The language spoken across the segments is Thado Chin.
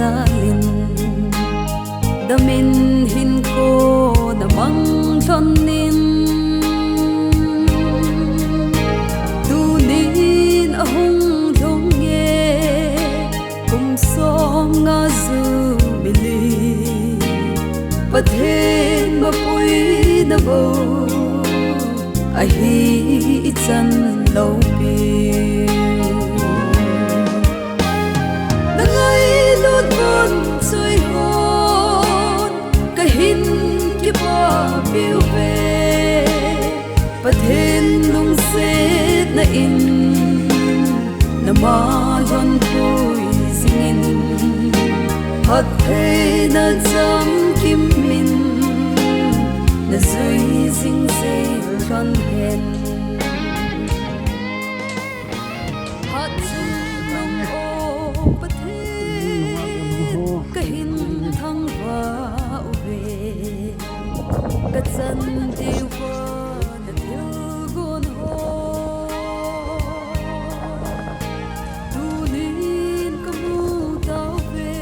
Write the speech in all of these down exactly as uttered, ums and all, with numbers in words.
Jalin damin hin ko na mang lhon in, tunin ahung lhung e kum som nga Jubilee. Pathen mapuina bou ahi ichan loupi. Na ngailut von choi hon kahin kipapiu ve. Pathen lungsetna in na ma lhon pui jingin, phattheina chamkim in na jui jing jeng lhon hen. Hatchungnung o Pathen, kahin thangvah uve, kachan diuva na thilgon ho. Tunin kamu tauve,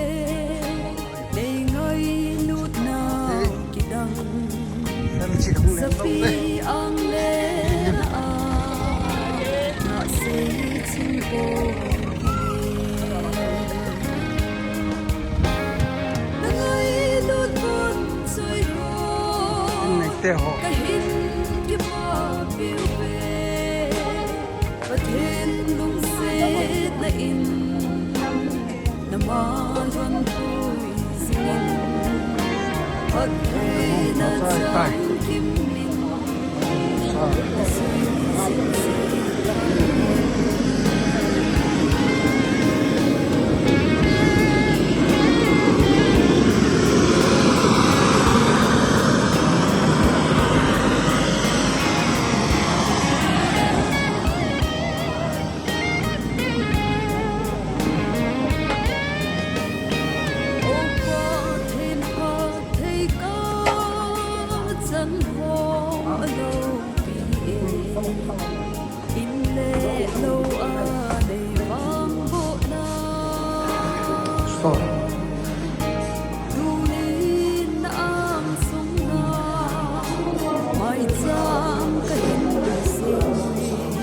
nei ngailutna kidang. Sapi ang le na a, na sei ching ko. Na ngailut von choi ho. Kahin kipapiu ve. Pathen lungsetna in na ma lhon pui jingin, phattheina chamkim in na jui jing jeng. O Pathen phatthei kachan ho aloupi e, in le lou a nei vangbohna. Tunin na angsunga maicham kahin seiyin,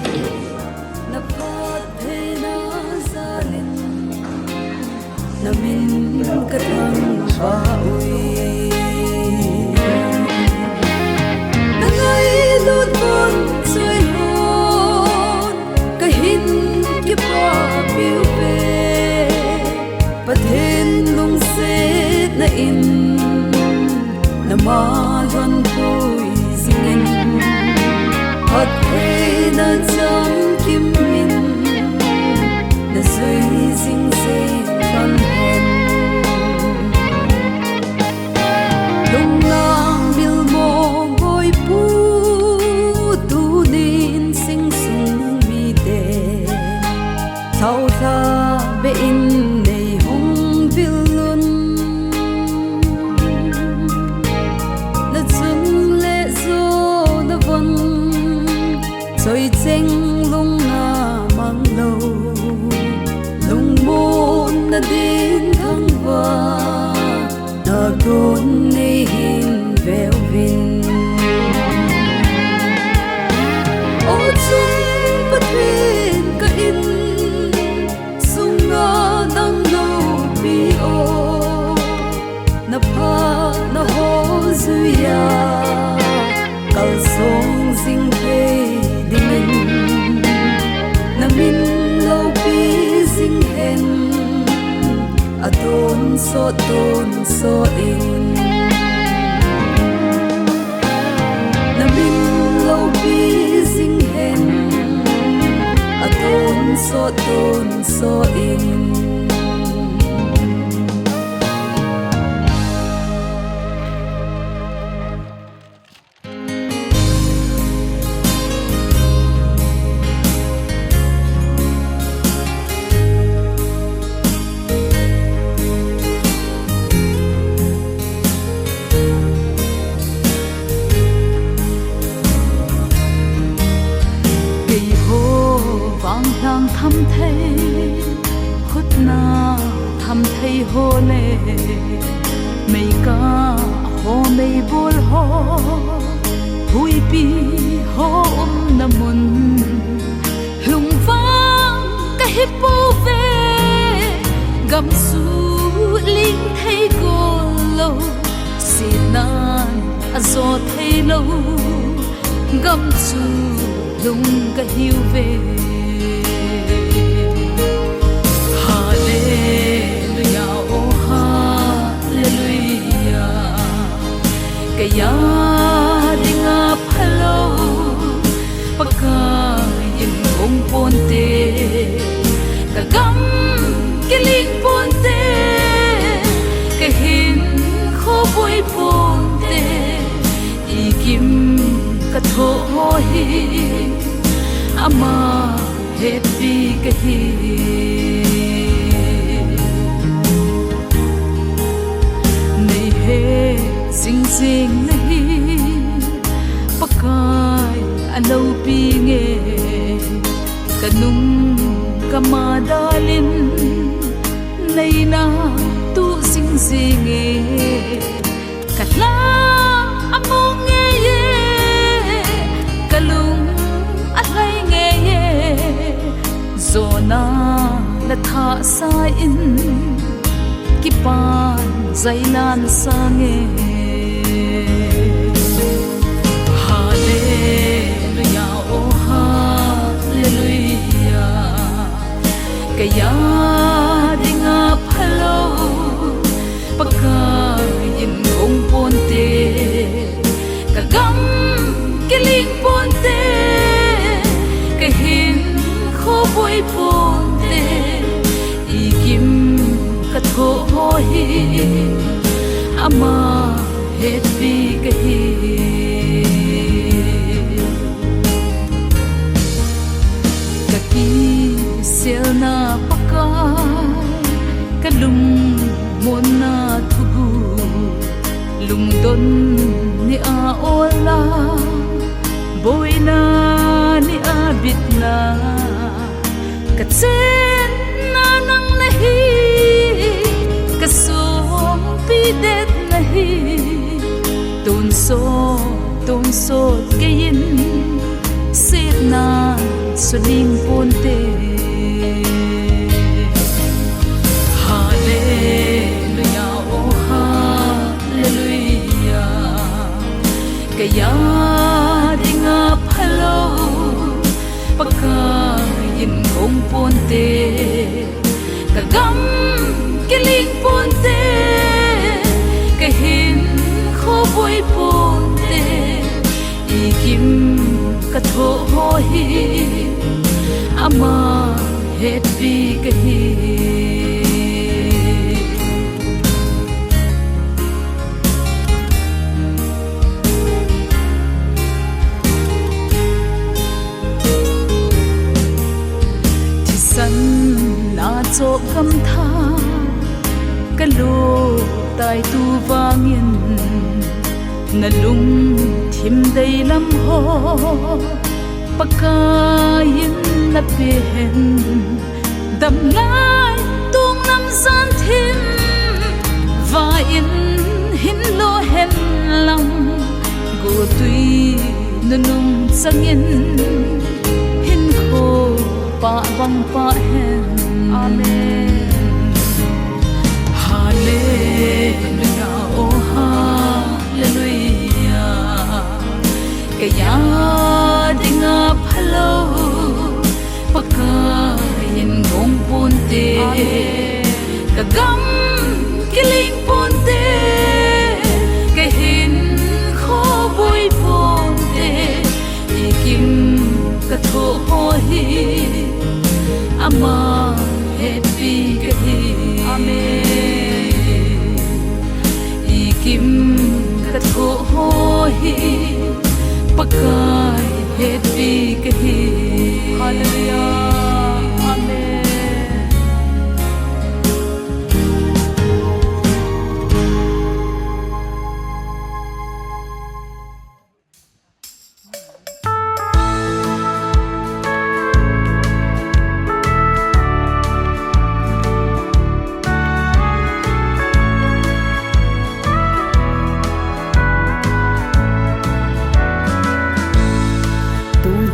na phattheina jalin na min kathangvah uve. Na ngailut von choi hon kahin kipapiu ve. Pathen lungsetna in na ma lhon pui jingin, phattheina chamkim in na jui jing jeng lhon hen. Lunglang bilmo boipu, tunin sing sung mite, thaolha be in nei hung vil un. Na chung le jo na von, choi cheng lungna mang lou, lungmonna din thangvah na gon nei hin ve uvin. O chung Pathen, ka in sunga nang loupi o, na phatna ho juiya kalsong jing thei dingin, na min loupi jing hen, atonsot tonsot in. Na min loupi jing hen, atonsot tonsot in. Keiho vang lhang tham thei, khutna Meikah ho, meibol ho, huipi ho umna mun, lungvang kahi pouve. Gam chu ling thei gol lou, sietnan ajo thei lou, gam chu lung kahiuve. Hallelujah, oh hallelujah. Kei a dinga phalou Pakai in gong ponte, ka gam kiling ponte, ka hinkho boi ponte, i gim ka thoh ho hi ama hetpi kahi. Nei het jing jing nahi, Pakai a loupi nge, ka nung ka ma dalin, nei na tu jing jing nge. Ka lha a mong ngei e, ka lung a lhai ngei e, jona la thahsa in kipan jailan sa nge. Hallelujah, oh hallelujah. Kei a dinga phalou Pakai in gong ponte, ka gam kiling ponte, ka hinkho boi ponte, i gim ka thoh ho hi ama hetpi kahi. Ka kiselna Pakai, ka lungmonna thuguh, lungdon ni a ola, boina ni a bitna, ka chenna nang nahi, ka songpi det nahi. Tonsot, tonsot kei in sietnan suling ponte. Hallelujah, oh hallelujah. Kei a dinga phalou Pakai in gong ponte, ka gam kiling ponte, ka hinkho boi ponte, i gim ka thoh ho hi ama hetpi kahi. Thisan a choh gam thah ka lut tai, tu vangin na lungthim deilam ho Pakai in na pe hen. Damlai tong lam jan thim, va in hin lo hen lang, goltui nunung changin hinkho pah bang pah hen. Amen. Hallelujah, oh hallelujah. Kei a dinga phalou Pakai in gong ponte. Amen. Ka gam kiling ponte, ka hinkho boi ponte, i gim ka thoh ho hi ama hetpi kahi. Amen. I gim ka thoh ho hi Pakai hetpi kahi. Hallelujah. Amen.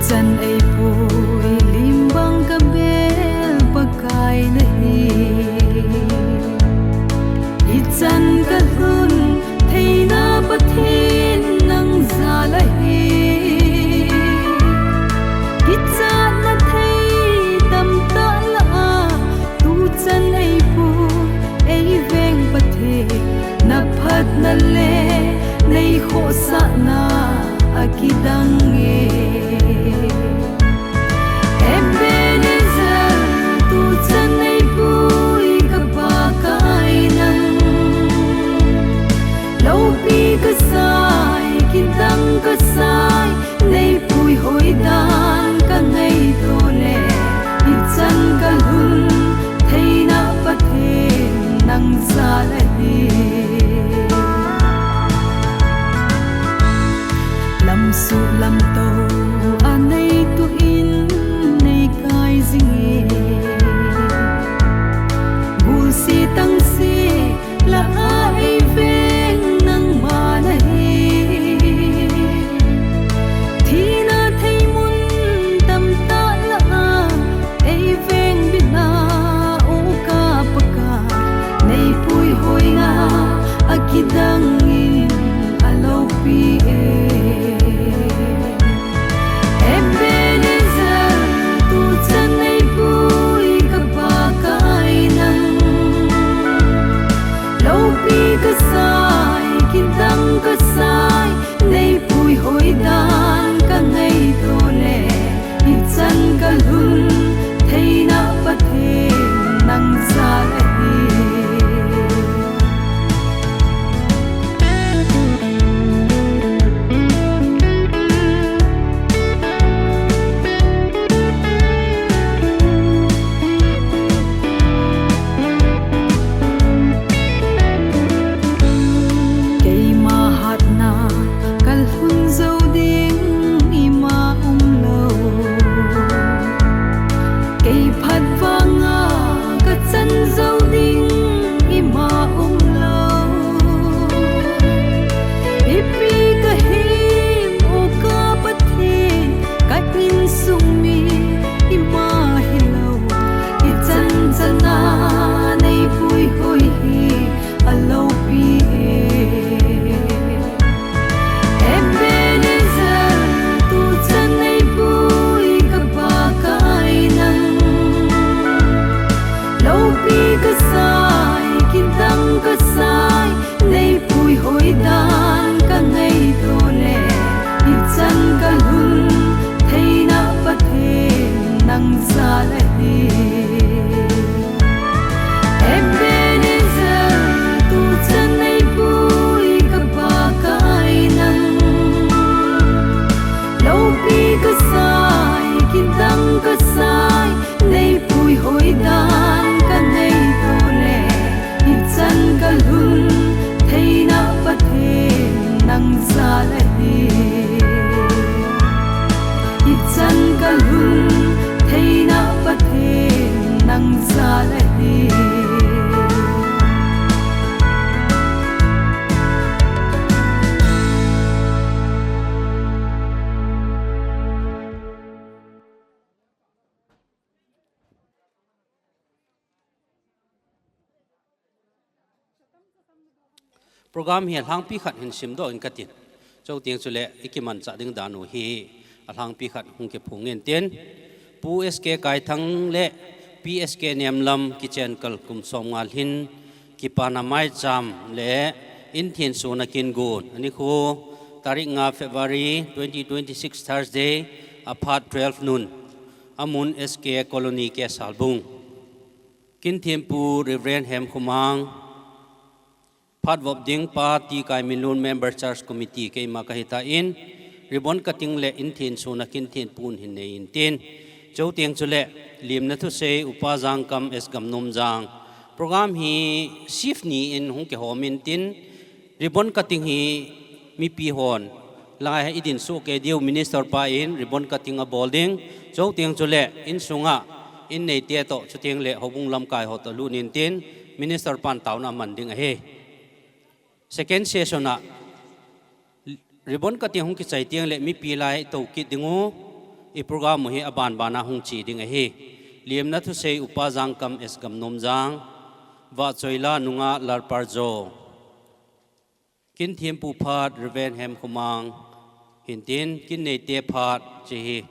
Chan eipui lim bang kabel Pakai nahi. Ichan kalhun theina Pathen nang jal ahi. Kichatna thei tamtah lah a, tuchan eipui eiveng Pathen, naphatna le neikhohsahna akidang e. Ebenezer, tuchan eipui ka Pakai nang. Loupi kasai, kidang kasai, neipui hoidan kangaito le, ichan kalhun theina Pathen nang jal ahi. Lamsuh lamto a neituh in neikai jing e. Gulse tangse lah a eiveng nangma nahi. Thina theimun tamtah lah a eiveng bitna u ka Pakai, neipui hoina akidang in aloupi e. Ebenezer, tuchan eipui ka Pakai nang. Loupi kasai, kidang kasai, neipui hoidan kangaito le, ichan kalhun theina Pathen nang jal ahi. Keima hatna kalhun jou ding ima umlou. Kei phat vanga kachan jou ding ima umlou. Ipi kahim u ka Pathen, ka insung mi ima hilou. Ichan chana neipui hoi hi aloupi e. Ebenezer, tuchan eipui ka Pakai nang. Loupi kasai, kidang kasai, neipui hoidan kangaito le, ichan kalhun theina Pathen nang jal ahi. Ebenezer, tuchan eipui ka Pakai nang. Loupi kasai, kidang kasai, neipui hoidan kangaito le, ichan kalhun theina Pathen nang jal ahi. Ichan kalhun theina Pathen nang jal ahi. Program hi alhangpi khat hin simdoh in katin. Chuteng chule ikimanchah ding dan u hi alhangpi khat hung kiphong intin. Pu S K Kaithang le Pi S K Nemlam kichen kal kum som nga lhin kipana maicham le inthin suna kin gun. Anikho tarik nga February twenty twenty-six Thursday, aphat twelve noon. Amun S K Colony, K Salbung. Kinthin Pu Reverend Hemkhomang. Phatvop ding Pa T Kaiminlun, Member Church Committee, keima kahitan, ribbon cutting le inthin suna kinthin pun hin nei intin. Chuteng chule limna thusei Upa Jangkam S Gamnomjang. Program hi shift ni in hung kihom intin, ribbon cutting hi mipi hon lai hi idin soh kei diu, minister pa in ribbon cutting abol ding. Chuteng chule insunga in neite toh, chuteng le houbung lamkai ho toh lut intin, minister pan taona aman ding ahi. Second session a ribbon cutting hung kichai teng le mipi lai tou kit ding u. I program u hi aban bana hung che ding ahi. Lemna thusei Upa Jangkam S Gamnomjang, Vahchoila nungah Lalparjo. Kin thempu phat Reverend Hemkhomang hintin, kin neite phat che hi.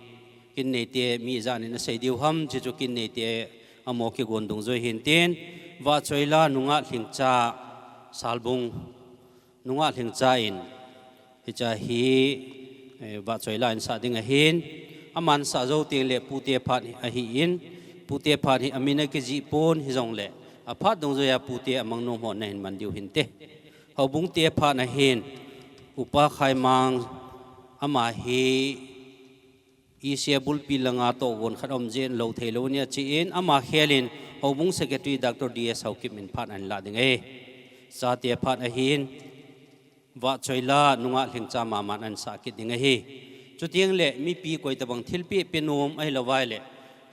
Kin neite mi ijat in asei diu ham, che chu kin neite amaho kigon dungjui hintin, Vahchoila nungah Lhingcha, Salbung nungah Lhingcha in, hiche hi, eh, Vahchoila in sah ding ahin, aman sah jou teng le pute phat ahin, pute phat hi amin akijih pon hijongle, aphat dungjuia pute amang nom ho nahin man diu hinte. Houbung te phat ahin, Upa Khaimang, ama hi E C A bulpi langa tohgon khat aum jeh in lou thei lou nia che in, ama khel in Houbung Secretary Doctor D S Haokip in phat ahin lah ding ahi. Chate phat ahin, Vahchoila nungah Lhingcha maman ahin sah kit ding ahi. Chuteng le mipi koi tabang thilpeh pe nom ahilou vai le,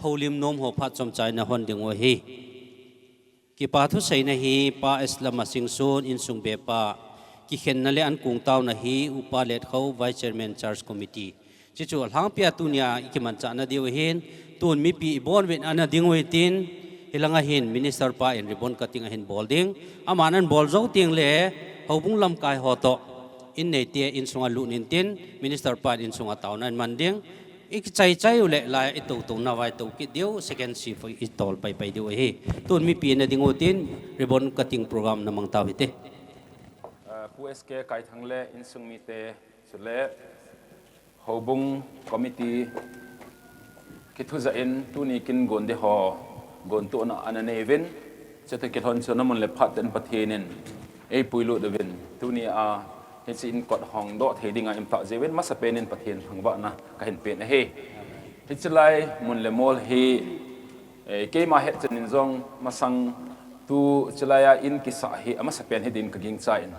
houlim nom ho phat chomcha in ahon ding u ahi. Kipa thuseina hi Pa S Lama Singson insung bepa, kikhenna le ankong taona hi Upa Letkho, Vice Chairman Church Committee. Che chu alhangpia tunia ikimanchah na diu ahin, tun mipi ibon uvin ana ding u hitin, hilanga hin Minister pa in ribbon cutting ahin bol ding. Aman ahin bol jou teng le, Houbung lamkai ho toh, in neite insunga lut intin, Minister pa in insunga taona ahin man ding. I kichai chai u le lai i tou tou na vai tou kit diu, second shift i tol pai pai diu ahi. Tun mipi na ding u tin, ribbon cutting program na mang tau hite. Ah, Pu S K Kaithang le insung mite chule Houbung Committee kithujah in tuni kin gon di ho, gon tu na ana nei uvin, chete kilhon chu na mun le phat ten Pathen in ei puilut uvin, tuni a hiche in kot hong doh thei dinga imtah jeh uvin, masapen in Pathen thangvahna kahin pen ahi. Hiche lai mun le mol hi, eh, keima hetchen in jong masang tu chilai a in kisah hi amasapen hi din kagingchan.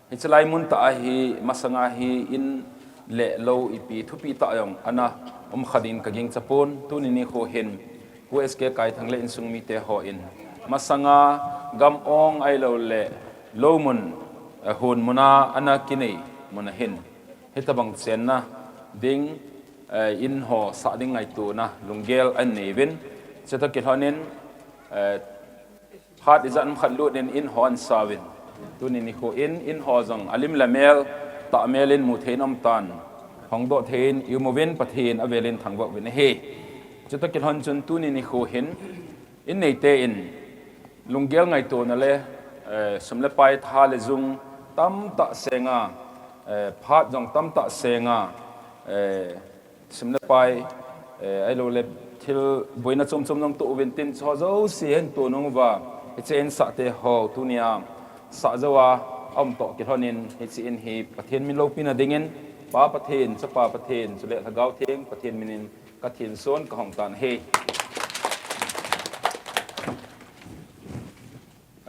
Hiche lai mun tah a hi masanga hi in le lou ipi thupi tah jong ana um kha din kagingcha pon, tuni nikho hin Pu S K Kaithang le insung mite hon masanga gam ong ahilou le lou mun, eh, hon muna ana kinei mun ahin, hitabang chenna ding, eh, in ho sah ding ngaitona lunggel ahin nei uvin, chete kilhon in, eh, phat ijat ham khat lut in in ho ahin sa uvin, tuni nikho in in ho jong alim le mel tah mel in mu thei in aum tan, hong doh thei in i um uvin, Pathen avel in thangvah uvin ahi. Chete kilhon chun tuni nikho hin in neite in lunggel ngaitona le, eh, sum le pai, tha le jung tamtah senga, eh, phat jong tamtah senga, eh, sum le pai, eh, ahilou le thil boina chom chom jong toh uvin tin, chu ho jouse hin to nung uva, hiche in sah te ho tunia sah jou a aum toh kilhon in, hiche in hi Pathen min loupina dingin, Pa Pathen, Chapa Pathen, chule Lhagao Theng Pathen min in kathenson kahong tan ahi.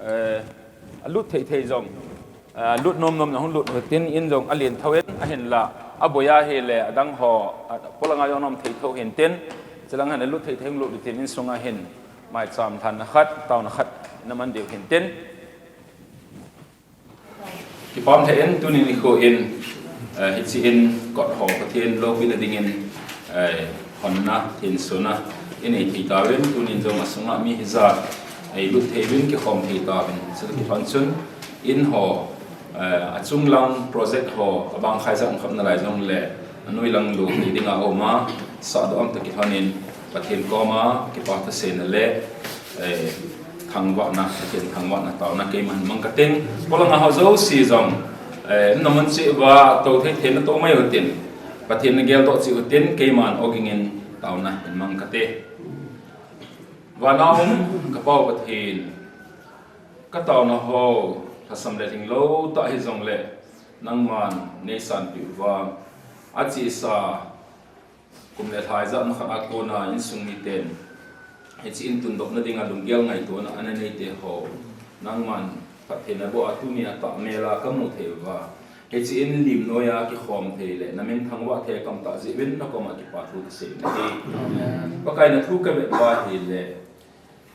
Eh, alut thei thei jong, eh, lut nom nom na hung lut u tin in jong alen thou in ahinla, aboi a hile adang ho, a, polanga jong nom thei thou hin tin, chulang hin alut thei thei hung lut u tin insunga hin maicham lhanna khat, taona khat na man diu hin tin. Kipah lheh in tuni nikho in, eh, hiche in kot ho Pathen loupina dingin, eh, honna, thensona inei thei tauvin, tunin jong asunga mi hijat eilut thei uvin, kikhom thei tauvin. Chule kilhon chun in ho, eh, achung lang project ho abang khat jat khop nalai jongle, anoi lang lou thei dinga aum a, sahdoh am tah kilhon in Pathen koma kipa thuseina le, eh, thangvahna, Pathen thangvahna taona keiman mang kating. Polanga ho jouse jong, eh, na mun cheh uva tou thei thei na tou mai utin, Pathen na geldoh cheh utin, keiman ogin in taona hin mang kate. Vana um ka Pa u Pathen, ka taona ho lhasam le lhinglou tah hijongle nangman neisanpeh uva, achesa kum le lha ijat ham khat a kona insung miten hiche in tundohna dinga lunggel ngaitona ana neite ho nangman phattheina boh a tunia tah mel a kamu thei uva, hiche in lim noiya kikhom thei le namin thangvah thei kaum tah jeh uvin nakoma kipa thu kasei ahi. Pakai, na thu kavet uva ahile,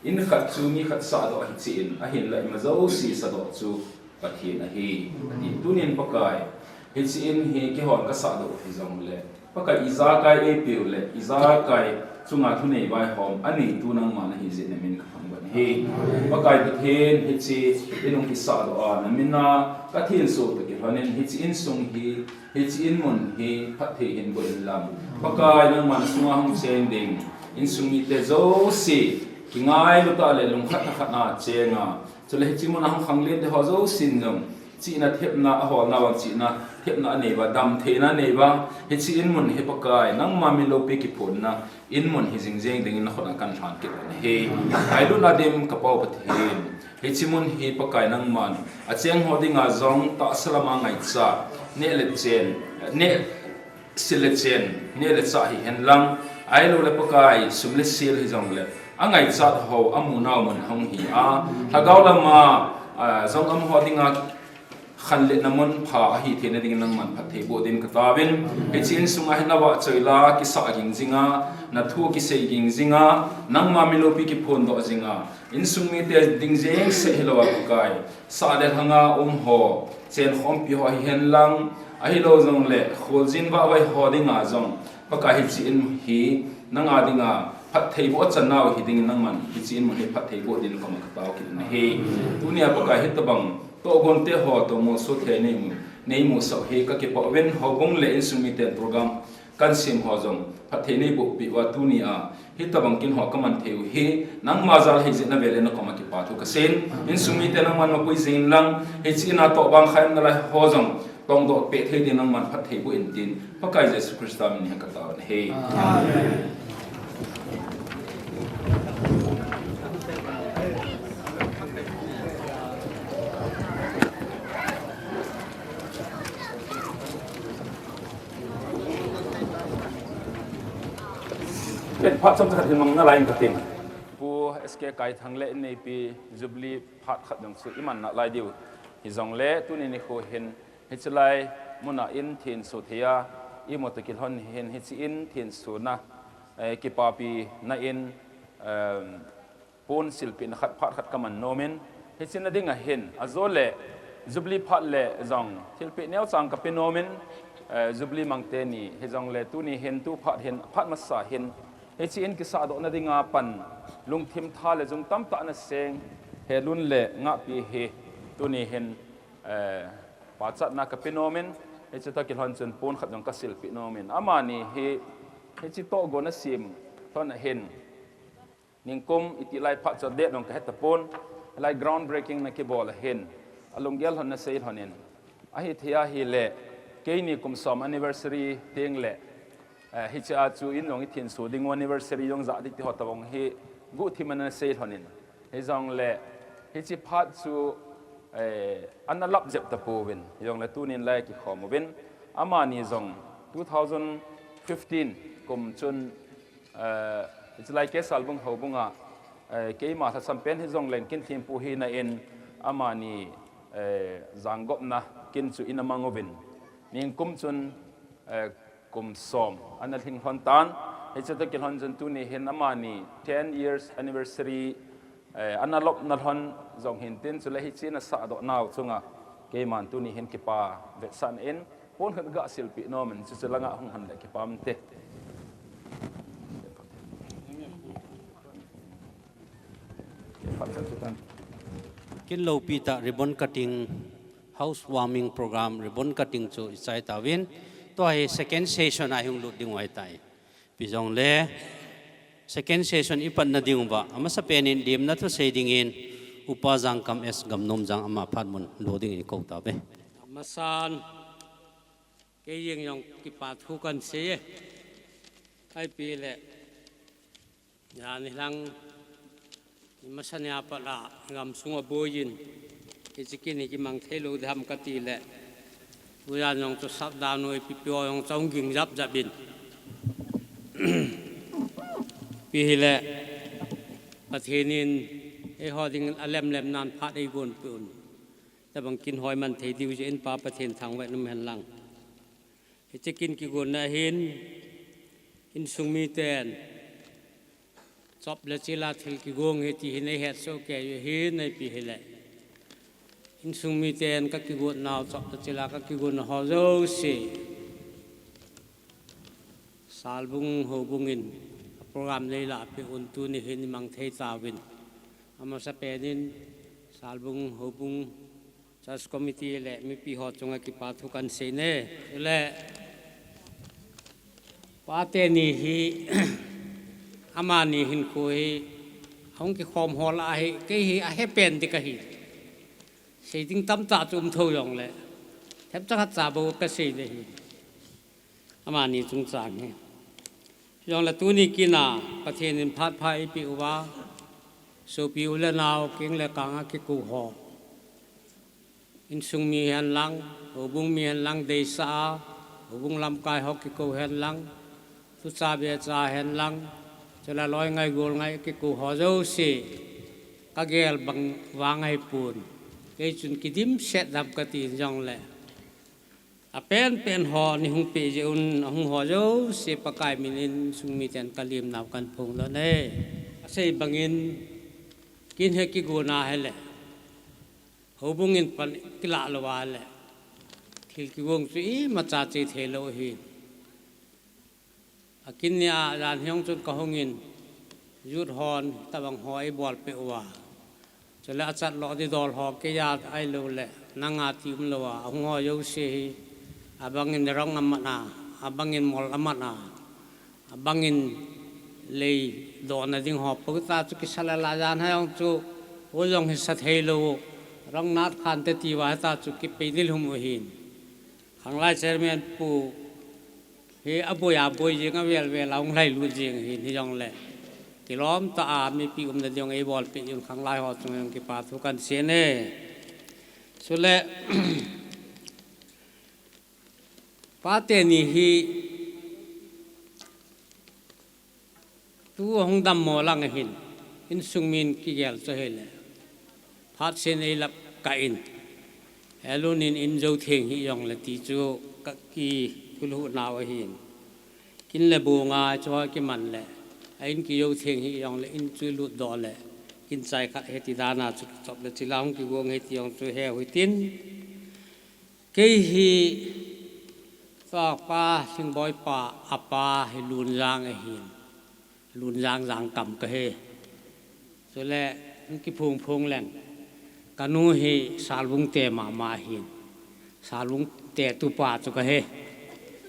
in khat chu mi khat sahdoh ahi, hiche in ahinla ima jouse sahdoh chu Pathen ahi, ati. Tunin Pakai, hiche in hi keihon kasahdoh hijongle, Pakai ijakai eipeu le ijakai chunga thunei vaihom aneitu nangma nahi jeh in namin kathangvah e. Pakai Pathen, hiche inung kisahdoh a namin a kathenso toh kilhonin hiche insung hi, hiche inmun hi phatthei hin boh inlang. Pakai nangma nasunga hung cheng ding insung mite jouse kingailu tah le lungkhat thakhat a cheng a, chule hiche muna hung khanglen te ho jousen jong chihna thepna aholna vang chihna thepna anei uva, damtheina anei uva, hiche inmun hi Pakai nangma min loupi kiphonna inmun hi jing jeng dingin nakhut a kalhan kit uve. Ngailutna dim ka Pa u Pathen, hiche mun hi Pakai nangman acheng ho dinga jong tahsa lama ngaicha, neh le chen, neh sil le chen, neh le chah hihen lang, ahilou le Pakai sum le sil hijongle angaichat ho amunau mun hung hi a, lhagao lama, ah, jong amaho dinga khanletna mun pha ahi theina dingin nangman phatthei boh din kataovin. Hiche insunga hin navahchoi la kisah ging jinga, nathu kisei ging jinga, nangma min loupi kiphondoh jinga, insung mite ding jeng seh hilou a Pakai, sah le lhanga um ho, chenkhompi ho hihen lang, ahilou jongle kholjin vahvai ho dinga jong Pakai hiche in hi nanga dinga phatthei boh achan nau hi dingin nangman hiche inmun hi phatthei boh din koma katao kit nahi. Tunia Pakai hitabang tohgon te ho toh molso thei neimu, neimusah u hi kakipah uvin, houbung le insung miten program kahin sem ho jong phatthei neiboh peh uva tunia hitabang kin ho kaman thei u hi nangma jal ahi jeh in navel in nakoma kipathu kasei in, insung mite nangman mapui jing inlang, hiche ina tohbang kha umnalai ho jong tongdoh peh thei din nangman phatthei boh in tin, Pakai Jesu Christa min in katao nahi. Amen. Phat chomcha khat hin mang nalai in kating. Pu S K Kaithang le inneipi Jubilee phat khat jong chu iman nalai diu hijongle, tuni nikho hin hiche lai muna in thenso thei a, imo toh kilhon hin hiche in thensona, eh, kipapina in, em, pon silpehna khat phat khat kaman nomin, hiche na dinga hin, ajole Jubilee phat le jong thilpeh neocha kape nomin, eh, Jubilee mang teni hijongle tuni hin tu phat hin, phat masa hin, hiche in kisahdohna dinga pan lungthim tha le jung tamtah naseng Helun le Ngahpi hi tuni hin, eh, pachatna kape nomin, hiche toh kilhon chun pon khat jong kasilpeh nomin. Amani hi, hiche tohgon asem lhon ahin, ningkum iti lai phat chu adate jong kahe tapon, lai ground breaking na kibol ahin, alunggel lhon nasei lhonin, ahithei ahile, keini kum som anniversary teng le, eh, hiche a chu in jong ithenso ding u anniversary jong ja ding ti ho tobang hi guhthim ana sei lhonin, hijongle hiche phat chu, eh, ana lap jep tapouvin, hijongle tunin lai kikhom uvin, amani jong two thousand fifteen kum chun, eh, hiche lai Kesalbung houbunga, eh, keima lhasam pen hijongle kin thempu hina in amani, eh, janggopna kin chu ina mang uvin, ningkum chun, eh, kum som ana lhing lhon tan, hiche toh kilhon chun tuni hin amani ten years anniversary, eh, ana lopna lhon jong hin tin, chule hiche in asahdoh nau chunga keiman tuni hin kipa vetsahna in pon khat gasilpeh nomin, chuchu langa hung hon le kipah inte. Kin loupi tah ribbon cutting, housewarming program ribbon cutting chu ichai tauvin, tua hi second session a ihung lut diu ahitai. Hijongle second session ipatna diuva amasapen in demna thusei dingin Upa Jangkam S Gamnomjang ama phat mun lo dingin ikou tauve. Amasan, kei jeng jong kipa thu kahin sei e. Ipi le, jan hilang imasan a pat a gamsung aboiyin, hiche kin hi kimang thei lou diham kati le, tujan jong chu shutdown u ipi pi ho jong chu ahung ging jap jap in, ipi hile, Pathen in eiho dingin alemlemnan phat eigonpeh un, tabang kin ho iman thei diu jeh in Pa Pathen thangvah in um hen lang. Hiche kin kigonna hin, insung miten chop le chil a thil kigong hi ti hi neihet soh kei u ahin, ipi hile, insung miten kakigon nau chop le chil a kakigon ho jouse Salbung Houbung in a program nei lah peh un tuni hin i mang thei tauvin. Amasapen in Salbung Houbung Church Committee le mipi ho chunga kipa thu kan sei e. Le pate ni hi, amani hinkho hi ahung kikhom ho lah hi, kei hi ahepen ding kahi. Sei ding tamtah chu um thou jongle, themcha khat cha bou kasei ding ahi. Amani chungchang hi. Jongle tuni kin a Pathen in phat pha eipeh uva, sopi u le nao, keng le kang a kikou ho, insung mi hen lang, houbung mi hen lang, deisah a, houbung lamkai ho kikou hen lang, tucha becha hen lang, chule loi ngai gol ngai kikou ho jouse, kagel bang vang ahipon, kei chun kidimset dam kati jongle, apenpen ho nei hung peh jeh un, ahung ho jouse Pakai min in insung miten kalemnau kan phong lhon e. Asei bangin, kin hi kigon a hile, houbung in pan kilah louva le, thil kigong chu imacha che thei lou ahi. Akin nia jan hiong chun kahung in, youth hon tabang ho eibolpeh uva, chule achat lou didol ho keiya ahilou le nanga ti umlou a ahung ho jouse hi, abang in rong aman a, abang in mol aman a, abang in lei dohna ding ho, pota chu kisa lala jan hiong chu, hou jong hisa thei lou, rong nat khan te tiuva hita chu kipei ding lhum u hin. Khanglai Chairman pu hi aboi aboi jing, avel vel a hung lhailut jing ahin, hijongle kilom tah a mipi umna ding eibolpeh jing Khanglai ho chunga jong kipa thu kan sei e. Chule pate ni hi tu ahung dammo lang ahin, insung min kigel chu hile, phat sen eilap kah in, helun in, in jou theng hih jongle ti chu kakilhuh nau ahin. Kin le bong a chu kiman le, a in kijou theng hih jongle in chu lutdoh le, kin chai khat hiti dan a chu kichop le chila hung kigong hiti jong chu heu hitin. Kei hi, tua pa, Lhingboi pa, apa hi Lunjang ahin. Lunjang Jangkam kahi. Chule, hung kiphong phong leng, kanu hi Salbung te mama ahin. Salbung te tupa chu kahi.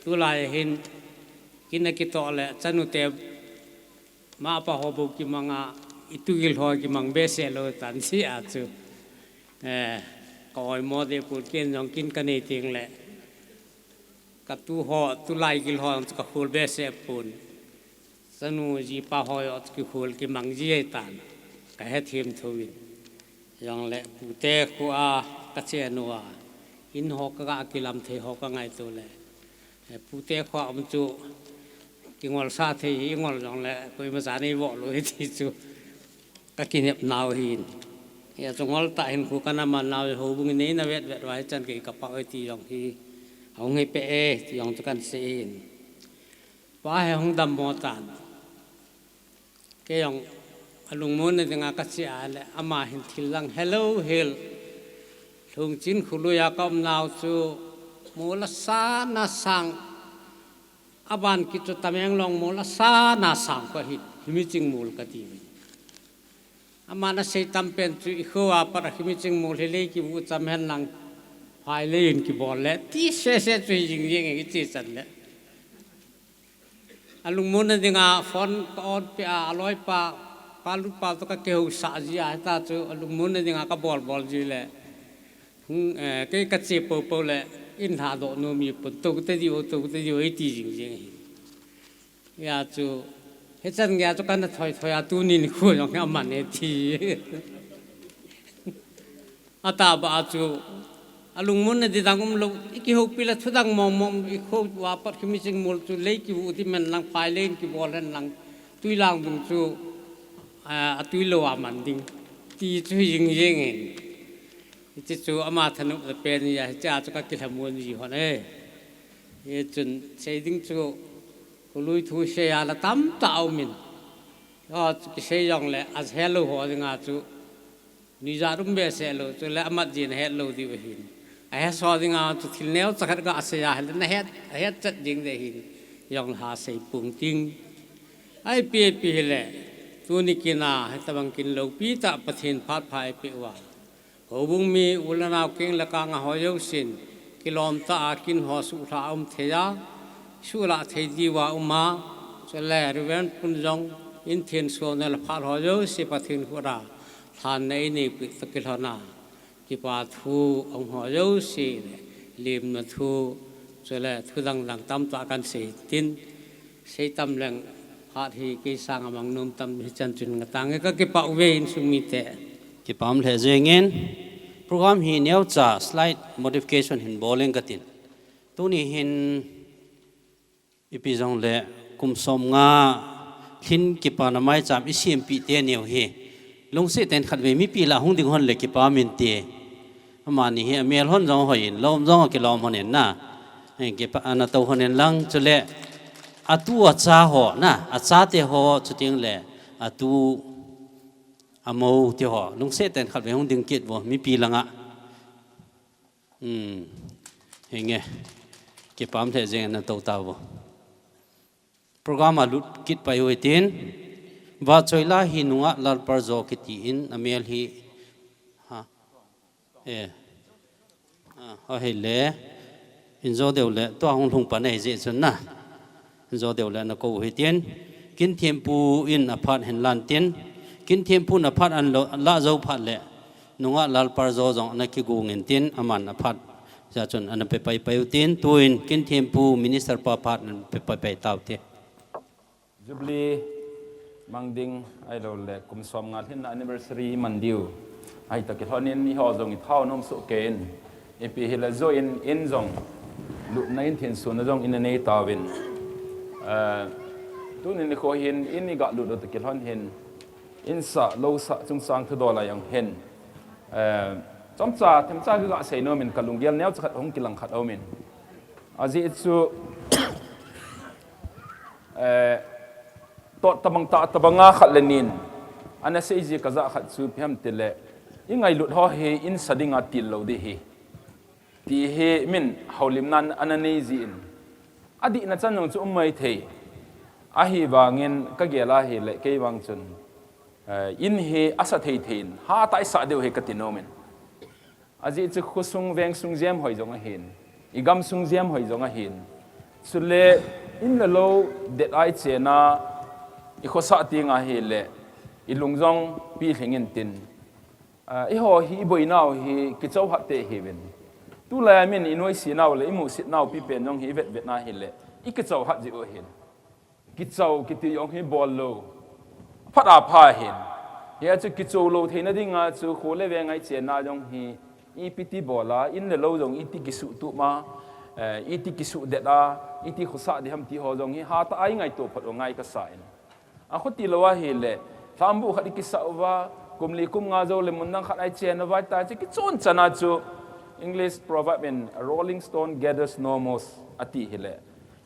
Tulai hin, kin akitoh le, chanu te, mapa ho bou kimang a, itugil ho kimang behseh lou tan sia chu, eh, ka oimo deh pon, ken jong kin kanei teng le, katu ho, tulai gil ho chu kakhol behseh pon. Chanu jipa ho jong chu kikhol kimang ji ahitan, kahethem thouvin. Jongle pute khoa kachen uva, in ho kaga kilam thei ho kangaito le, eh, pute khoa um chu kingolsah thei hi, ingol jongle koima chan eivoh lou hi ti chu kakinep nau ahin. Hia chu ngol tah hinkho kana man nau, houbung in neina vetvet uva hichan kei kapah uve ti jong hi ahung hipeh e ti jong chu kan sei ahin. Pa hi hung dammo tan. Kei jong alungmonna dinga kache a le, ama hin thil dang helou hel. Lhungchin kholui a kaum nau chu mol asana sang, aban kit chu Tamenglong mol asana sang kahi, Himiching mol katiuvin. Aman asei tam pen chu, ikho a pat a Himiching mol hi lei kivu cham hen lang, phailei in kibol le ti sese chu hi jing jing e, iche chan le. Alungmonna dinga phone ka-on peh a, aloipa, Palupa toh kakihousah ji a, hita chu alungmonna dinga kabol bol ji le, hung, eh, kei kache poupou le, in lhadoh nom ahipon, tou tadiu, tou tadiu eiti jing jing ahi. Hia chu, hichan geiya chu kana thoi thoi a, tuni nikho jong hi aman e ti. Atahbeh a chu, alungmonna ding dang umlou, ikihoupi le thu dang mong mong, ikho uva pat Himiching mol chu lei kivu ding hen lang, phailei in kibol hen lang, twi lang dung chu, a, atwi lou a man ding ti chu hi jing jing in. Hiche chu ama thanopna pen ahi a, hichea chu kakilhamon ji lhon e. Hichun sei ding chu, kholui thu sei a la tamtah aumin, o, chu kisei jongle ahelou ho dinga chu nuijat um behseh lou, chule amat jin ahetlou diu ahin. Aheso dinga chu thil neocha khat gasei a hile nahet, ahetchet ding ding ahin. Jong lha sei pung ting. Ai pi pi hile. Tuni kina, hetavang kin lo pi ta Pathen phat pha ai pe wa. Houbung mi u le nau keng le kang a ho jousen, kilom ta a kin ho suhla um thei a, suhla thei diu a um a, chule Reverend Pun jong in thin suan le phat ho jouse Pathen khut a lhan nei nei pi ta kilhon a, kipa thu ong ho jouse le limna thu, chule thu dang dang tam ta kan sei tin, Seitam leng phat hi kei sang a mang nom tam hi chan chun nga tang e ka kipah uve insung mite. Kipah um lheh jeng in. Program hi neocha slight modification hin bol ing ka tin. Tuni hin ipi jong le kum som nga lhin kipana maicham i siampi te neo hi. Lungset ten khat ve mipi lah hung ding hon le kipah um inte. Amani hi amel hon jong hoi in, lom jong akilom hon in na. Heng kipa, ana to hon in lang, chule atu acha ho na, achate ho, chuteng le atu amo te ho. Lungset ten khat ve hung ding kit vo, mipi langa. Hmm. Henge. Kipah um lheh jeng ana to ta vo. Program a lut kit pai u hitin. Vahchoila hi nungah Lalparjo kiti in amel hi. Ha. Eh. Ah, ahile. In jo deu le, tua hung lhung pan ahi jeh chun na. In jo deu le, na ko u hitin. Kinthempu in aphat hin lan tin. Kinthempu in aphat an lo, la jo phat le. Nungah Lalparjo jong ana kigung in tin, aman aphat. Jeh chun ana pe pai pai u tin, tuin Kinthempu Minister pa phat ana pe pai pai tau te. Jubilee mang ding ahilou le kum som nga lhinna anniversary man diu. Ahi ta kilhon in eiho jong i thao nom soh kei in. Ipi hile jo in, in jong lutna in thin suna jong in anei tauvin. Eh, tuni nikho hin in i ga lut u ta kilhon hin. In sa, lo sa, chungchang thudol a jong hin. Eh, chomcha, themcha ka ga sei nom in ka lunggel neocha khat hung kilang khat aum in. Ajeh chu, eh, tot tabang ta, tabang a khat le nin. Ana sei ji ka ja khat chu ipi ham tile. I ngailut ho hi in sa ding a til lo di hi. Ti hi min houlimna ana nei ji in. Adihna chan jong chu um mai thei. Ahivangin ka gel ahile kei vang chun, eh, in hi asa thei thei in, hatah i sa diu hi ka ti nom in. Ajeh chu khosung vengsung jem hoi jong ahin. I gamsung jem hoi jong ahin. Chule in le lo det a i chen a i khosah ting ahile i lung jong pilhing in tin. Ah, eiho hi i boinau hi kichou hat te hiuvin. Tulai a min i noise nau le i musit nau pipen jong hi i vetvet na hile i kichou hat ji u hin. Kichou kiti jong hi bol lou. Phat a pha hin. Hia chu kichou lou theina dinga chu kho le veng a i chenna jong hi ipi ti bol a, in le lo jong iti kisuh tup ma, eh, iti kisuh det a, iti khosah di ham ti ho jong hi hatah a i ngaito phot u ngai ka sa in. A khuti lou ahile, lhambu khat i kisah uva, kum li kum nga jou le mun dang khat a i chen uva, i ta chu kichon chan a chu English proverb in, "A rolling stone gathers no more," ati hile.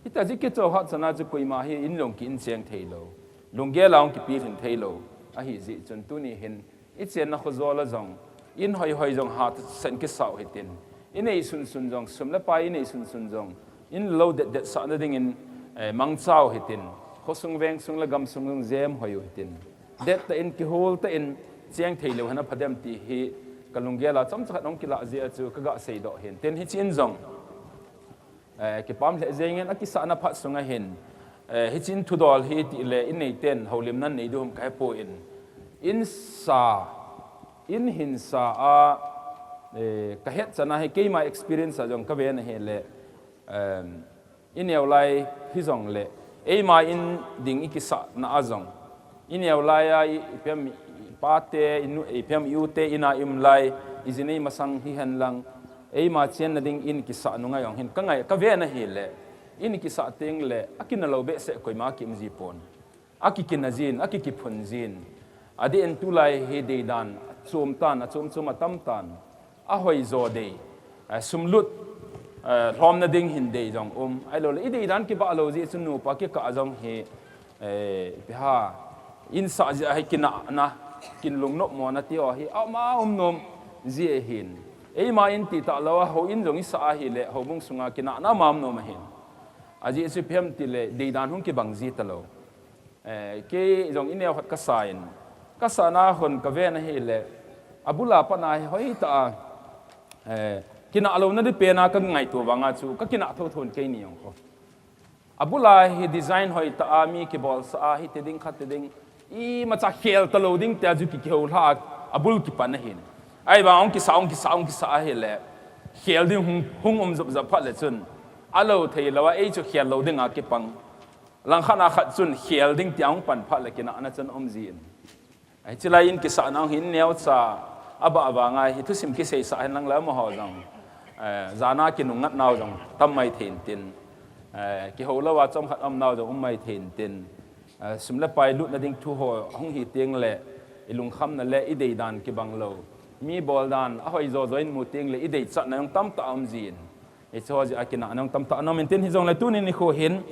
Hita chu kichou hat chan a chu koima hi in jong ki in cheng thei lou. Lunggel a jong kipilhin thei lou. Ahi jeh chun tuni hin, I chenna khojol a jong, in hoihoi jong hat sen kisah u hitin. I nei sunsun jong, sum le pai i nei sunsun jong, in lo detdet sahna dingin, eh, mangcha u hitin. Khosung vengsung le gamsung jong jem hoi u hitin. Dettah in kihol tah in cheng thei leu hen a phadem ti hi ka lunggel a chomcha khat hung kilah jeh a chu ka ga seidoh hin. Tin hiche in jong, Eh, kipah um lheh jeng in a kisahna phat sunga hin, eh, hiche in thudol hi tile in neiten houlimna nei diu ham ka hepoi. In sa, in hin sa a, eh, ka het chan a hi keima experience a jong ka ve na hile, em, i neo lai hijongle, eima in ding i kisahna a jong, i neo lai a i, ipi ham i pate, i nu, ipi ham i ute, in a i um lai, i ji nei masang hihen lang, eima chenna ding in kisah nunga jong hin ka ngai, ka ve na hile, in kisah teng le, a kina lou behseh koima ki um ji pon. A kikina jin, a kikiphun jin. Adeh in tulai hi deidan, a chom tan, a chom chom a tam tan. A hoi jo dei, eh, sum lut, eh, lhomna ding hin dei jong um. Ahilou le, i deidan kibah lou jeh chun nupa kikah a jong hi, eh, ipi ham, in sah jeh a hi kinahna, kin lungnopmona ti ho hi, ama um nom jeh ahin. Eima in ti talou a, houin jong i sah ahile, houbung sunga kinahna ama um nom ahin. Ajeh chu ipi ham tile, deidan hung kibang ji talou. Eh, kei jong ineo khat kasa in, kasana hon kaven ahile, abula pat na hi hoitah a, eh, kinah louna ding pen a kangaito vanga chu, kakinah thotho in keini jong kho. Abula hi design hoitah a, mi kibolsah a, hiti ding, khati ding, imacha khel talou ding tia chu ki, kihoulha a, abul kipan ahin. Ahivang hung kisa, hung kisa, hung kisa ahile, khel ding hung, hung um jop jop phat le chun, alou thei lou a, ei chu khel lou dinga kipang. Langkhat a khat chun khel ding tia hung pan phat le kinahna chun um jin. Hiche lai in kisahna hin neocha, abah vanga hi thusim kiseisah hen lang le amaho jong, eh, jana kinungngat nau jong tam mai thei intin, eh, kihou lou a chomkhat um nau jong um mai thei intin, eh, sum le pai lutna ding thu ho hung hi teng le, ilungkhamna le ideidan kibang lou, mi boldan ahoi jojo in mu teng le ideichatna jong tamtah um jin. Hiche ho jeh a kinahna jong tamtah ana um intin, hijongle tuni nikho hin,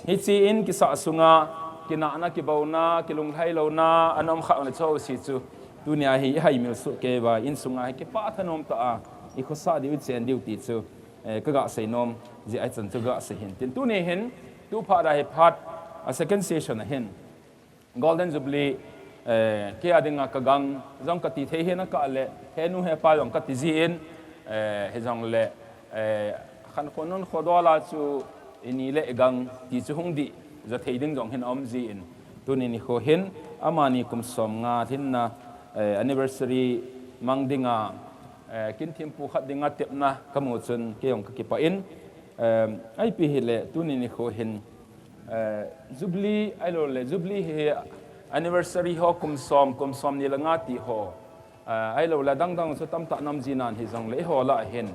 hiche in kisah sunga, kinahna, kibouna, kilunglhai louna, ana um kha le chu si chu, tunia hi ihaimil soh kei uva, insunga hi kipah thanom tah a, ikhosah diu, ichen diu ti chu, eh, kaga seinom jeh a hichan chu kaga sei hin tin. Tuni hin, tu phat a hi phat, a second session a hin. Golden Jubilee, eh, kei a dinga kagang jong kati thei hina kah le, henu hepa jong kati jin, eh, hijongle, eh, khankho nunkho dol a chu ini le igang ti chu hung dih jo thei ding jong hin aum jin, tuni nikho hin, amani kum somnga lhinna, eh, anniversary mang dinga, eh, kin thempu khat dinga tepna kamu chun kei jong kakipah in, eh, ipi hile, tuni nikho hin, Eh, Jubilee, ahilouleh, Jubilee hi anniversary ho kum som, kum somni le nga ti ho. Eh, ahilouleh, adangdang chu tamtah ana um jinan hijongle eiho lah a hin.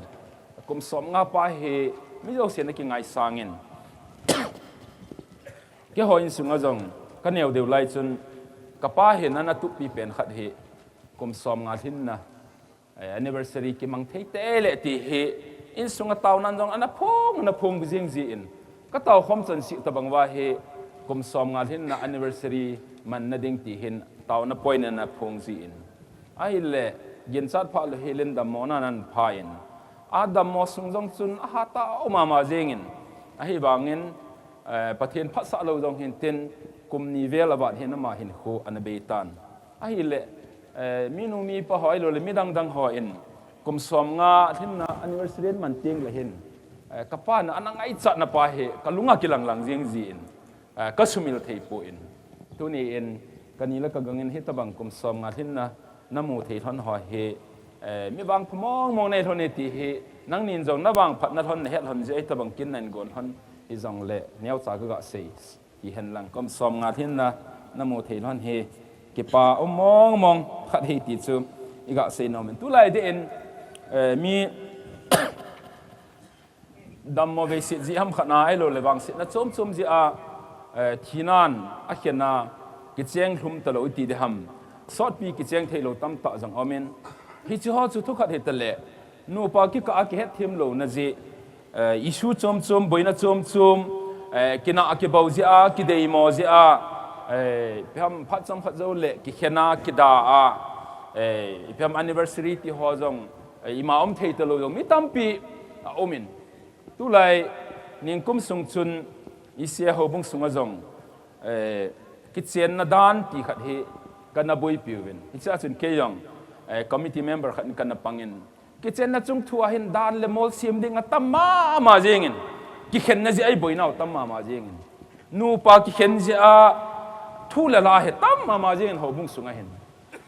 Kum somnga pa hi mi jousen akingaisang in. Keiho insunga jong, kaneo deu lai chun, kapa hin ana tupi pen khat hi, kum somnga lhinna. Eh, anniversary kimang thei tei le ti hi, insunga taonan jong ana phong, ana phong jing jin. Katao khom chan sih tabang uva hi, kum somnga lhinna anniversary manna ding ti hin, taona poin ana phong jin. Ahile, ginchat pha lou hel in dammo nan ana pha in. Adammo sung jong chun ahat a um mama jing in. Ahivangin, eh, Pathen phatsah lou jong hin tin, kum ni vel avat hin ama hinkho ana bei tan. Ahile, eh, minu mipa ho ahilouleh midang dang hon, kum somnga lhinna anniversary man teng le hin, eh, kapan ana ngaichatna pa hi, kalunga kilang lang jing jin, eh, kasumil thei pon. Tuni in, kani le kagang in hitabang kum somnga lhinna namu thei lhon ho hi, eh, mi vangpha mong mong nei lhon e ti hi, nangnin jong navangphat na lhon, nahet lhon jeh a hitabang kin nahin gon lhon hijongle, neocha kaga sei. Ti hen lang kum somnga lhinna namu thei lhon hi kipa um mong mong khat hi ti chu iga sei nom in. Tulai deh in, eh, mi dammo veiset jeh ham khat na ahilouleh vangsetna chom chom jeh a, eh, thinan akhen a kicheng lhum talou iti ding ham. Sotpi kicheng thei lou tamtah jong um in. Hiche ho chu thu khat hi tale. Nupa kikah a kihet them louna jeh, eh, issue chom chom, boina chom chom, eh, kinah a kibou jeh a, kideimo jeh a, eh, ipi ham phat chomkhat jou le, kikhen a, kida a, eh, ipi ham anniversary ti ho jong, eh, ima um thei talou jong, mi tampi aum in. Tulai, nikum sung chun, E C I houbung sunga jong, eh, kichenna dan ti khat hi kana boipi uvin. Hiche a chun kei jong, eh, committee member khat in kana pang in. Kichenna chung thu a hin dan le mol sem ding atam mama jing in. Kikhenna jeh a iboinau tam mama jing in. Nupa kikhen jeh a thu le la hi tam mama jing in houbung sunga hin.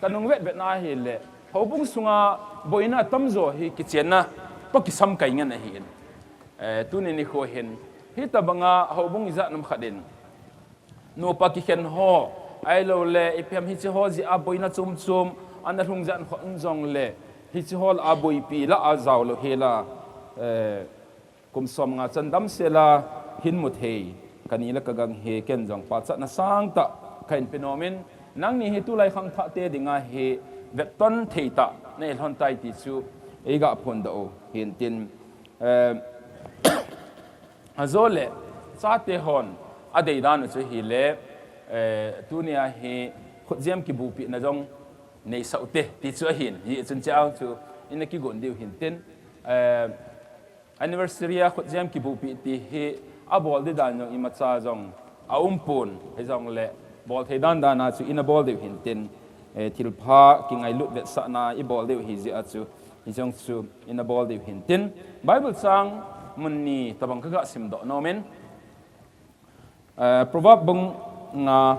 Kanung vetvet na hile, houbung sunga boina tamjo hi kichenna toh kisamkai ngen ahi in. Eh, tuni nikho hin, hitabanga houbung ijat nam khat in. Nupa kikhen ho, ahilouleh, ipi ham hiche ho jeh a boina chom chom, ana lhung jat kho um jongle, hiche ho lah a boipi lah a jao lou hel a, eh, kum somnga chan damsel a hin mu thei, kani le kagang hi ken jong pachatna sangtah kahin pe nom in, nangni hi tulai khangthah te dinga hi vetton thei tah nei lhon tai ti chu eiga phondoh u hin tin, eh, ajole chate hon adei dan u chu hile, eh, tunia hi khutjem kibupina jong neisah u te ti chu ahin, hichun chea chu ina kigon diu hin tin, eh, anniversary a khutjem kibupi ti hi abol di dan jong imacha jong aumpon, hijongle bol thei dan dan a chu ina bol diu hintin, eh, thilpha kingailut vetsahna ibol diu hi jeh a chu, hijong chu ina bol diu hintin, Bible chang mun ni tabang kaga simdoh nomin, eh, Proverb bung nga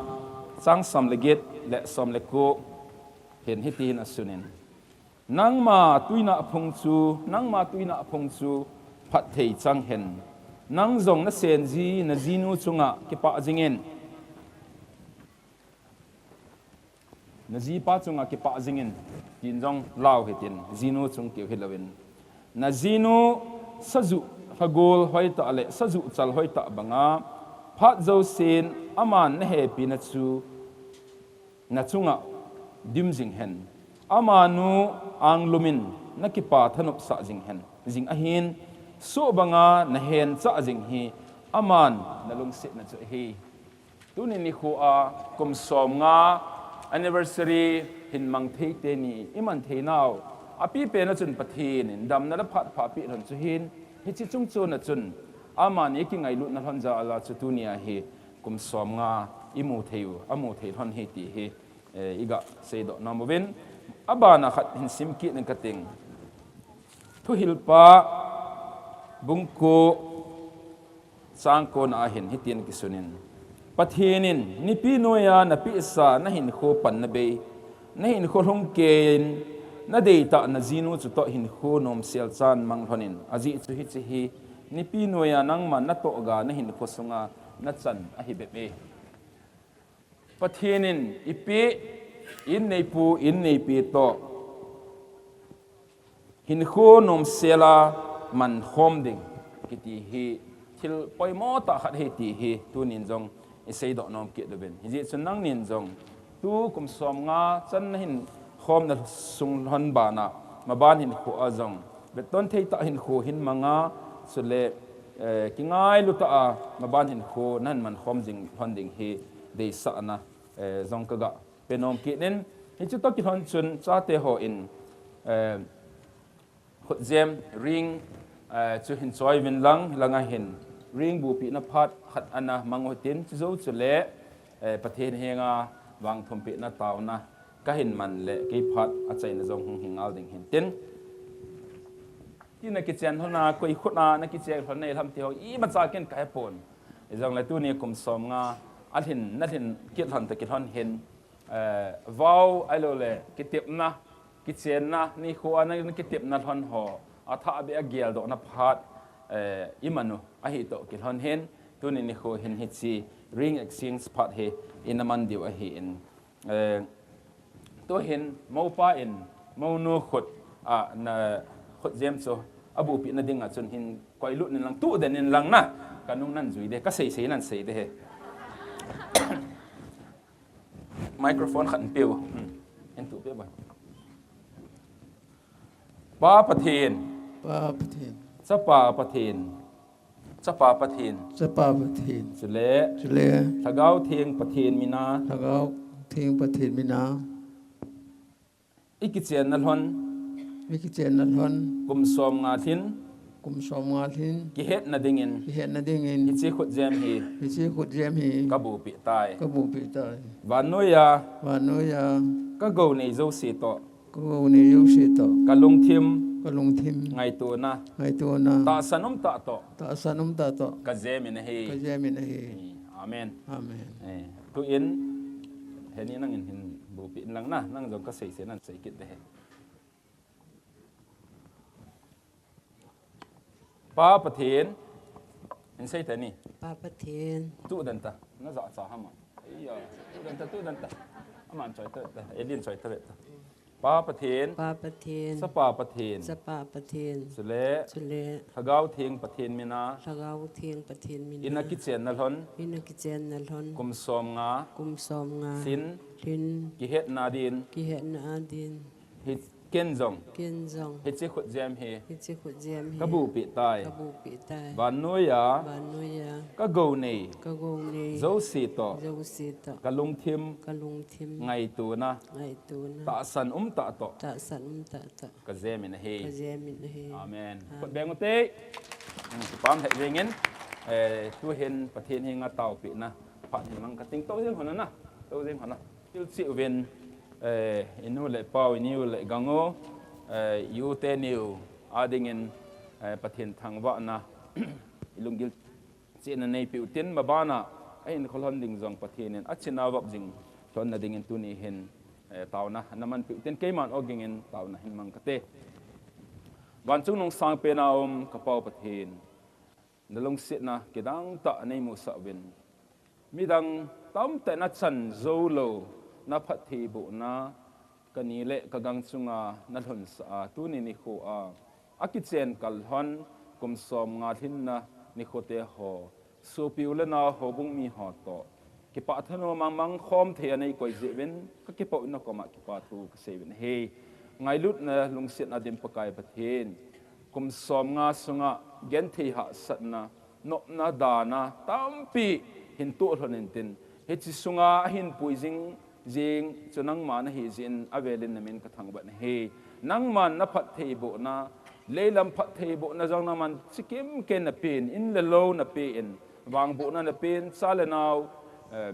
chang som le get le som le ko hin hiti hin asunin. Nangma tuina phung chu, nangma tuina phung chu phatthei chang hen. Nang jong nasen ji, najinu chunga kipah jingin. Najipa chunga kipah jingin. Tin jong lau hitin, jinu chung keu hilouvin. Najinu saju lhagol hoitah le saju chal hoitah banga phat jousen aman nahepina chu nachunga dim jing hen. Amanu anglumin nakipa thanopsah jing hen. Jing ahin, soh banga nahen chah jing hi, aman nalungsetna chu ahi. Tuni nikho a kum somnga anniversary hin mang thei teni iman theinau, apipena chun Pathen in damna le phat pha apeh lhon chu hin, hiche chungchon a chun amani kingailutna lhon jal a chu tunia hi kum somnga imu thei u, amu thei lhon hi ti hi, eh, iga seidoh nom uvin, abana khat hin sim kit ning kating. Thuhilpa bung ko chang ko na ahin hitin kisunin. Pathen in nipi noiya napehsa nahinkho panna bei, nahinkho lhungkeiyin nadeitah najinu chutoh hinkho nomsel chan mang lhonin. Ajeh chu hiche hi nipi noiya nangman natoh ga nahinkho sunga nachan ahi bep e. Pathen in ipi, inneipu, inneipi toh hinkho nomsela mankhom ding kiti hi thil poimo tah khat ahi ti hi tunin jong iseidoh nom kit uvin. Hijeh chun nangnin jong tu kum somnga chan nahinkhomna sung lhon bana maban hinkho a jong vetton thei tah hinkho hin manga chule, eh, kingailu tah a maban hinkho nahin mankhom jing lhon ding hi deisahna, eh, jong kaga pe nom kit in, hichu toh kilhon chun chate hon, eh, khutjem ring, eh, chu hin choi uvin lang, hilanga hin ring bupina phat khat ana mang utin, chujou chule, eh, Pathen henga vangthumpehna taona kahin man le kei phat achaina jong hung hi ngal ding hintin. Ti nakichen lhon a, koi khut a nakichen lhon nei lham ti ho imacha ken kahepon. Hijongle tuni kum somnga alhin, nalhin kit lhon toh kilhon hin, eh, vao ahiloule kitepna, kichenna, nikho a na, nakitepna lhon ho athah beh a geldohna phat, eh, iman u ahi toh kilhon hin, tuni nikho hin hiche ring exchange phat hi ina man diu ahin. Eh, tuhin, moupa in, mounu khut a, na khutjem chu abupina dinga chun hin koilut nin lang, tuh den in lang na, kanung nan jui de, kasei sei nan sei de he. Microphone khat in peu. Hmm. In tuh pe bai. Pa Pathen. Pa Pathen. Chapa Pathen. Chapa Pathen. Chapa Pathen. Chule. Chule. Lhagao Theng Pathen mina. Lhagao Theng Pathen mina. I kichenna lhon. I kichenna lhon. Kum somnga lhin. Kum somnga lhin. Kihetna dingin. Kihetna dingin. Hiche khutjem hi. Hiche khutjem hi. Kabupeh tai. Kabupeh tai. Vannoiya. Vannoiya. Kagou nei jouse toh. Kagou nei jouse toh. Kalungthim. Kalungthim. Ngaitona. Ngaitona. Tahsan umtah toh. Tahsan umtah toh. Kajem in ahi. Kajem in ahi. Amen. Amen. Eh, tuin, heni nangin hin bupeh in lang na, nang jong kasei sei nan sei kit de he. Pa Pathen, in sei tani. Pa Pathen. Tuh den ta, na jahcha ham a. Iya, tuh den ta, tuh den ta. Aman choi ta, ta, Edin choi ta, ta. Pa Pathen. Pa Pathen. Chapa Pathen. Chapa Pathen. Chule. Chule. Lhagao Theng Pathen mina. Lhagao Theng Pathen mina. Ina kichenna lhon. Ina kichenna lhon. Kum somnga. Kum somnga. Lhin. Lhin. Kihetna din. Kihetna din. Hi ken jong. Ken jong. Hiche khutjem hi. Hiche khutjem hi. Kabupeh tai. Kabupeh tai. Vannoiya. Vannoiya. Kagou nei. Kagou nei. Jouse toh. Jouse toh. Kalungthim. Kalungthim. Ngaitona. Ngaitona. Tahsan umtah toh. Tahsan umtah toh. Kajem in ahi. Kajem in ahi. Amen. Amen. Khut beng ute. Hmm, kipah lheh jengin. Eh, tuhin Pathen henga taopehna phat hin mang kating, tou jing hon na, tou jing hon na. Tilchih uvin, eh, inu le pau, inu le gangu, eh, ute niu adingin, eh, Pathen thangvahna, ilunggil chehna neipeh utin, mabana ahin kholhon ding jong Pathen in achena vop jing lhonna dingin tuni hin, eh, taona namanpeh utin, keiman ogingin taona hin mang kate. Vanchung nungsang pena um ka Pau Pathen, nalungsetna kidang tah neimusah uvin, midang tamtah in achan jou lou naphattheibohna kani le kagang chunga nalhunsah a, tuni nikho a akichen kal lhon kum somnga lhinna nikhote ho, sopi u le nao, houbung mi ho toh kipah thanom a mangkhom thei a neikoi jeh uvin kakipah in nakoma kipathu kasei uvin ahi. Ngailutna lungsetna dim Pakai Pathen, kum somnga sunga genthei hahsatna, nopna, dana tampi hin toh lhon intin, hiche sunga ahin pui jing jing chu nangma nahi jeh in avelin namin kathangvah in ahi. Nangman naphattheibohna, leilam phattheibohna jong nangman chikim ken napen, in le lou napen, vangbohna napen, cha le nao, eh,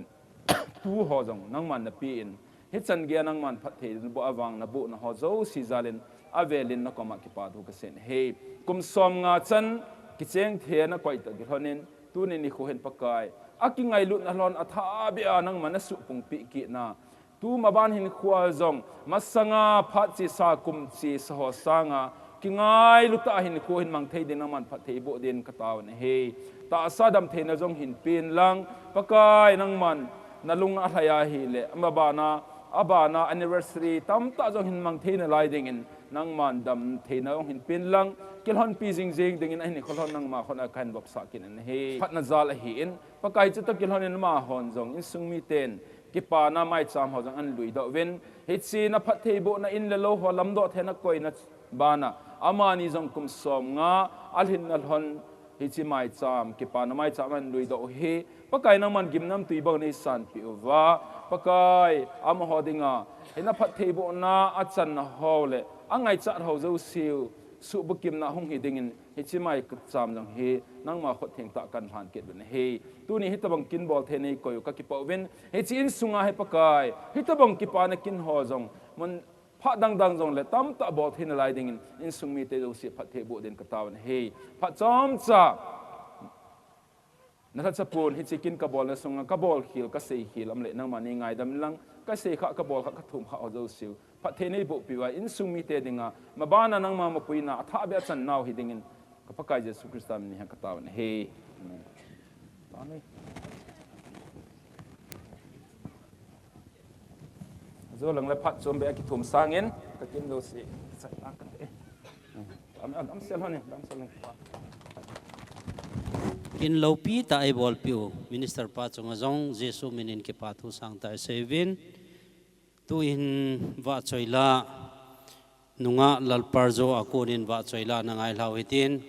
tu ho jong nangman napen, hichan geiya nangman phattheiboh a vang nabohna ho jouse jalin avelin nakoma kipathu kasei in ahi. Kum somnga chan kicheng thei a nakoi toh kilhonin, tuni nikho hin Pakai, akingailutna lhon athahbeh a nangman nasuhpung peh kitna, tu maban hinkhoa jong masanga phat chesa kum chesa ho sanga kingailu tah a hinkho hin mang thei din nangman phattheiboh din katao in ahi. Tahsa damtheina jong hinpen lang, Pakai nangman nalung alhai ahile, mabana, abana anniversary tamtah jong hin mang thei nalai dingin, nangman damtheina jong hinpen lang, kilhonpi jing jing dingin ahin kholhon nangma khut a kahin vopsah kit in ahi. Phatna jal ahin, Pakai, chutoh kilhonin amahon jong insung miten kipana maicham ho jong ahin luidoh uvin, hiche naphattheibohna in le lou ho lamdoh theina koina bana, amani jong kum somnga alhinna lhon hiche maicham, kipana maicham ahin luidoh u hi, Pakai nangman gimnamtui bang neisanpeh uva, Pakai, amaho dinga hi naphattheibohna achanna ho le angaichat ho jouseu suhbukimna hung hi dingin, hiche maicham jong hi nangma khut thengtah kahin lhan kit uvin ahi. Tuni hitobang kin bolthei neikoi u kakipah uvin, hiche insunga hi Pakai, hitobang kipana kin ho jong mun phat dangdang jongle tamtah bolthei nalai dingin, insung mite jouse phattheiboh din katao in ahi. Phat chomcha nalhacha pon hiche kin kabolna sunga kabolkhel, kaseikhel aum le, nangman neingaidam inlang, kaseikhah, kabolkhah, kathumkhah ho jouseu phatthei neibohpeh uva, insung mite dinga mabana nangma mapuina athahbeh a channau hi dingin, ka Pakai Jesu Christa min in katao in ahi. Amen. Amen. Ajo lang le phat chombeh a kithum sangin, kakin jouse, kate. Am, am, am sel hon e, am sel hon e. Kin loupi tah a eibolpeh u Minister pa chunga jong Jesu min in kipathu sangtah iseiuvin. Tuin vahchoila nungah Lalparjo a konin vahchoila ana ngailhau hitin,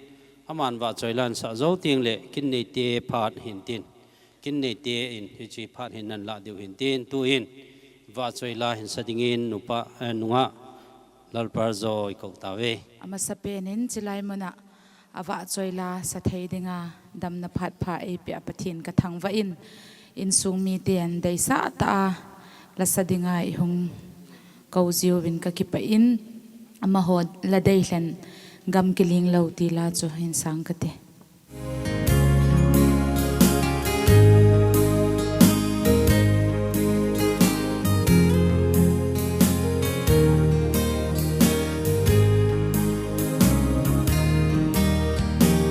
aman vahchoila ahin sah jou tengle kin neite phat hintin, kin neite in hiche phat hin nahin lah diu hintin, tuin vahchoila hin sa dingin nupa, eh, nungah Lalparjo ikou tauve. Amasapen in chulai muna avahchoila sa thei dinga damna phat pha eipeh a Pathen kathangvah in, insung miten deisah tah a lasa dinga eihung kou jiuvin kakipah in, amaho la deilhen Gam Kiling Lou ti la chu hin sang kate.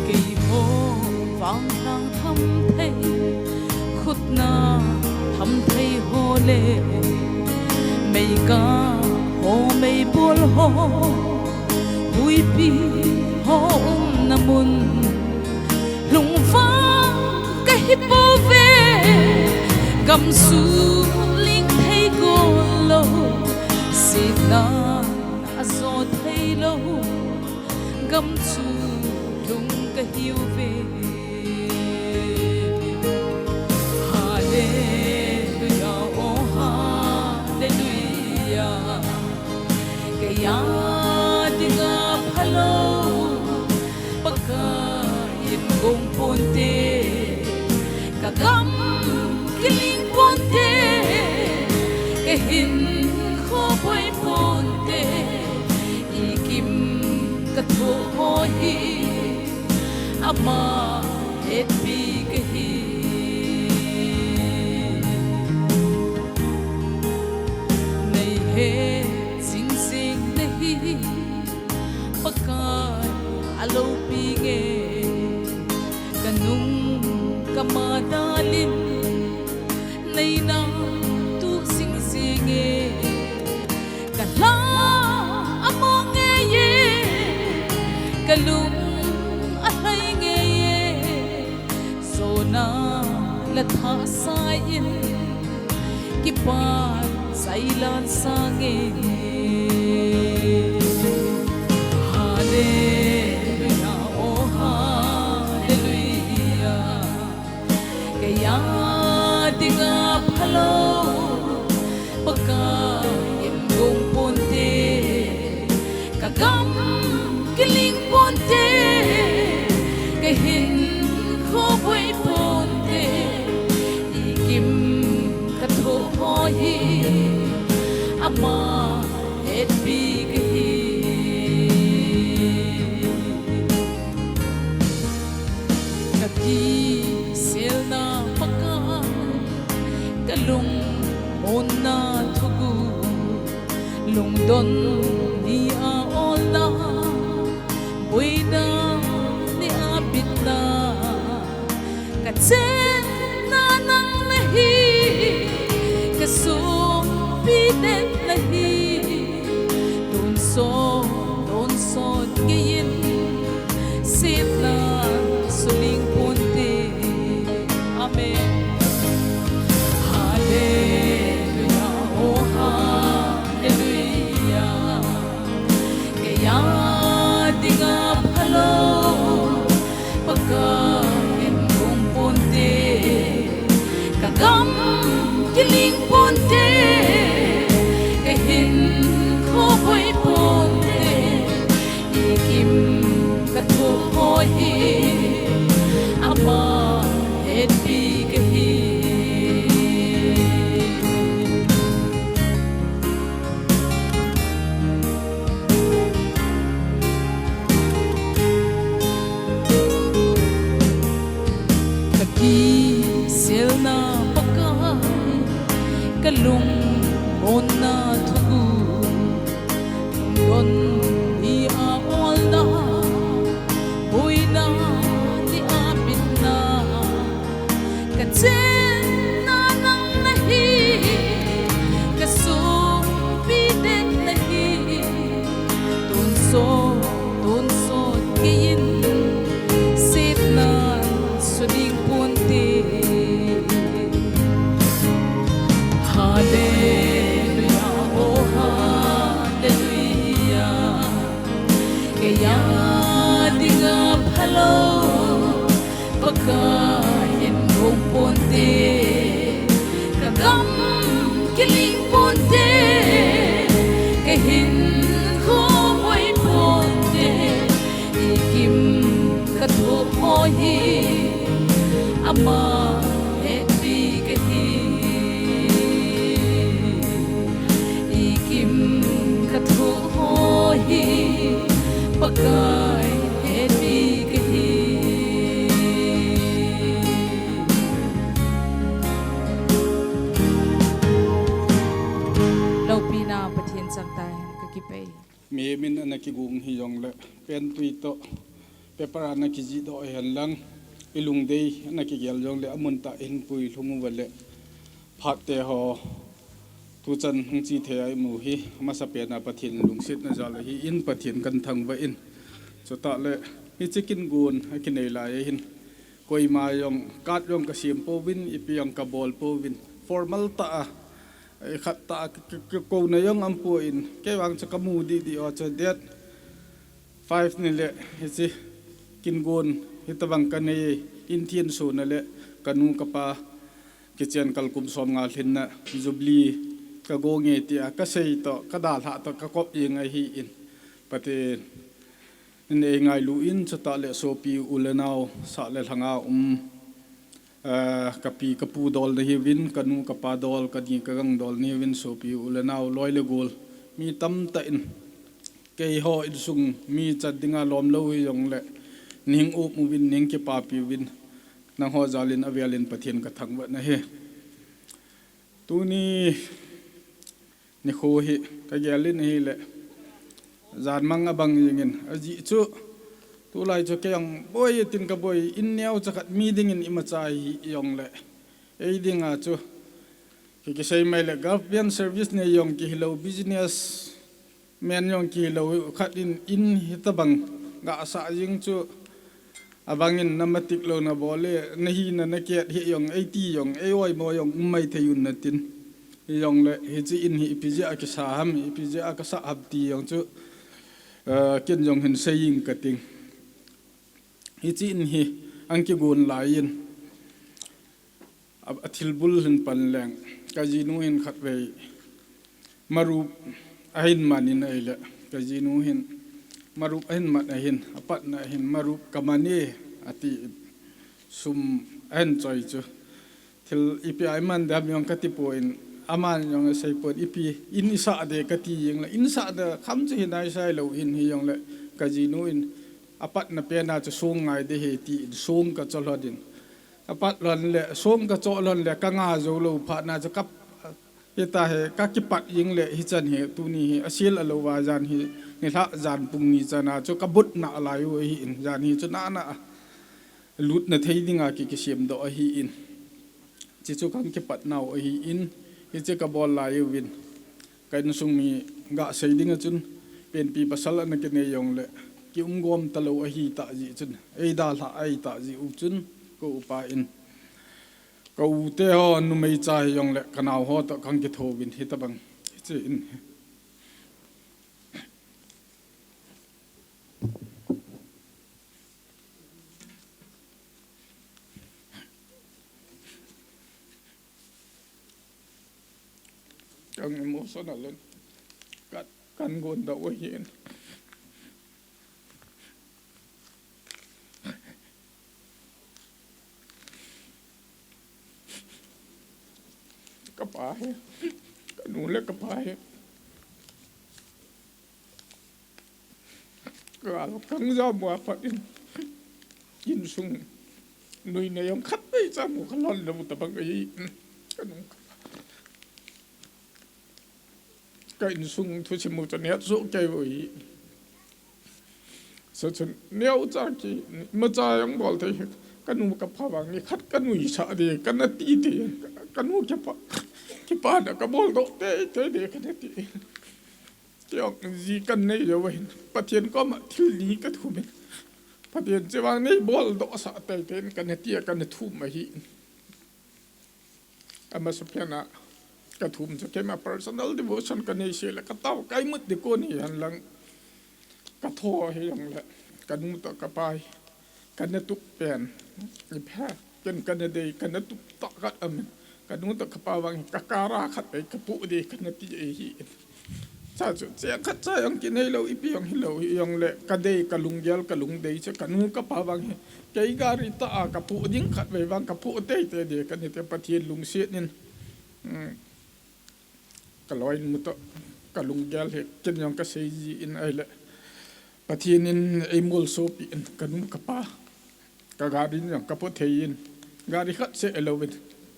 Keiho vang lhang tham thei, khutna tham thei ho le, meikah ho, meibol ho, huipi ho umna mun, lungvang kahi pouve. Gam suling thei got lou, sihna ajo thei lou, gam chu lhung kahiuve. Hallelujah, oh hallelujah. Keija dinga phalou Pakai in gong ponte. Ama hetpi kahi. Nei het jingjing nahi, Pakai alopi nge. Kanung kama dalin nei natoh jingjing e. Kalha among nge e, kalung alhai nge e. Jona la thasai in, kipan sailan sang e. Hallelujah, oh hallelujah. Kei a dinga phalou Pakai in gong ponte, ka gam kiling ponte, ka hinkho boi ponte, i kim ka thoh ho hi ama hetpi kahi. Ka kiselna Pakai, ka lungmonna thuguh, lungdon ni a olna, boina ni a bitna, ka chenna nang nahi, ka sumpi den nahi. Tonsot, tonsot kei in, setna suling ponte. Amen. Hallelujah, oh hallelujah. Kei a dinga phalou Pakai in gong ponte, ka gam kiling ponte, ka hinkho boi ponte, i kim ka thoh ho hi ama hetpi kahi. Ka kiselna Pakai, ka lungmonna thuguh, lungdon ni a olna, boina ni a bitna, ka chenna nang nahi, ka sumpi den nahi. Tonsot, tonsot kei in, setna suling ponte. Hallelujah, oh hallelujah. Kei a dinga phalou Pakai in gong ponte, ka gam kiling ponte, ka hinkho boi ponte, i kim ka thoh ho hi ama hetpi kahi. I kim ka thoh ho hi Pakai hetpi kahi. Loupina Pathen changtah hen, ka kipah e. Mihem in ana kigong hijongle, pentui toh, paper a ana kijihdoh hihen lang, i lungdei ana kigel jongle, amun tah in puilhung uva le, phat te ho, tuchan hung chi thei a i mu hi, amasapen a Pathen lungsetna jal ahi in, Pathen kan thangvah in. Chutah le, hiche kin gon a kinei lai ahin, koima jong, card jong ka sem pouvin, ipi jong ka bol pouvin. Formal tah a, eh, khat tah a, k-, k-, k-, kouna jong aumpoi in, kei vang chu ka mu didi o chu date five ni le, hiche kin gon, hitobang ka nei, in thinsona le, ka nu ka pa, kichen kal kum som nga lhinna, Jubilee, ka gonge tia, ka sei toh, ka dalhah toh, ka kop jeng ahi in. Pathen in ei ngailu in, chutah le sopi u le nao, sah le lhanga um, eh, ka pi ka pu dol nahiuvin, ka nu ka pa dol, ka ni ka gang dol nahiuvin, sopi u le nao, loi le gol, mi tamtah in, keiho insung mi chat dinga lom lou hijongle, Ning um uvin, ning kipapi uvin, nangho jalin avelin Pathen kathangvah nahi. Tuni nikho hi kagelin ahile, janmang abang jingin, ajeh chu tulai chu kei jong boi tin kaboi, in neo chakhat mi dingin imacha hi jongle, ei dinga chu ki, kisei mai le, government service nei jong kihilou, business man jong kihilou, khat in, in hitabang gasah jing chu abangin namatik lou nabol le, nahina naket hi jong, eiti jong, ei oimo jong um maithei un natin. Hijongle hiche in hi ipi jeh a kisa ham, ipi jeh a kasah ham ti jong chu, eh, ken jong hin sei ing kating. Hiche in hi ahung kigon laiyin, a, athilbul hin pan leng, kajinu hin khatvei marup ahin manin ahile, kajinu hin marup ahin man ahin, apatna ahin marup kaman e ati, sum ahin choi chu. Thil ipi a iman dem jong katipon, aman jong aseipon, ipi in isah de kati jeng le, in sah de kham chu hinai sai lou hin hijongle, kajinu in apatna pena chu song ngai de hi tin song kacho lhon in, apat lhon le, song kacho lhon le, kanga jou lou phatna chu ka, hita hi kakipat jeng le, hichan hi tuni hi asel alou va, jan hi nilhah jan pung ni chana chu kabutna alai u ahin, jan hi chu nana lutna thei dinga ki, kisem doh ahin. Hiche chu kahung kipat nau ahin, hiche kabol lai uvin, ka insung mi gasei ding a chun, penpi pasal ana kinei jongle, kium gom talou ahitah jeh chun, eidalhah ahitah jeh u chun, ka upa in, ka u teho numei cha hijongle, kanao ho toh kahung kithouvin hitabang hiche in hi. Kahung emotional in, ka, kahung gon doh ahin. Kapa hi, kanu le kapa hi, ka, kahung jam uva pat in, insung nuina jong khatvei cha mu kalhon lou tabang ahi, kanu kapa. Ka insung thusim u chu neo soh kei u ahi. Chuchun neocha ki, imacha jong bol thei, kanu kapa vang nikhat kanuisah ding, kana ti ding, kanu kapa, kipana kabol doh teitei ding kana ti. Kei jong ji kanei jou ahin, Pathen koma thil ni kathum in, Pathen che vang neibol dohsah teitei in kana ti a kana thum ahi. Amasapen a kathum chu keima personal devotion kanei seh le, katao ka imut ding kon hihen lang, katho hijongle, kanu toh kapa hi kana tup pen, ipha, ken kana dei, kana tup tah khat aumin, kanu toh kapa vang hi kakara khat ei kapoh ding kana ti ahi. Cha chu, cheng khat cha jong kinei lou, ipi jong hilou, hijongle, kadei, kalunggel, kalungdei chu, kanu kapa vang hi, kei gari tah a kapoh ding khatvei vang kapoh teitei ding kana ti, Pathen lungset in, um, kaloinu toh, kalunggel hi, ken jong kasei ji in ahile, Pathen in eimolsopi in, kanu kapa. Ka gari jong kapoh thei in, gari khat seh louvin,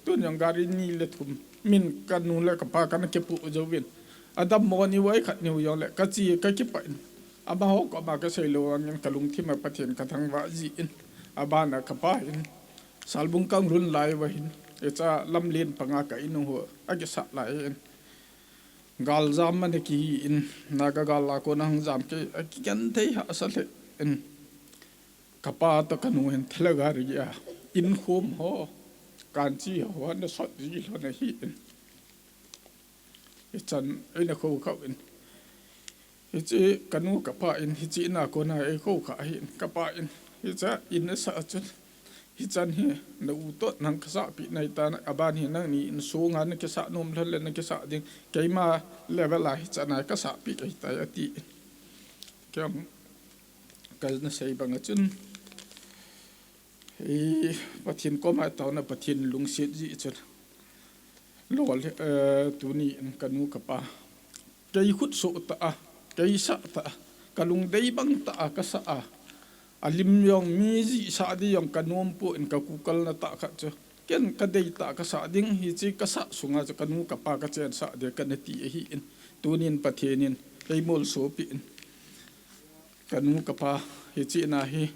tun jong gari ni le thum, min kanu le kapa kana kipoh jouvin, adammo ni vai khat niu jongle, kache kakipah in, amaho koma kasei lou vangin kalungthim a Pathen kathangvah ji in, abana kapa in, Salbung kahung lhun lai uva hin, hicha lamlen panga ka in u hi akisah lai in, galjam ana kihi in, Naga gal a kona hung jam kei, akigenthei hahsa lheh in, kapa toh kanu hin thela gari a, inkhom ho, kanchi ho, ana sot ji lhon ahi in. Hichan, eina khoukhah in. Hiche kanu kapa in, hiche in a kona eikhoukhah ahi in, kapa in. Hicha in asah a chun, hichan hi, na u toh nang kasahpeh nahitan, aban hi nangni in songa nakisah nom lhon le nakisah ding, keima level a hichan a kasahpeh ahitai ati in. Kei jong kana sei bang a chun, hi, Pathen koma taona, Pathen lungset ji chun, lol, eh, tuni in kanu kapa, kei khutsoh tah a, kei sah tah a, kalungdei bang tah a kasah a, Alim jong mi jihsah ding jong kanom poi, ka kukalna tah khat chu. Ken kadei tah kasah ding, hiche kasah sunga chu kanu kapa kachensah ding kana ti ahin. Tunin Pathen in eimolsopi in, kanu kapa hiche na hi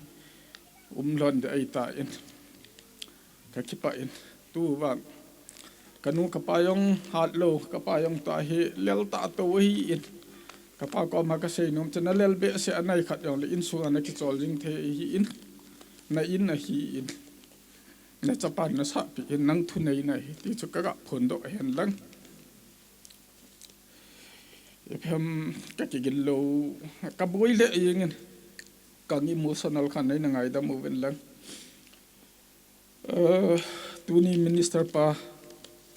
umlhon ding ahitan, kakipah in. Tuvang kanu kapa jong hatlou, kapa jong tua hi lel tah tou ahin. Kapa koma kaseinom chu, nalel behseh a nai khat jongle insunga nakichol jing thei ahin. Na in ahin, nachapan nasahpi in, nang thunei nahi ti chu kaga phondoh hen lang. Iphem kakigil lou, kaboi lheh jengin, kang emotional khan neina ngaidam uvin lang. Tuni minister pa,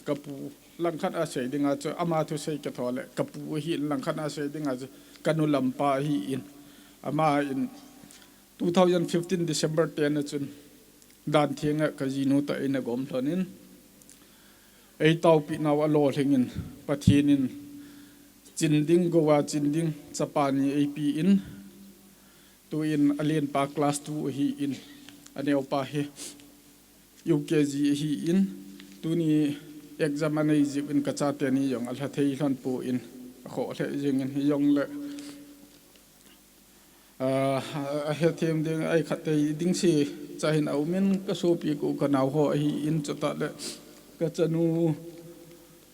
kapu, langkhat a sei dinga chu ama thusei katho le kapu ahin, langkhat a sei dinga chu kanu lampa ahin. Ama in two thousand fifteen December ten a chun Danthenga kajinu toh eina gomlhonin, eitaopi nau alolhingin, Pathen in chin ding, gouva chin ding chapa ni eipen, tuin alenpa class two ahin, aneopa hi UKG ahin, tuni exam anei jiuvin kachate ni jong alha thei lhon pon, akhoh lheh jengin, hijongle ahethem ding, ahi khat thei ding se chahin aumin, kasopi u kanaoho ahin, chutah le kachanu,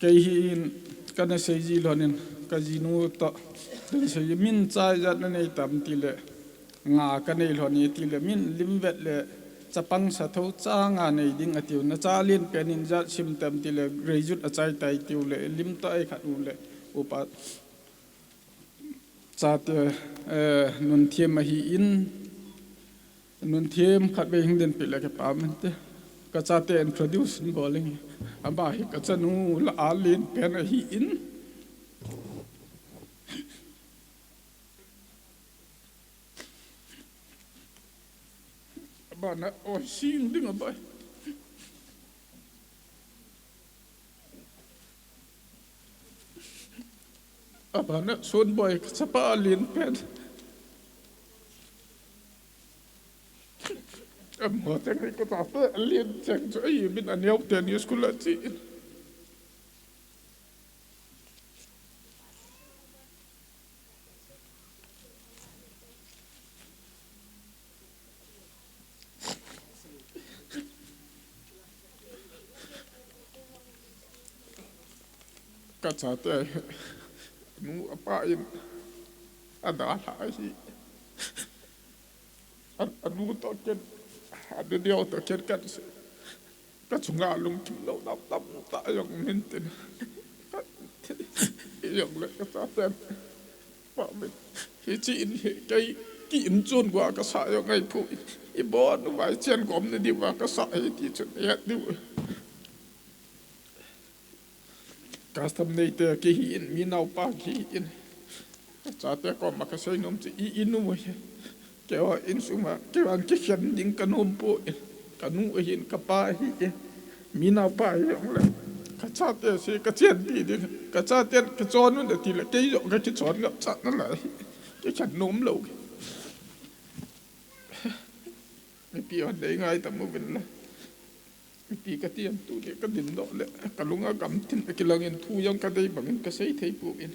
kei hin kana seiji lhonin, kajinu toh kana seiji, min cha ijat nanei tam tile, nga kanei lhon e tile, min limvet le chapang sa tho cha nga nei ding atiu, nacha lenpen in ijat sim tam tile, graduate achai tai tiule, lim toh ahi khat ule, upa chate, nunthem ahin, nunthem khatvei hung dinpeh le kipah mente. Kachate introduce bol inge. Ama hi kachanu lah a lenpen ahin. Abana, oi, sing ding abai. Abana, Sonboi, kachapa lenpen. Amaho teng hi kachate alen cheng chu ahi, min aneo teni school a che in. Kachate nu apa in adalha ahi. Anu toh ken, anu neo toh ken kasei. Kachunga lungkim lou dam tamtah jong min tin. Jongle kachaten, pa min, hiche in hi kei ki-in chun gua kasah jong ahipoi. Ibon uva ichen gom nadiuva kasah hi ti chun ihet diu. Custom neite kihin, mi naopa kihin. Chate koma kaseinom chu i-in u hi. Keiho insunga, keiho kikhen ding kanom poi. Kanu ahin, kapa ahi. Mi naopa hijongle, kachate se kachenpi ding. Kachaten kichon un atile, kei jong kakichon ngap chat nalai. Kikhen nom lou. Mipi hon nei ngaidam uvin lang. Ipi kati ham, tuni kadindoh le kalunga gamtin akilangin thu jong kadei bangin kasei thei poi.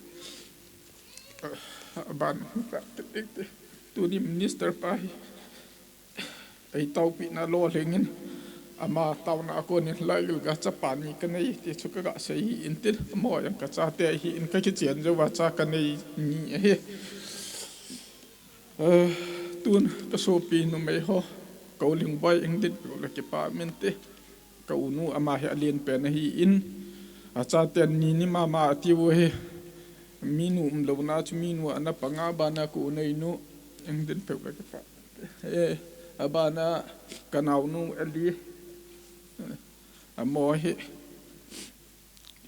Aban, tuni minister pa hi eitaopina lolhingin, ama taona a konin laigil ga chapa ni kanei ti chu kaga sei ahin tin, amaho jong kachate ahin, kakichen jouva cha kanei ni ahi. Tun kasopi numei ho, Koulingboi, hung dinpeh le kipah mente. Ka unu ama hi alenpen ahin, achaten ni ni mama atiu ahi. Minu umlouna chu minu ana panga, abana ka u neinu, hung dinpeh le kipah. Abana kanaonu Eli, amaho hi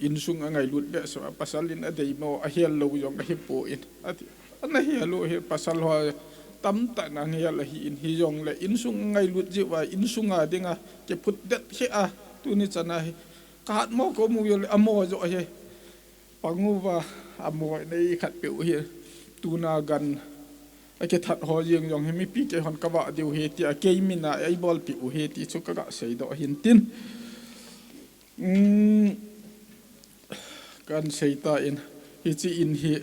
insung angailut behseh a, pasal in adeimo, ahel lou jong ahipoi. Ati, ana hel u hi pasal ho tamtah in ahel ahin, hijongle insung angailut jeh uva, insunga dinga kiphutdet hi a, tuni chana hi kahatmo kamu jongle amaho joh hi panguva, amaho nei khatpeh u hi, tuna gan Akithat ho jeng jong hi mipi keihon kavah diu ahi tia kei mina eibolpeh u ahi ti chu kaga seidoh ahin tin. Um, kahin seitan, hiche in hi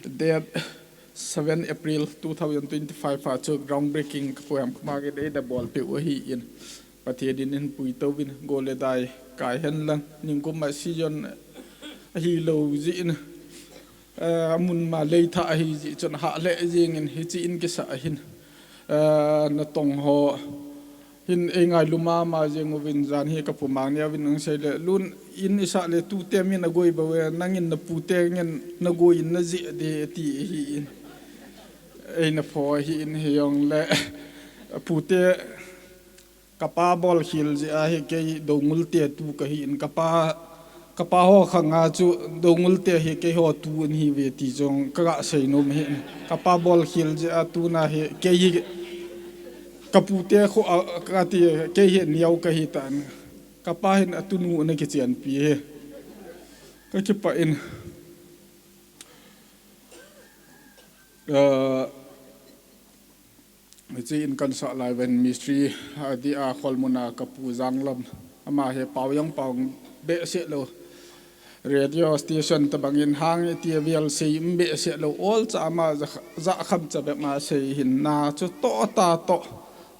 date seven April two thousand twenty-five a chu groundbreaking kapu ham kuma kei dei da bolpeh u ahin. Pathen in eipuitou vin, go le dai kai henlang, ningkum a season ahilou jeh in, eh, amun ma leitha ahi jeh chun hah lheh jeng in hiche in kisah ahin, eh, natong ho hin eingailu mama jeng uvin jan hi kapu mang neo vin nang sei le lun in isah le tute min agoi bou ve nangin napute ngen nagoi in najeh ding ti ahin. Eina pho ahin hijong le pute Kapa bolkhel jeh a hi kei Doungel te tu kahin, kapa, kapa ho khang a chu Doungel te hi keiho tu ahi ve ti jong kaga seinom ahin. Kapa bolkhel jeh a tuna hi kei hi kapu te kho a, kati kei hi neo kahi tan. Kapa hin atunu ana kichenpi hi. Kakipah in, ah, Hiche in kahin sah lai uvin mistri, ah, dia Kholmun a kapu Janglam. Ama hi pao jong pao behseh lou. Radio station tabang in hang iti avel sei behseh lou. Olcha ama ja, ja kham cha bep ma sei hin na chu toh ta toh.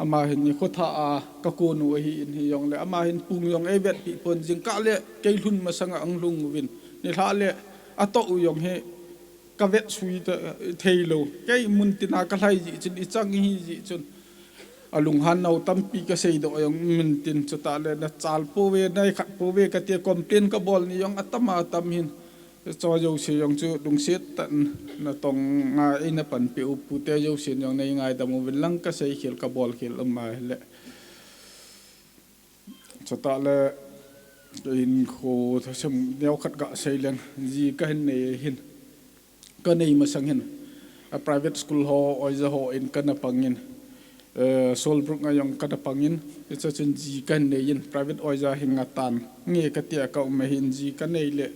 Ama hin nikho thah a kakonu ahin hijong le. Ama hin pung jong eivetpi pon jingkah le kei lhun masang a ahung lhung uvin. Nilhah le atoh u jong hi kavet sui ta, thei lou. Kei muntin a kalhai jeh chun, ichang ihi jeh chun. Alunghan nau tampi kaseidoh jong muntin chutah le nachal pouve, naikhat pouve kati complain kabol ni jong atam atam hin. Cho jouse jong chu lungset tah in natong a eina panpi u pute jousen jong neingaidam uvin lang kaseikhel kabolkhel um ahile. Chutah le, kei hin kho thasem neo khat gasei leng, ji kahin nei hin. Kanei masang hin. A private school ho, oija ho in kana pangin. Eh, Solbrook a jong kana pangin. Hiche chun ji kahin nei in. Private oija hi ngatan. Nge katia kaum ahin ji kanei le.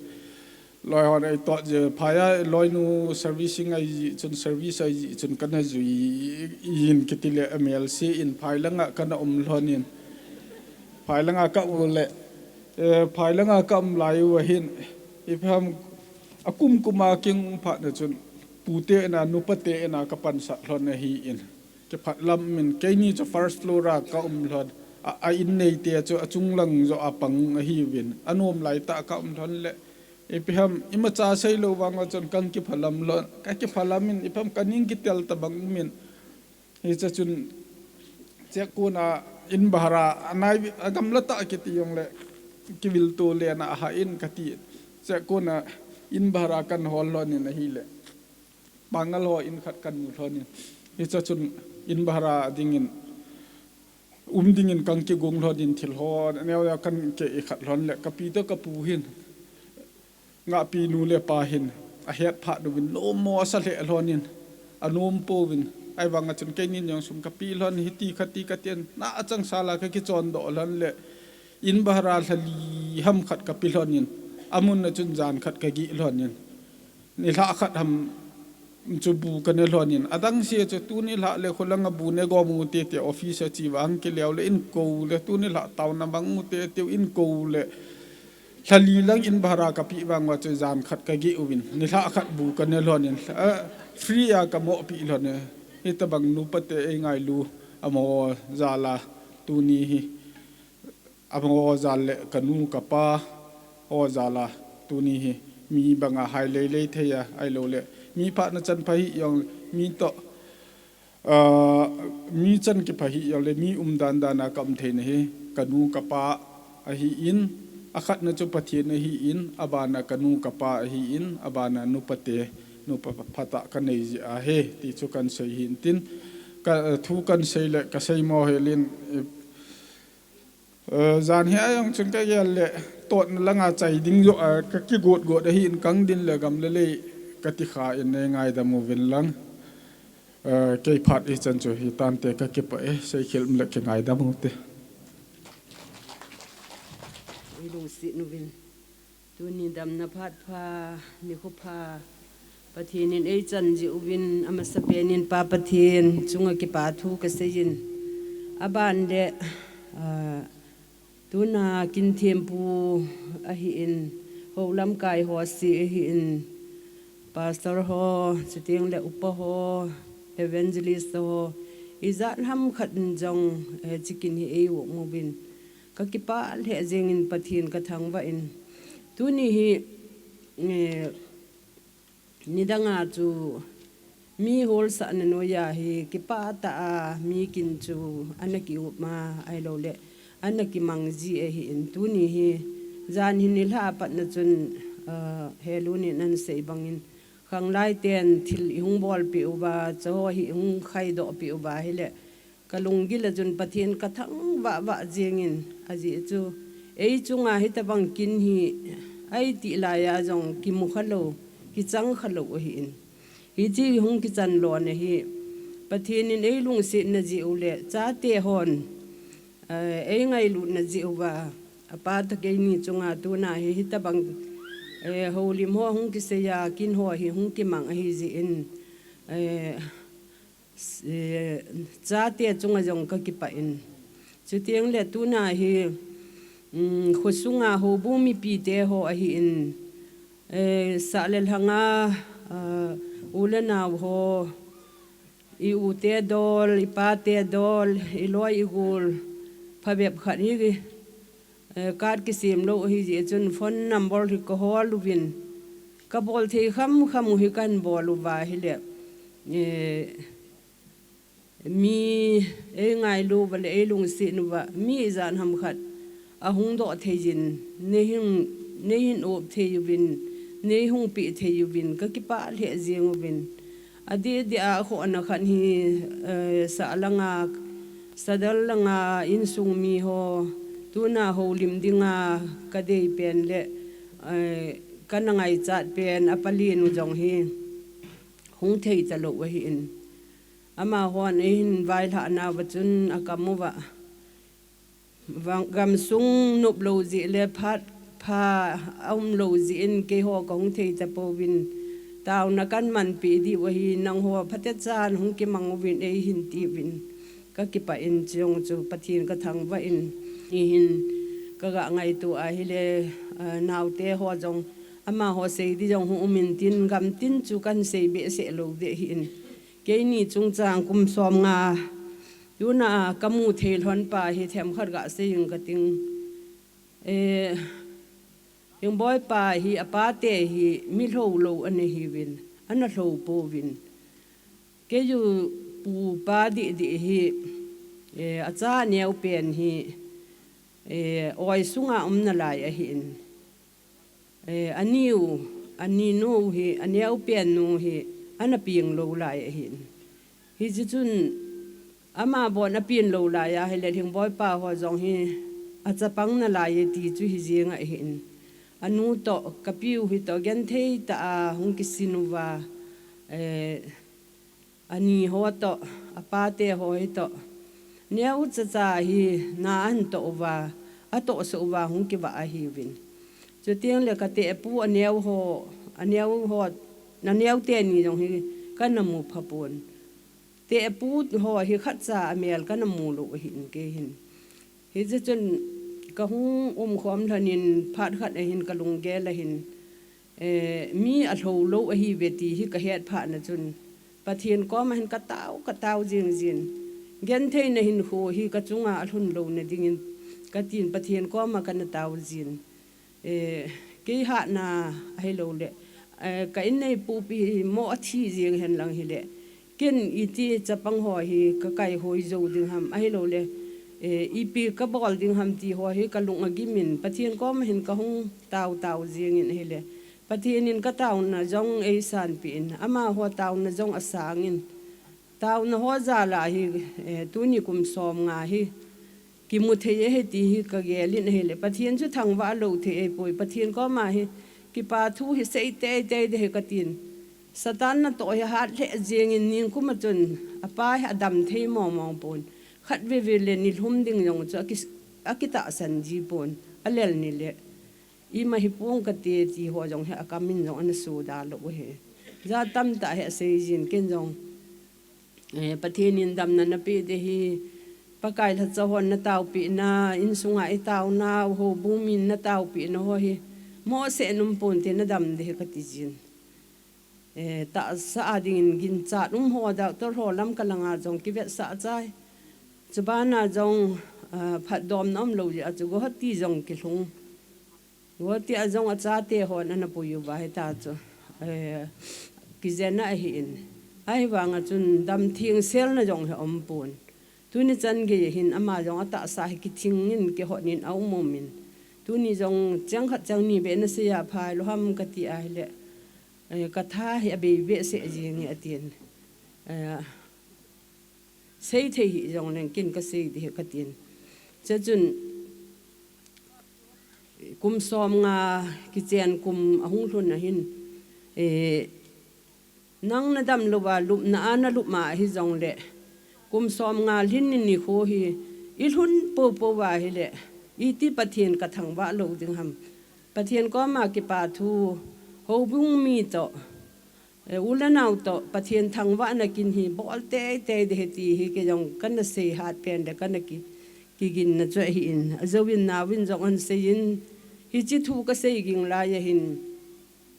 Loi hon eitot jeh, phai a loinu servicing ahi jeh chun, service ahi jeh chun kana jui in kiti le M L C in phai langa kana um lhon in. Phai langa ka um le, eh, phai langa ka um lai u ahin, ipi ham akum kum a king phat na chun, pute in a, nupate in a kapansat lhon ahin. Kiphat lam min, keini chu first floor a ka um lhon, a, a in neite chu achung lang joh a pang ahiuvin, anom lai tah ka um lhon le, Ipi ham, imacha seilou vang a chun kan kiphalam lhon, ka kiphalam in, ipi ham kaning kitel tabang min. Hiche chun, chekon a in bhara, anai, agamla tah kiti jong le, kivilto le na aha in kati. Chekon a in bhara kan hol lhon in ahile. Pangal ho in khat kan mu lhon in. Hiche chun in bhara dingin, um dingin kan kigong lhon in thil ho, neo neo kan kei khat lhon le, kapi toh kapu hin. Ngahpi nu le pa hin ahet phat uvin nom mo asa lheh lhon in, anom pouvin, ahivang a chun keinin jong sum kape lhon hiti khati kati in, na achang sala kakichon doh lhon le, in bhara lhali ham khat kape lhon in, amun a chun jan khat kageh lhon in, nilhah khat ham chu bu kane lhon in, adang se chu tuni lhah le kholanga bu ne gom u tete office a che vang kileo le in kou le tuni lhah taona mang u tete in kou le, Lhali lang in bhara kape vang uva chu jan khat kageh uvin. Nilhah khat bu kane lhon in, eh, free a kamoh peh lhon e. Hitabang nupate eingailu amaho jal a tuni hi. Amaho jal le kanu kapa ho jal a tuni hi. Mi banga hai lei lei thei a, ahilou le. Mi phatna chan pha hih jong, mi toh Ah, mi chan kipha hih jong le mi umdan dan a ka um theina hi, kanu kapa ahin, akhatna chu Pathen ahin, abana kanu kapa ahin, abana nupate, nupa phatah kanei jeh ahi, ti chu kan sei hin tin, ka, thu kan sei le, ka sei mo helin, eh, Eh, jan hi ajong chun kagel le, totna langa chai ding joh a, kakigot got ahin kang din le gam le lei, kati kha in nei ngaidam uvin lang. Eh, kei phat hichan chu hitante kakipah e, seikhel um le kingaidam ute. Ei lungset uvin. Tuni damna phat pha, nikho pha, Pathen in eichan jeh uvin amasapen in Pa Pathen chunga kipa thu kaseiyin. Aban le, ah, tuna kinthempu ahin, houlamkai ho si ahin, pastor ho, chuteng le upa ho, evangelist ho, ijat ham khat in jong, eh, chikin hi eium uvin. Kakipah lheh jengin Pathen kathangvah in. Tuni hi, eh, nidanga chu mi holsahna noiya hi kipah tah a mi kin chu ana kiup ma ahilou le ana kimang ji ahin, tuni hi jan hin nilhah a patna chun, ah, Helun in ana sei bangin, khanglai ten thil ihung bolpeh uva, chuho hi ihung khaidoh peh uva ahile, kalunggil a chun Pathen kathangvah vah jengin, ajeh chu ei chunga hitabang kin hi eiti laiya jong kimu khalou, kichang khalou ahin. Hiche hung kichan lona hi Pathen in eilungsetna jeh u le chate hon, eh, eingailutna jeh uva, apa toh keini chunga tuna hi hitabang, eh, houlim ho hung kiseiya, kin ho hi hung kimang ahi jeh in, eh, eh, chate chunga jong kakipah in. Chuteng le tuna hi, um, khosunga houbung mipite ho ahin, eh, sah le lhanga, ah, u le nao ho, i u te dol, i pa te dol, i loi i gol, phabep khat hi, eh, card kisem lou ahi jeh chun phone number hi kahol uvin, kabol thei kham kham u hi kahin bol uva ahile, eh, mi eingailu uva le eilungset uva, mi ijat ham khat ahung doh thei jin, neihin, neihin up thei uvin, neihung peh thei uvin, kakipah lheh jeng uvin. Adeh deh a khohna khat hi, eh, sah langa, sadar langa insung mi ho, tuna houlim dinga kadei pen le, eh, kana ngaichat pen, apa linu jong hi hung thei talou ahin. Amahon eihin vailhah nauva chun akam uva, vang, gamsung nop lou jeh le phat pha aum lou jeh in keiho kahung thei tapouvin, taona kahin manpeh diu ahi, nangho phatechan hung kimang uvin eihin tiuvin. Kakipah in, chujong chu Pathen kathangvah in, hihin kaga ngaito ahile, ah, naote ho jong, amaho sei di jong hung um intin, gamtin chu kahin sei behseh lou ding ahin. Keini chungchang kum som nga, tuna kamu thei lhon pa hi themkhat gasei inge kating. Eh, Lhingboi pa hi, apa te hi, mi lhou lou ana hiuvin, ana lhou pouvin. Keiyu pu pa dih dih hi, eh, acha aneo pen hi, eh, oi sunga um nalai ahin. Eh, aniu, aninu hi, aneo pen nu hi, ana peng lou lai ahin. Hiche chun, ama bon apen lou laiya ahile Lhingboi pa ho jong hi, achapang nalai e ti chu hi jeng ahin. Anu toh, kapiu hi toh, genthei tah a hung kisin uva, eh, ani ho toh, apa te ho hi toh, neo chacha hi na ahin toh uva, atoh soh uva hung kivah ahiuvin. Chuteng le katehpu aneo ho, aneo ho, aneo teni jong hi kana mu phapon. Tehpu ho hi khatcha amel kana mu lou ahin keihin. Hiche chun kahung umkhom lhonin phat khat ahin kalunggel ahin, eh, mi alhou lou ahiuve ti hi kahet phat na chun, Pathen koma hin katao, katao jing jin. Gentheina hinkho hi kachunga alhun louna dingin katin Pathen koma kana tao jin. Eh, kei hatna ahilou le, eh, ka inneipu pi hi mo athi jing hen lang hile, ken iti chapang ho hi kakai hoi jou ding ham ahilou le, eh, ipi kabol ding ham ti ho hi kalung agimin, Pathen koma hin kahung tao tao jingin ahile, Pathen in kataona jong eisanpi in, amaho taona jong asangin, taona ho jal a hi, eh, tuni kum som nga hi kimu thei ahi ti hi kagelin ahile, Pathen chu thangvah lou thei ahipoi, Pathen koma hi kipa thu hi sei teitei ding ahi katin. Satan natoh hi hat lheh jingin ningkum a chun apa hi adam thei mong mong pon. Khatvei vei le nilhum ding jong chu aki, akitahsan ji pon. Alel ni le, ima hipong kate ti ho jong hi akamin jong ana soda lou ahi. Jat tamtah hi asei jin, ken jong, eh, Pathen in damna napeh ding ahi, Pakai lhacha hon nataopeh na, insunga itaona, houbung min nataopeh na ho hi, mohseh in um ponte nadam ding ahi kati jin. Eh, tahsa a dingin ginchat um ho, doctor ho lamkai langa jong kivetsah chai. Chubana jong, ah, phatdomna umlou jeh a chu Guwahati jong kilhung. Guwahati a jong achate hon anapui uva hita chu, eh, kijen ahin. Ahivanga chun damtheng selna jong hi aumpon. Tuni chan gei hin ama jong atahsa hi kithing in kihot in aum um in. Tuni jong cheng khat cheng ni beh nasei a phai lou ham kati ahile, eh, katha hi abei behseh jing e atin. Eh, seithei hih jongleng ken kasei ding ahi katin. Chuchun, kum somnga kichen kum ahung lhun ahin, eh, nang nadam louva lupna a nalup ma ahijongle, kum somnga lhin nikho hi ilhun poupou va ahile, iti Pathen kathangvah lou ding ham. Pathen koma kipathu, houbung mi toh, eh, u le nao toh Pathen thangvahna kin hi bol teitei ding ahi ti hi kei jong kana seihat pen le kana ki, kiginna chu ahin. Ajouvin naovin jong ahin seiyin, hiche thu kasei ging lai ahin,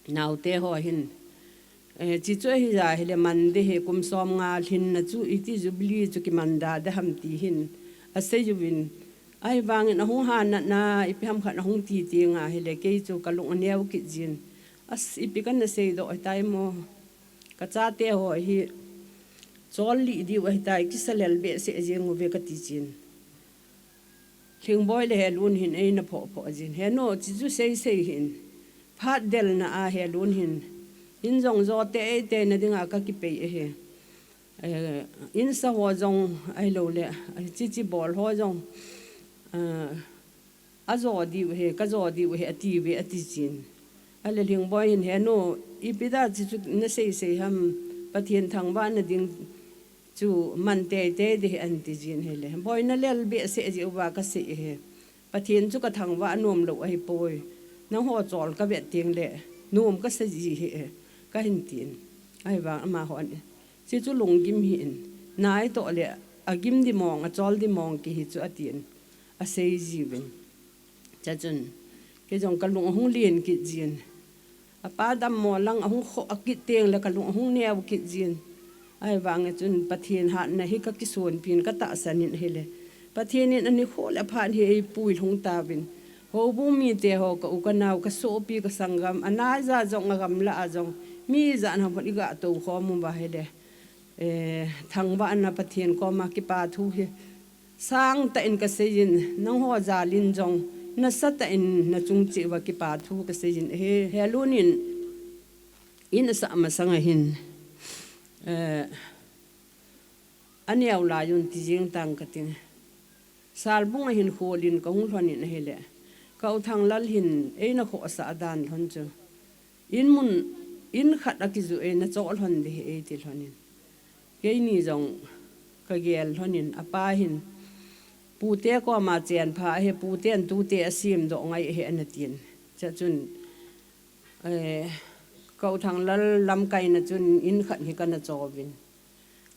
naote ho hin, eh, hiche chu ahi ja hile man ding ahi, kum somnga lhinna chu iti Jubilee chu kiman da ding ham ti hin asei uvin. Ahivangin ahung hanatna, ipi ham khat ahung ti tenga hile kei chu kalung aneo kit jin. As, ipi kana seidoh hitai mo. Kachate ho hi chollih diu ahitai, kisa lel behseh jeng uve kati jin. Lhingboi le Helun hin eina phoh phoh jin. Henu, hiche chu seisei hih in. Phat delna a Helun hin, in jong jo teitei na dinga kakipei ahi. Eh, insa ho jong ahiloule, eh, hiche hiche bol ho jong, eh, ajo diu ahi, kajo diu ahi, atiuve, ati jin. Ahile Lhingboi hin, Henu, ipi dia hiche chu naseisei ham, Pathen thangvahna ding chu man teitei ding ahi ati jin ahile, Boi, nalel behseh jeh uva kasei ahi. Pathen chu kathangvah nom lou ahipoi. Nangho chol kavet tengle nom kasa ji ahi, kahin tin. Ahivang amahon, hiche chu lunggim hih in, nai toh le agim ding mong, achol ding mong kihi chu atin, asei jiuvin. Chuchun, kei jong kalung ahung len kit jin. Apa dammo lang ahung khoh kit tengle kalung ahung neo kit jin. Ahivang chun Pathen hatna hi kakisonpi in katahsan in ahile, Pathen in anikho le aphat hi eipui lhung tauvin. Houbung mite ho, ka u kanao, kasopi kasanggam, anaija jong agamla a jong, mi ijat ham hon iga tou khom uva ahile, eh, thangvahna Pathen koma kipathu hi sangtah in kaseiyin, nangho jal in jong nasatah in nachung cheh uva kipathu kaseiyin ahi. Helun in in asah masang ahin, eh, aneo lai un ti jeng tang kating. Salbung a hin khol in kahung lhon in ahile, ka u Thanglal hin eina khohsah dan lhon chu, in mun, in khat akijoh e, nachoh lhon ding ahi eiti lhon in. Keini jong kagel lhon in, apa hin pute koma chenpha ahi, puten tute asemdoh ngai ahi ana tin. Chuchun, eh, ka u Thanglal lamkaina chun in khat hi kana chouvin.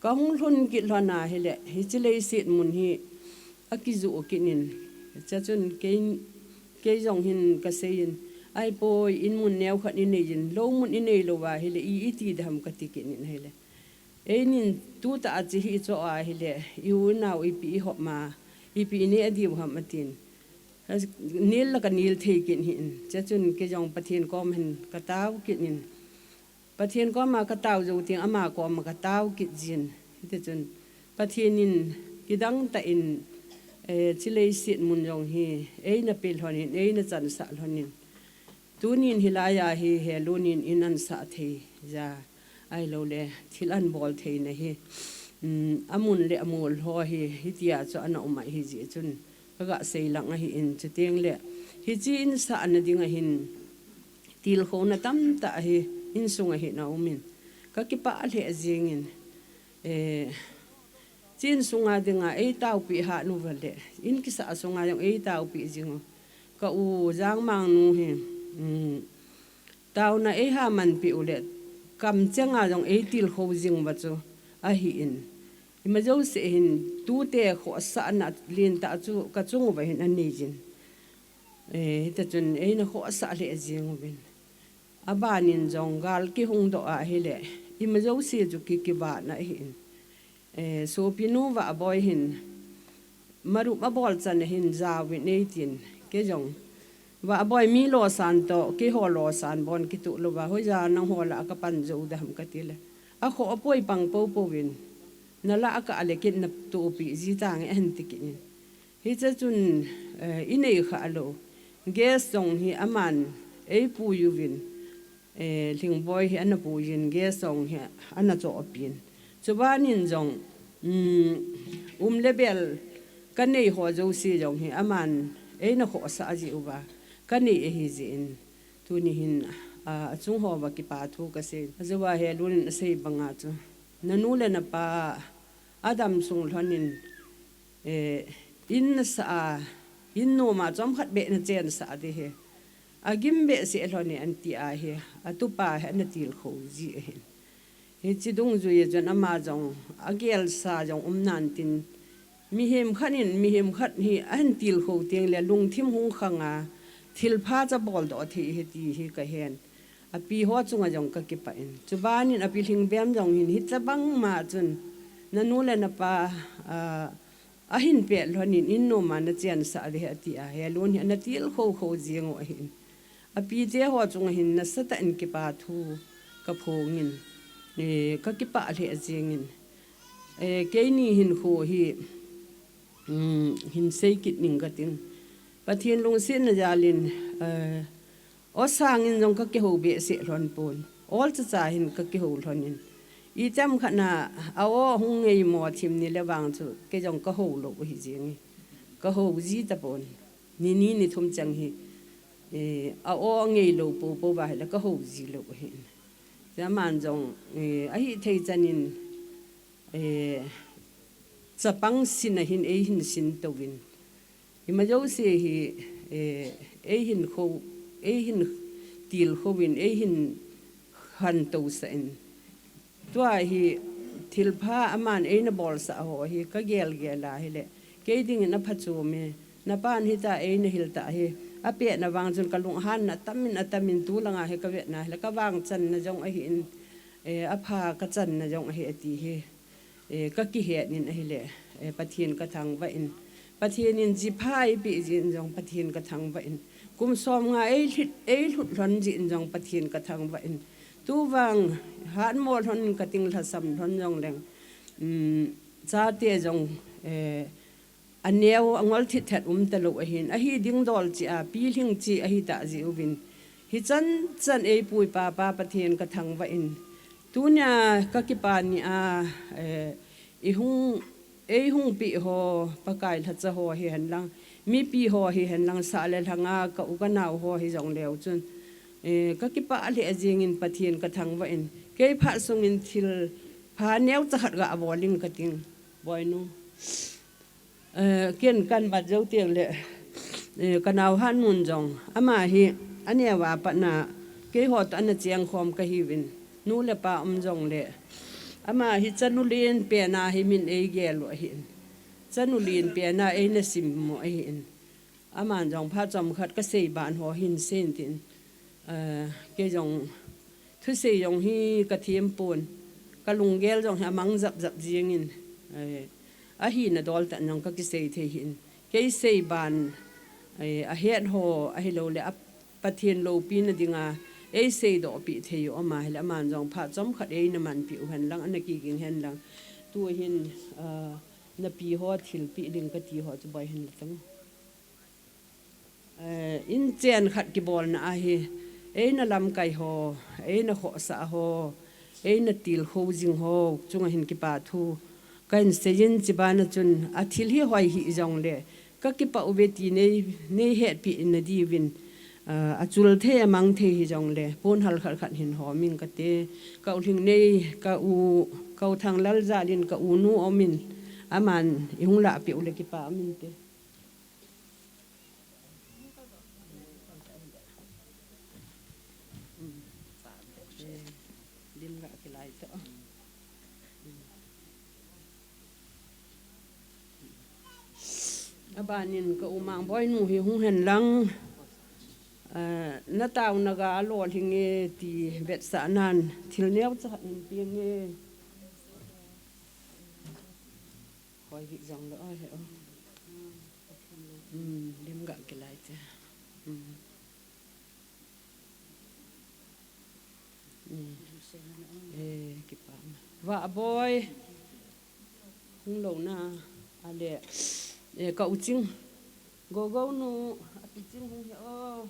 Kahung lhun kit lhon ahile, hiche leiset mun hi akijoh kit in. Chuchun kei, kei jong hin kaseiyin, ahipoi, in mun neo khat inei jin, lou mun inei louva ahile, i, iti ding ham kati kit in ahile, einin tutah a hiche hi ichoh ahile, i u inao ipi ihop ma, ipi ineh diu ham atin. Nil la kanil thei kit hih in. Chuchun kei jong Pathen kom hin katao kit in. Pathen koma katao jou teng ama koma katao kit jin. Hitichun Pathen in kidang tah in, eh, hiche leiset mun jong hi eina pe lhon in, eina chansah lhon in. Tunin hilai a hi Helun in in ahin sah thei ja, ahiloule thil ahin bol theina hi, um, amun le amol ho hi, hitia chu ana um ahi jeh chun kaga seilang ahin, chutengle hiche in sahna dinga hin tilkhouna tamtah hi insunga hin aumin, kakipah lheh jengin, eh, hiche insunga dinga eitaopeh hat uva le, in kisah sunga jong eitaopeh jing u, ka u Jangmangnu hi, um, taona eiha manpeh u le, kamcheng a jong eitilkhou jing uva chu ahin. Ima jouse hin tute khohsahna lentah chu kachung uva hin anei jin. Eh, hita chun eina khohsah lheh jing uvin. Abanin jong gal kihung doh ahile, ima jouse chu ki, kivahna ahin. Eh, sopinu Vahboi hin, marup abol chan ahin jaovin eitin, kei jong. Vahboi mi losan toh, keiho losan bon kituh louva, hoija nangho lah a kapan jou dam kati le. Akhoh apoi pang poupou vin, nalah a kah le kit natohpi ji tange ahin ti kit in. Hiche chun, eh, inei khah lou. Gas jong hi aman eipui uvin, eh, Lhingboi hi ana pui in, gas jong hi ana chohpin. Chubanin jong, um, um le bel kanei ho jouse jong hi aman eina khohsah ji uva, kanei ahi jeh in. Tuni hin, a, achung ho uva kipa thu kasei. Ajouva Helun in asei banga chu, nanu le napa adam sung lhonin, eh, in nasah a, in nom a chomkhat beh nachensah ding ahi. Agim behseh lhon e anti ahi, atupa hi ana tilkhou ji ahin. Hiche dungjuia chun ama jong, agelsa jong um nan tin, mihem khat in, mihem khat hi ahin tilkhou teng le lungthim hung khang a, thilpha cha boldoh thei ahi ti hi kahen. Api ho chunga jong kakipah in. Chubanin api Lhingbem jong hin hitabang ma chun, nanu le napa, a, ahin pet lhonin in nom a nachensah ding ahi ati a, Helun hi ana tilkhou khou jing u ahin. Apite ho chunga hin nasatah in kipa thu kaphongin, eh, kakipah lheh jingin. Eh, keini hinkho hi, um, hin sei kit ning kating. Pathen lungsetna jalin, eh, aw sangin jong kakihou behseh lhon pon. Ol chacha hin kakihou lhonin. Item khat na, a aw hung ngeimo thim ni le vang chu, kei jong kahou lou ahi jing e. Kahou ji tapon. Ni ni ni thum chang hi, eh, a aw ngei lou poupou uva ahile kahou ji lou ahin. Chuin aman jong, eh, ahithei chanin, eh, chapang sin a hin eihin sin touvin. Ima jouse hi, eh, eihin khou, eihin tilkhouvin, eihin khantou sah in. Tua hi thilpha aman eina bolsah ho hi kagel gel a ahile, kei dingin aphachom e, napan hitia eina hil tah hi, apetna vang chun kalunghanna atamin, atamin tulanga hi kavetna ahile, kavang channa jong ahin, eh, apha kachanna jong ahi ati hi. Eh, kakihet in ahile, eh, Pathen kathangvah in. Pathen in jipha eipeh jin jong Pathen kathangvah in. Kum som nga eilhut, eilhut lhon jin jong Pathen kathangvah in. Tuvang hatmo lhon in kating lhasam lhon jongleng. Um, chate jong, eh, aneo angol thit thet um talou ahin. Ahi ding dol cheh a, pilhing cheh ahi tah jeh uvin. Hichan chan eipui papa Pathen kathangvah in. Tunia kakipa ni a, eh, ihung, eihung peh ho, Pakai lhacha ho hihen lang, mipi ho hihen lang, sah le lhanga ka u ka nao ho hijongleu chun, eh, kakipah lheh jingin Pathen kathangvah in, kei phat sungin thilpha neocha khat gabol ing kating, boinu. Eh, ken kamat jou teng le, eh, kanao Hatnun jong, ama hi, aneo a pat na, keiho toh ana chengkhom kahiuvin, nu le pa um jongle, ama hi chanu lenpen a hi min eigel u ahin, chanu lenpen a eina sim u ahin, aman jong phat chomkhat kasei ban ho hin seiyin tin, eh, kei jong, thusei jong hi kathem pon, kalunggel jong hi amang jap jap jingin, eh, ahina dol tah in jong kakisei thei hin, kei sei ban, eh, ahet ho ahilou le, a Pathen loupina dinga eisei doh peh thei u ama hile, aman jong phat chomkhat eina manpeh u hen lang, ana kiging hen lang, tuhin, ah, napi ho thilpeh ding kati ho chu boi hen lang. Eh, inchen khat kibolna ahi, eina lamkai ho, eina khohsah ho, eina tilkhou jing ho chunga hin kipa thu kahin seiyin, chubana chun athil hi hoi hijongle kakipah uve ti nei, nei hetpeh na diuvin, ah, achul thei amang thei hijongle pon hal khat khat hin hom ing kate, ka u Lhingnei, ka u, ka u Thanglal jal in ka u nu um in, aman ihung lahpeh u le kipa um inte. Abanin ka u Mangboi nu hi hung hen lang, eh, na tauna ga lolhing e ti vetsahnan thil neocha khat hin peng e. Hoi hi jong lo, ai, oh. Hmm, lim ga kilai te. Hmm. Hmm. Eh, kipa. Vahboi. Hung lo na. Ale. Eh, ka u Ching. Gogo nu, a pi Ching hung hi o.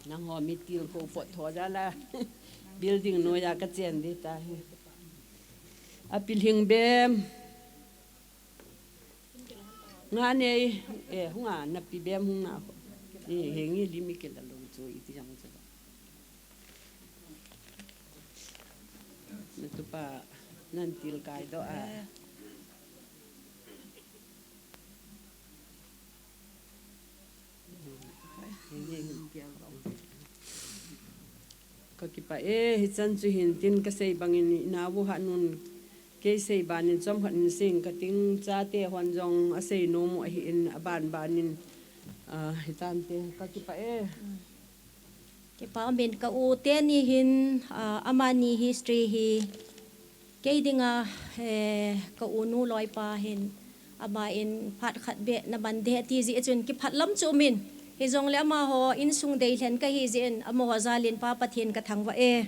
Nangho mi tilkhou pot tho jal a. Building noiya ka chen ding tahi. A pi Lhingbem. Nga nei, eh, hung a, na pi Bem hung na ho. Eh, henge lim i kila lo chu iti jang chu. Na tupa nan til kai doh a. Ka kipah e, hichan chu hin tin ka sei bangin i nau u Hatnun kei sei banin chomkhat in sei ing ka ting, chate hon jong a sei nom u ahin a ban banin, ah, hitante ka kipah e. Kipa umin ka u teni hin, ah, amani history hi kei dinga, eh, ka u nu loipa hin, ama in phat khat beh na man ding ti jeh chun kipah lam chu umin. Hijongle amaho insung deilhen ka hi jeh in, amaho jal in Pa Pathen ka thangvah e.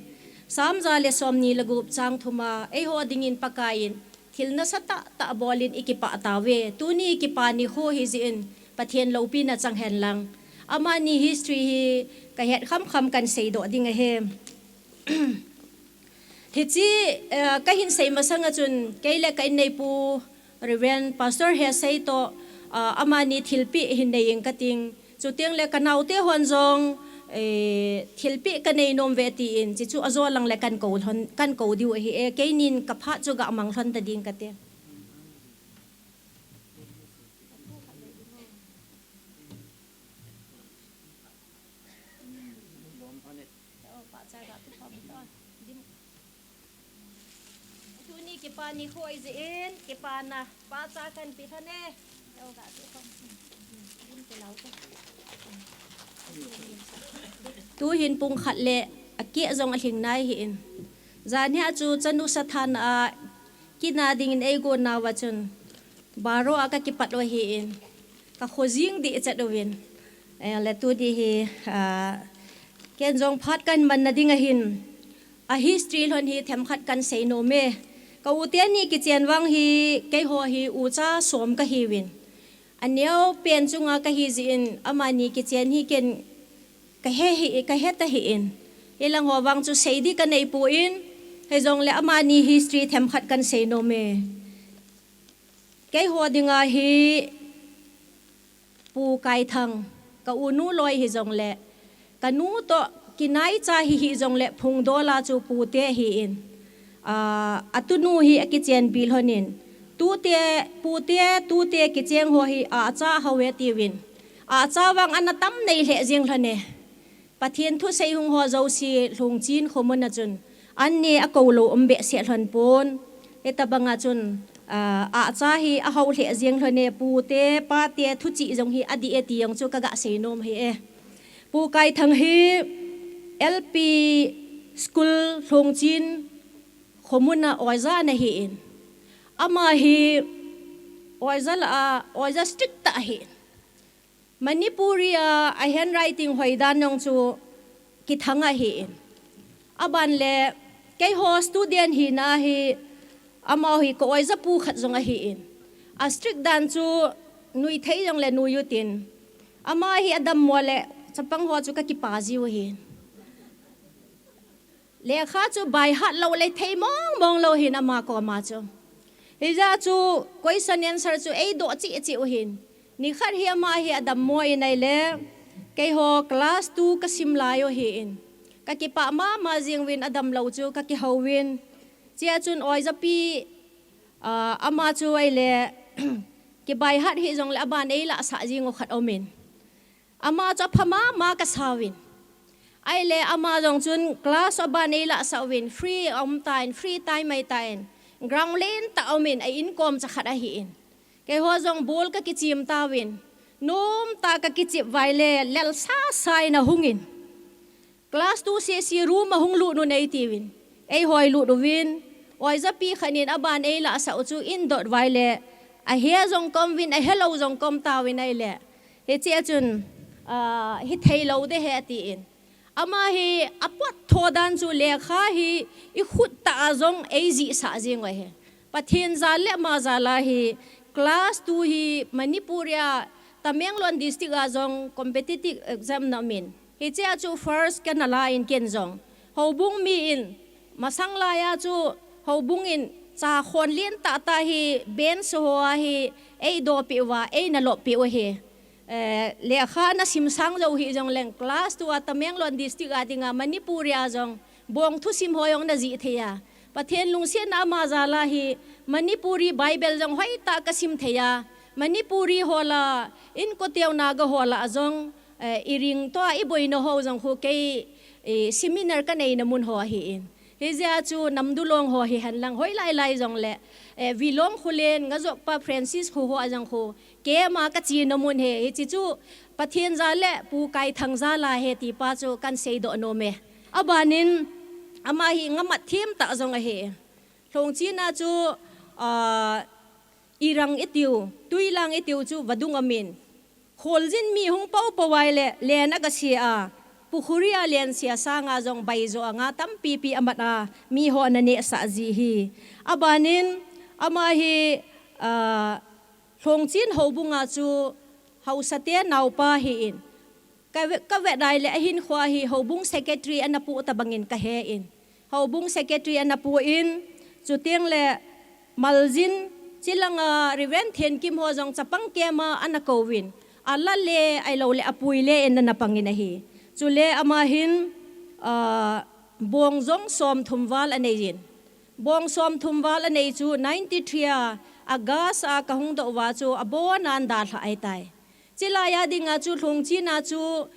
Sam ja le somni le gup chang thum a, eiho dingin Pakai in thil nasatah tah bol in i kipah tauve. Tuni kipa nikho hi jeh in, Pathen loupina chang hen lang. Amani history hi ka het khamkham kan seidoh ding ahi. Hiche, eh, ka hin sei masang a chun, kei le ka inneipu Reverend Pastor Hesei toh, ah, amani thilpeh hin nei ing ka ting. Chuteng le ka naote hon jong, eh, thilpeh ka nei nom uve tin, hichu ajo lang le kan kou lhon, kan kou diu ahi e, keinin ka phat chu ga mang lhon ta ding ka te. Tuni kipa nikho ahi jeh in, kipana pahcha kan pe lhon e. Tuhin pung khat le akeh jong alhing nai ahin. Jan hi a chu chanu sa than a kina dingin eigon nauva chun, baro a ka kipat u ahin, ka kho jing deh chet uvin. Eh, le tuni hi, ah, ken jong phat kan man na ding ahin, a history lhon hi themkhat kan sei nom e. Ka u teni kichen vang hi, keiho hi ucha som ka hiuvin. Aneo pen chunga ka hi jeh in, amani kichen hi ken ka he hi, ka he ta hih in. Hilang ho vang chu sei ding ka nei poi, hijongle amani history themkhat kan sei nom e. Keiho dinga hi Pu Kaithang, ka u nu loi hijongle, ka nu toh kinai cha hi hijongle phungdol a chu pute ahin. Ah, atunu hi akichenpi lhon in. Tute, pute, tute kicheng ho hi acha hou e tiuvin. Acha vang ana tam nei lheh jeng lhon e. Pathen thusei hung ho jouse Lhungchin khomun a chun, anni akou lou um behseh lhon pon. Hitabang a chun, ah, acha hi ahou lheh jeng lhon e, pute, pate, thuchih jong hi adih e ti jong chu ka ga sei nom ahi e. Pu Kaithang hi L P school Lhungchin khomun a oja ana hin. Ama hi oja lah a, oja strict tah ahin. Manipuri a, a handwriting hoi dan jong chu kithang ahin. Aban le, keiho student hina hi, amaho hi ka oja pu khat jong ahin. A strict dan chu nui thei jongle nui utin. Ama hi adammo le, chapang ho chu ka kipa jiu ahin. Lekha chu by heart lou le thei mong mong lou ahin ama koma chu. Hijeh chun question answer chu eidoh cheh cheh u ahin. Nikhat hi ama hi adammo in ahile, keiho class two ka sim lai u ahin. Ka kipah mama jing uvin, adamlou chu ka kihouvin. Chea chun oijapi, ah, ama chu ahile, kibaihat hih jongle aban eilahsah jing u khat aumin. Ama chu apha mama kasauvin. Ahile ama jong chun class aban eilahsah uvin, free aum tan, free time ahi tan. Ground lentah aumin, a inkom cha khat ahin. Keiho jong ball kakichim tauvin. Nomtah kakichep uva ahile, lel sasa in ahungin. Class two C C room ahung lut un eitiuvin. Eihoi lut uvin. Oijapi khat in aban eilahsah u chu eidot uva ahile, ahe jong kaum uvin, ahelou jong kaum tauvin ahile. Hichea chun, ah, hithei lou ding ahi atin. Ama hi apot tho dan chu lekha hi ikhut tah a jong eijihsah jing u ahi. Pathen jal le ama jal a hi class two hi Manipur a Tamenglong district a jong competitive exam na aumin. Hichea chu first kana la in ken jong. Houbung mi in masang laiya chu houbung in cha khon lentah tah hi bench ho a hi eidopi uva, eina lopi u ahi. Eh, lekha nasim sang jou hih jongleng class two a Tamenglong district a dinga Manipur a jong bong thusim ho jong najih thei a. Pathen lungsetna ama jal a hi Manipuri Bible jong hoitah kasim thei a. Manipuri ho lah, inkote u Naga ho lah jong, eh, iring toh a iboina ho jong khu kei, eh, seminar kaneina mun ho ahin. Hijeh a chu Namdulong ho hihen lang hoilai lai jongle, eh, Vilong Khullen, Ngajokpa Francis khu ho a jong khu, keima kachena mun ahi, hiche chu Pathen jal le Pu Kaithang jal ahi tipa chu kahin seidoh nom e. Abanin ama hi ngamat them tah jong ahi. Lhongchina chu, ah, irang itiu, tuilang itiu chu vadung aumin. Kholjin mi hung popo uva ahile, len akasea, pukhuri a len sea sanga jong baijo a nga tampipi amat a, mi ho ana nehsah ji ahi. Abanin, ama hi, ah, Lhongchin houbunga chu haosate naopa ahin. Ka ve-, kavet ahile ahinkhoa hi houbung secretary ana pu tabangin kahen. Houbung secretary ana pun, chuteng le Maljin, chulanga Reverend Thenkim ho jong chapang keima ana kouvin. Ala le, ahilou le, apui le in ana pangin ahi. Chule ama hin, ah, bong jong somthum val aneiyin. Bong somthum val anei chu ninety-three a, August a kahung doh uva chu abon a ana dalha ahitai. Chulai a dinga chu Lhongchin a chu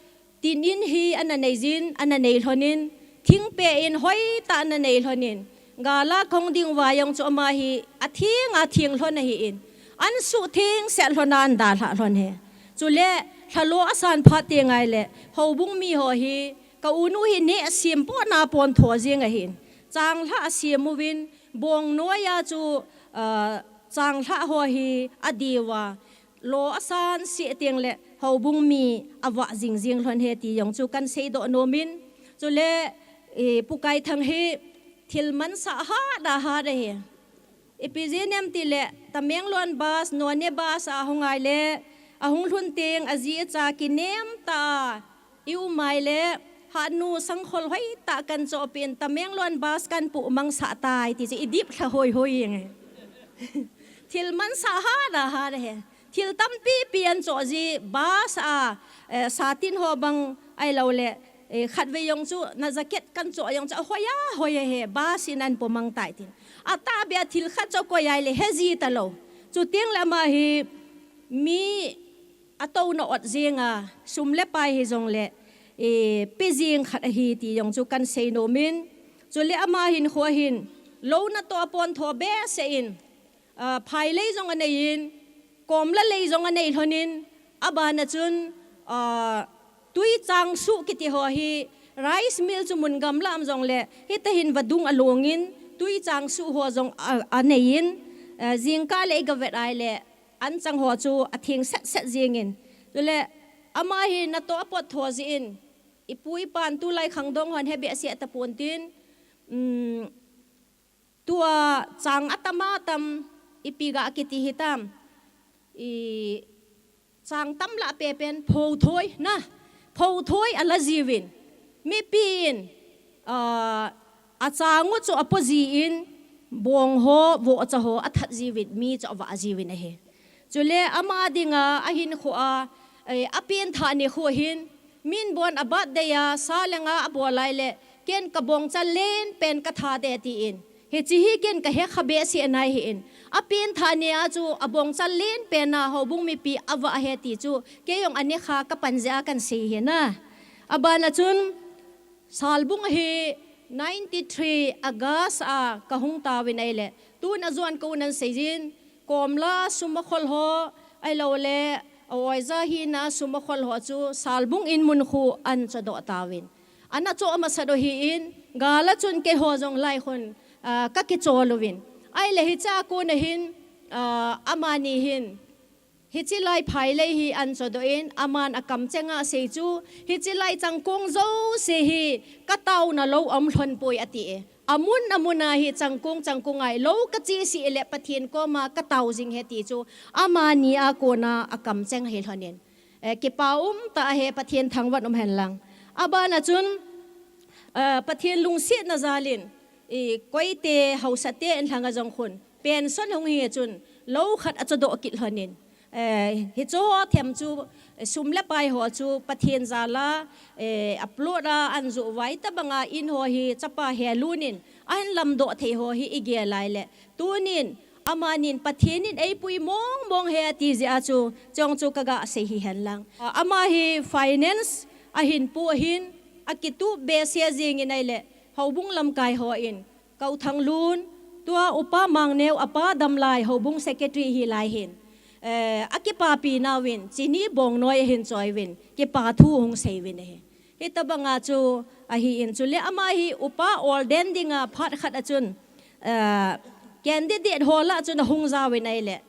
tin in hi ana neiyin, ana nei lhonin, thingpeh in hoitah ana nei lhonin, gal a kahung ding uva jong chu ama hi atheng a theng lhon ahin, ansuh thengset lhon a ana dalha lhon ahi. Chule, lhalo asan phat teng ahile, houbung mi ho hi, ka unu hi neh asem pon a pon tho jeng ahin, changlhah asem uvin, bong noiya chu, ah, changlhah ho hi adeu a, lo asan seh teng le houbung mi avah jingjing lhon ahi ti jong chu kahin seidoh nomin. Chule, eh, Pu Kaithang hi thil mansah hat a hat ahi. Ipi jeh inem itile, Tamenglong bus, Noney bus a hung ahile, ahung lhun teng aji acha kinem tah a, i um ahile, hahnu sangkhol hoitah kahin chohpeh in, Tamenglong bus kahin puh mangsah tai, ti chu idip lha hoihoi jeng e. Thil mansah hat a hat ahi. Thil tampipi ahin choh ji, bus a, eh, satin ho bang ahilou le, eh, khatvei jong chu na jacket kahin choh jong chu ahoi ahoi ahi, bus in ahin pu mang tai tin. Atahbeh a thil khat chu akoi ahile, he ji talou. Chuteng le ama hi mi atouna ot jeng a, sum le pai hijongle, eh, pe jeng khat ahi ti jong chu kahin sei nomin. Chule ama hinkhoa hin, lo natoh a pon tho behseh in, ah, phailei jong aneiyin, komla lei jong anei lhonin, abana chun, ah, tui changsuh kiti ho hi, rice mill chu mun gamla um jongle, hitahin vadung alongin, tui changsuh ho jong a, aneiyin, ah, jingkah le i gavet ahile, anchang ho chu atheng setset jengin. Chule, ama hi natoh a pot tho jeh in, ipu ipan tulai khangdong hon he behseh tapon tin, um, tua chang atam atam ipi ga kiti hitam. I chang tam lah pepen phothoi na. Phothoi ala jiuvin. Mipi in, ah, achang u chu apo jin bong ho, vohcha ho athat jiuvin, mi chu avah jiuvin ahi. Chule ama dinga ahinkhoa, eh, apen thah nikho hin, min bon a birthday a, sa le nga abol ahile, ken kabongchal lenpen kathat e tin, Hiche hi ken ka hekha behseh nai hi in. A pengthah ni a chu a bongchal len pen a houbung mipi a va he ti chu kei jong a nekha ka pan jeh a kan sei hi na. A ban a chun Salbung hi ninety-three August a ka hung tauvin ahile tun a juan ko nan sei jin, Komla sum a khol ho, ahilou le a oiza hina sum a khol ho chu Salbung in mun khu an chodoh tauvin. Ana choh a masa doh hi in, gal a chun kei ho jong lai khun, ah, ka kichol uvin. Ahile hiche a kon a hin, ah, amani hin, hiche lai phailei hi an chodoh in, aman a kamcheng a sei chu, hiche lai changkong jouse hi ka taona lou um lhon poi ati e. Amun amun a hi changkong changkong a hi lou ka chih seh le Pathen koma ka tao jing e ti chu, amani a kon a a kamcheng hi lhon in. Eh, kipa um tah ahi, Pathen thangvah um hen lang. A ban a chun, eh, Pathen lungsetna jal in, i koite, haosa te in lhang a jong khun, pension hung hi chun, lou khat a chodoh kit lhon in. Eh, hichu ho them chu, eh, sum le pai ho chu Pathen jal a, eh, a plot a an joh uva, hitabang a in ho hi chapa he lun in, a hin lamdoh thei ho hi i gel lai le. Tunin, amanin Pathen in ei pui mong mong e ati jeh a chu, chong chu ka ga sei hi hen lang. Ama hi finance a hin pu a hin, a kitup behseh jing in ahile, houbung lamkai ho in, Kau Thanglun, tua Upa Mangneo a pa dam lai houbung secretary hi lai hin, eh, a kipapi nauvin, chini bongnoi a hin choi uvin, kipa thu hung sei uvin ahi. Hitabang a chu ahi in, chule ama hi upa ordain ding a phat khat a chun, eh, candidate ho lah a chun a hung ja uvin ahile,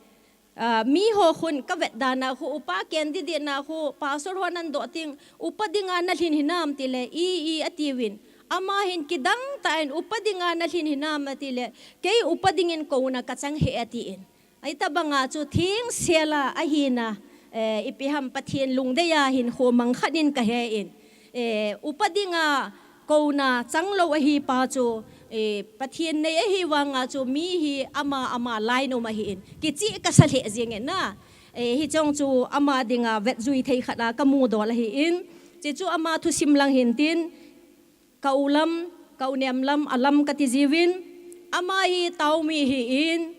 ah, mi ho khun ka vet dan a khu, upa candidate na khu, pastor ho nan doh ting, upa ding a na lhin hinam ti le, i, i, ati uvin. Ama hin kidang tah in upa ding a na lhin hinam ati le, kei upa ding in kouna ka chang e ati in. Hitabang a chu thing sel a ahina, eh, ipi ham Pathen lungdei a hin khu mang khat in ka he in. Eh, upa ding a kouna chang lou ahi pa chu, eh, Pathen nei ahi vang a chu mi hi ama, ama lai nom ahi in. Kichih ka sa lheh jing in na. Eh, hichong chu ama ding a vet jui thei khat a ka mu dol ahi in. Chi chu ama thusim lang hin tin, ka u lam, ka u nem lam, a lam ka ti jiuvin. Ama hi tao mi ahi in.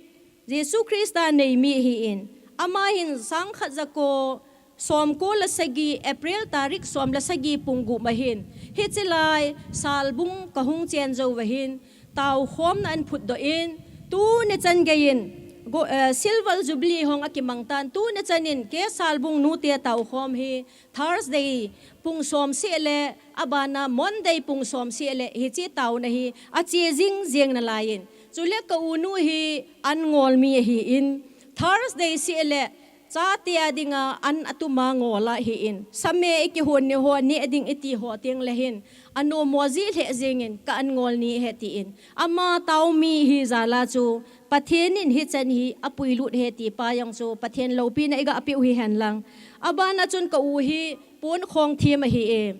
Jesu Christa nei mi ahi in. Ama hin sang khat ja ko, som ko le sagi, April tarik som le sagi pung gup ma hin. Hiche lai, Salbung ka hung chen jou va hin, taokhomna an phut doh in, tuni chan gei in, go-, eh, Silver Jubilee hung a kimang tan, tuni chan in, kei Salbung nute taokhom hi, Thursday pung som seh le, a ban a Monday pung som seh le, hiche taona hi, a che jing jing na lai in. Chule ka u nu hi, an ngol mi ahi in, Thursday seh le, chate a ding a an a tum a ngol ahi in. Sa me i kihon ni ho, neh ding i ti ho teng le hin, a nom mo ji lheh jing in, ka an ngol ni ahi ti in. Ama tao mi ahi jal a chu, Pathen in hichan hi a puilut ahi ti pa jong chu, Pathen loupina i ga pe u hi hen lang. A ban a chun ka u hi, pon khong thim ahi e.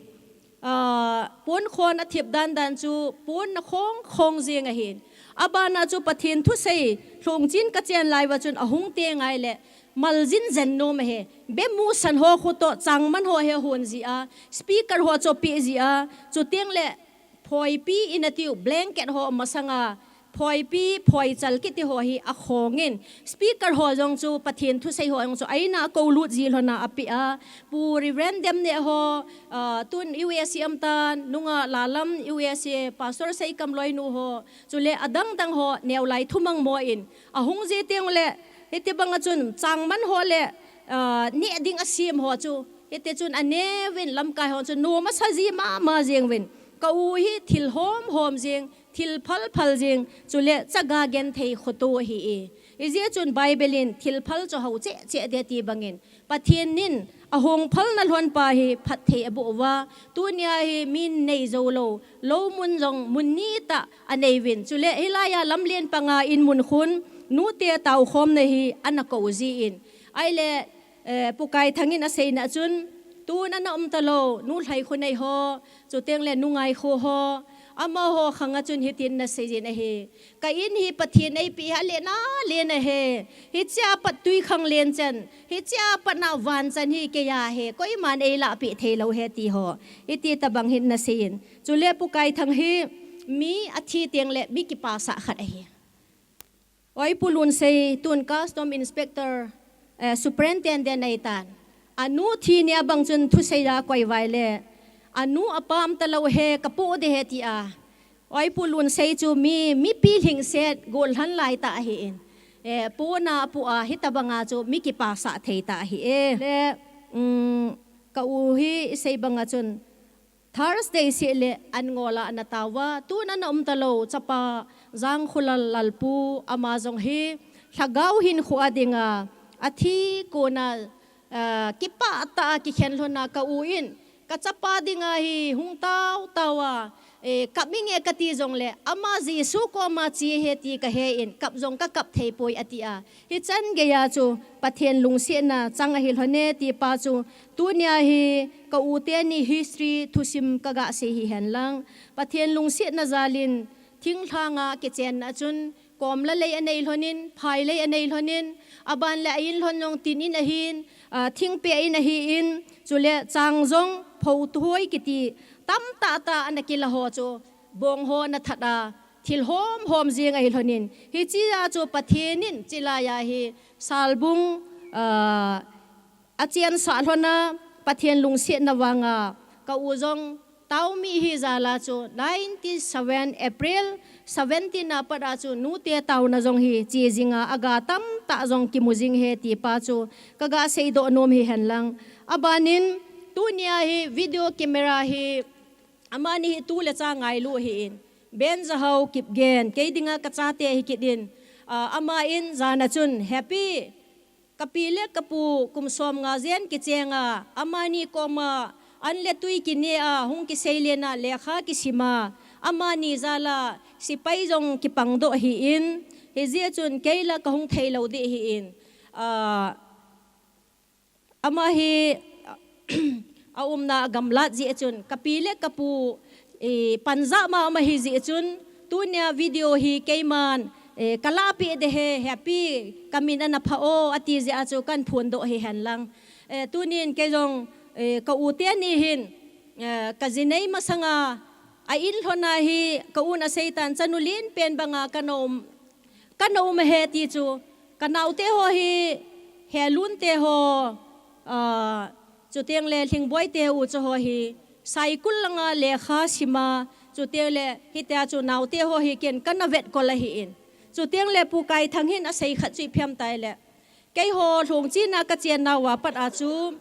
Ah, pon khon a thip dan dan chu, pon na khong khong jing ahi in. A ban a chu Pathen thusei, lhong chin ka chen lai va chun a hung te ngai le, mal jin jen nom ahi. Be mu san ho khu toh, changman ho hi hon ji a, speaker ho chu pi ji a, chu teng le, phoipi in a tiu, blanket ho masang a, phoipi, phoichal kiti ho hi a khong in. Speaker ho jong chu Pathen thusei ho jong chu a in a ko lut ji lhon a a pe a. Pu Reverend Demneh ho, ah, tun U S A um tan, nunga lalam U S A Pastor Seikam Loinu ho, chule a dang dang ho, neo lai thumang mo in. A hung ji teng le, hiti bang a chun, changman ho le, ah, neh ding a sem ho chu. Hiti chun a neo vin lamkai ho chu, nom a sa ji ma ma jing vin. Ka u hi thil hom hom jing, thil phal phal jing, chule chaga genthei khoto ahi e. Hijeh chun Bible in thil phal chu hao cheh cheh ding ati bang in, Pathen in a hung phalna lhon pa hi phatthei a boh uva, tunia hi min nei jou lou, lou mun jong mun ni tah a nei uvin. Chule hilai a lamlen panga in mun khun, nute taokhomna hi ana ko ji in. Ahile, Eh, Pu Kaithang in a seina chun, tun ana um ta lou, Nu Lhaikhuanei ho, chuteng le Nu Ngaikhu ho, amaho khang a chun hitin na sei jin ahi. Ka in hi Pathen ei pe a len a len ahi. Hiche a pat tui khang len chan, hiche a pat na van chan hi kei a ahi. Koiman ei lah peh thei lou ahi ti ho. Hiti tabang hin na sei in. Chule Pu Kaithang hi, Mi athi teng le mi kipasah khat ahi. Oipu Lunsei tun custom inspector, eh, superintendent ahitan. Anu thi nia bang chun thusei a koi vai le, anu apam talou he, kapoh ding ahi tia. Oipu Lunsei chu mi, mipi lhingset gollhang lai tah ahin. Eh, pona apoh a hitabanga chu mi kipasah thei tah ahi e. Le, um, ka u hi isei banga chun Thursday seh le an ngol a ana tauva, tun ana um talou, chapa Jangkhulal Lalpu ama jong hi lhagao hinkho a dinga, athi kona, ah, kipah tah a kikhen lhon a ka u in, ka chapa dinga hi hung tao tao a, eh, kap inge kati jongle, ama Jesu koma che ahi ti kahe in, kap jong kakap thei poi ati a. Hichan geiya chu Pathen lungsetna chang ahi lhon e ti pa chu, tunia hi ka u teni history thusim kaga sei hihen lang. Pathen lungsetna jalin thinglhanga kichenna chun, komla lei anei lhonin, phai lei anei lhonin, aban le a in lhon jong tin in ahin, ah, thingpeh in ahin, chule chang jong phothoi kiti tamtah tah ana kila ho chu, bong ho ana that a, thil hom hom jing ahi lhonin. Hichea chu Pathen in chilaiya hi Salbung, ah, achensah lhon a, Pathen lungsetna vanga ka u jong Taomi hi jala chu ninety-seven April seventeen a pat a chu nute taona jong hi che jinga aga tamtah jong kimu jing ahi ti pa chu kaga seidoh nom hihen lang. Abanin tunia hi video camera hi amani hi tu le cha ngailu ahin. Benjahao Kipgen, kei dinga ka chate ahi kit in. Ah, ama in jana chun, Happy, ka pi le ka pu kum som nga jen kichenga, amani koma an le tui kine a, hung kiseilen a, lekha kisim a, amani jala sepai jong kipangdoh ahin, hijeh chun kei la ka hung thei lou ding ahin. Ah, ama hi, a umna a gamlat jeh chun, ka pi le ka pu, eh, panjah ma ama ahi jeh chun, tunia video hi keiman, eh, ka lahpeh ding ahi, Happy, ka min ana pha o, ati jeh a chu kan phondoh hihen lang. Eh, tunin kei jong, eh, ka u teni hin, eh, ka jinei masanga, a in lhon a hi, ka un aseitan, chanu lenpen banga kana um, kana um ahi ti chu, ka naote ho hi, Helun te ho, ah, chuteng le Lhingboi te u chu ho hi, Saikul langa lekha sim a, chuteng le hitia chu naote ho hi ken kana vetkol ahin. Chuteng le Pu Kaithang hin asei khat chu i phiam tai le. Keiho Lhongchina ka chennauva pat a chu,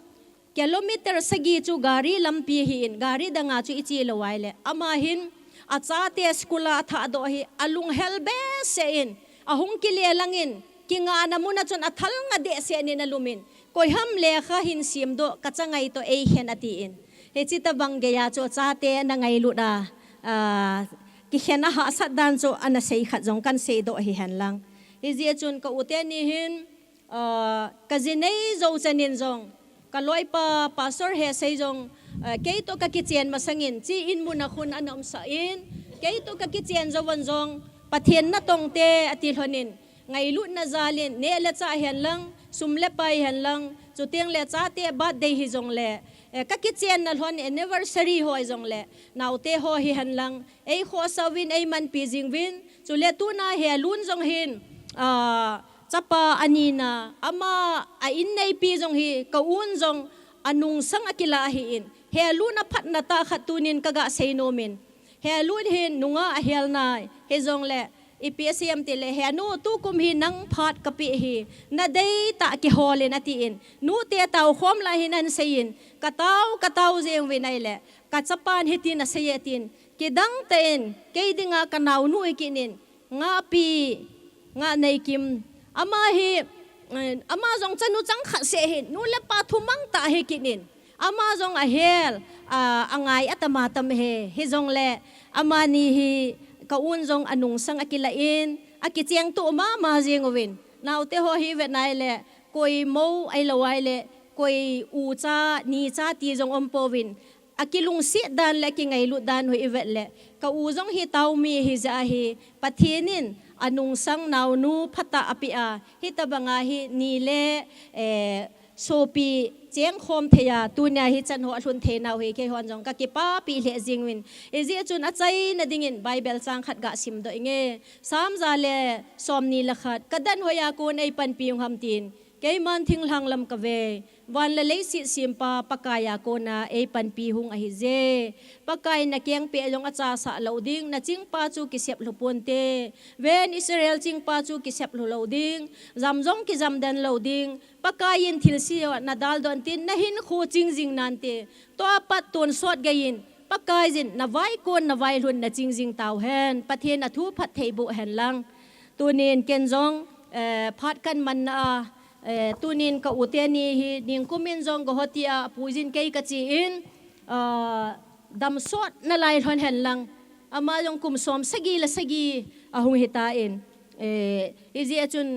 kilometer sagi chu gari lampi ahin, gari danga chu i che lou ahile. Ama hin, achate school a athahdoh hi, alunghel behseh in, ahung kile langin, kingahna mun a chun athal nga dehseh in alumin, koiham lekha hin simdoh, ka changai toh eikhen atin. Hiche tobang geiya chu achate ana ngailut a, ah, kikhen a hahsat dan chu ana sei khat jong kan seidoh hihen lang. Hijeh chun ka u teni hin, ah, ka jinei jou chanin jong, ka loipa Pastor Hesei jong, ah, kei toh ka kichen masangin, chi in mun a khun ana umsah in, kei toh ka kichen jouvin jong, Pathen natong te ati lhonin, ngailutna jalin, neh le chah hihen lang, sum le pai hihen lang, chuteng le chate birthday hijongle, eh, ka kichenna lhon anniversary ho hijongle, naote ho hihen lang, eikhohsah uvin, eimanpi jing uvin, chule tuna Helun jong hin, ah, chapa anina, ama a in neipi jong hi, ka un jong anungsang akilah ahin, Helun aphatna tah khat tunin kaga seinom in, Helun hin nungah ahelna, hijongle, ipi asei em tile, Henu, tukum hi nang phat kapeh hi, nadei tah kihol in atin, nute taokhom lai hin ahin seiyin, ka tao, ka tao jeng uvin ahile, ka chapan hitin asei e tin, kidang tah in, kei dinga ka naonu ahi kit in, Ngahpi, Ngahneikim, ama hi, eh, ama jong chanu chang khat seh ahin, nu le pa thumang tah ahi kit in, ama jong ahel, ah, angai atam atam ahi, hijongle, amani hi ka un jong anungsang akilah in, akichengtoh mama jeng uvin, naote ho hi vet nai le, koi mou ahilou ahile, koi ucha, nicha ti jong umpouvin, akilungset dan le akingailut dan ho i vet le, ka u jong hi Taomi ahijeh a hi, Pathen in anungsang naonu phatah apeh a, hitobanga hi ni le, eh, sopi chengkhom thei a, tunia hichan ho alhun thei nau hi keihon jong kakipapi lheh jing uvin. Hijeh chun achaina dingin Bible chang khat gasim doh inge. Psalm ja le somni le khat, kadan hoiya kon eipanpi hung ham tin, keiman thinglhang lam kave. Van le leiset sempa Pakaiya kona eipanpi hung ahije. Pakai nakeng peh jong achasah lou ding, nachingpa chu kisep lhu ponte. Ven Israel, chingpa chu kisep lhu lou ding, jam jong kijam den lou ding. Pakai in thilse ho nadaldoh intin, nahinkho ching jing nante. Tua pat tonsot geiyin, Pakai jin navaikon navailhun naching jing tauhen. Pathen athu phatthei boh hen lang. Tunin ken jong, eh, phat kamanna a, eh, tunin ka u teni hi ningkum in jong Guwahati a puijin kei kachen, ah, damsot nalai lhon hen lang. Ama jong kum som sagi le sagi ahung hitan, eh, hijeh chun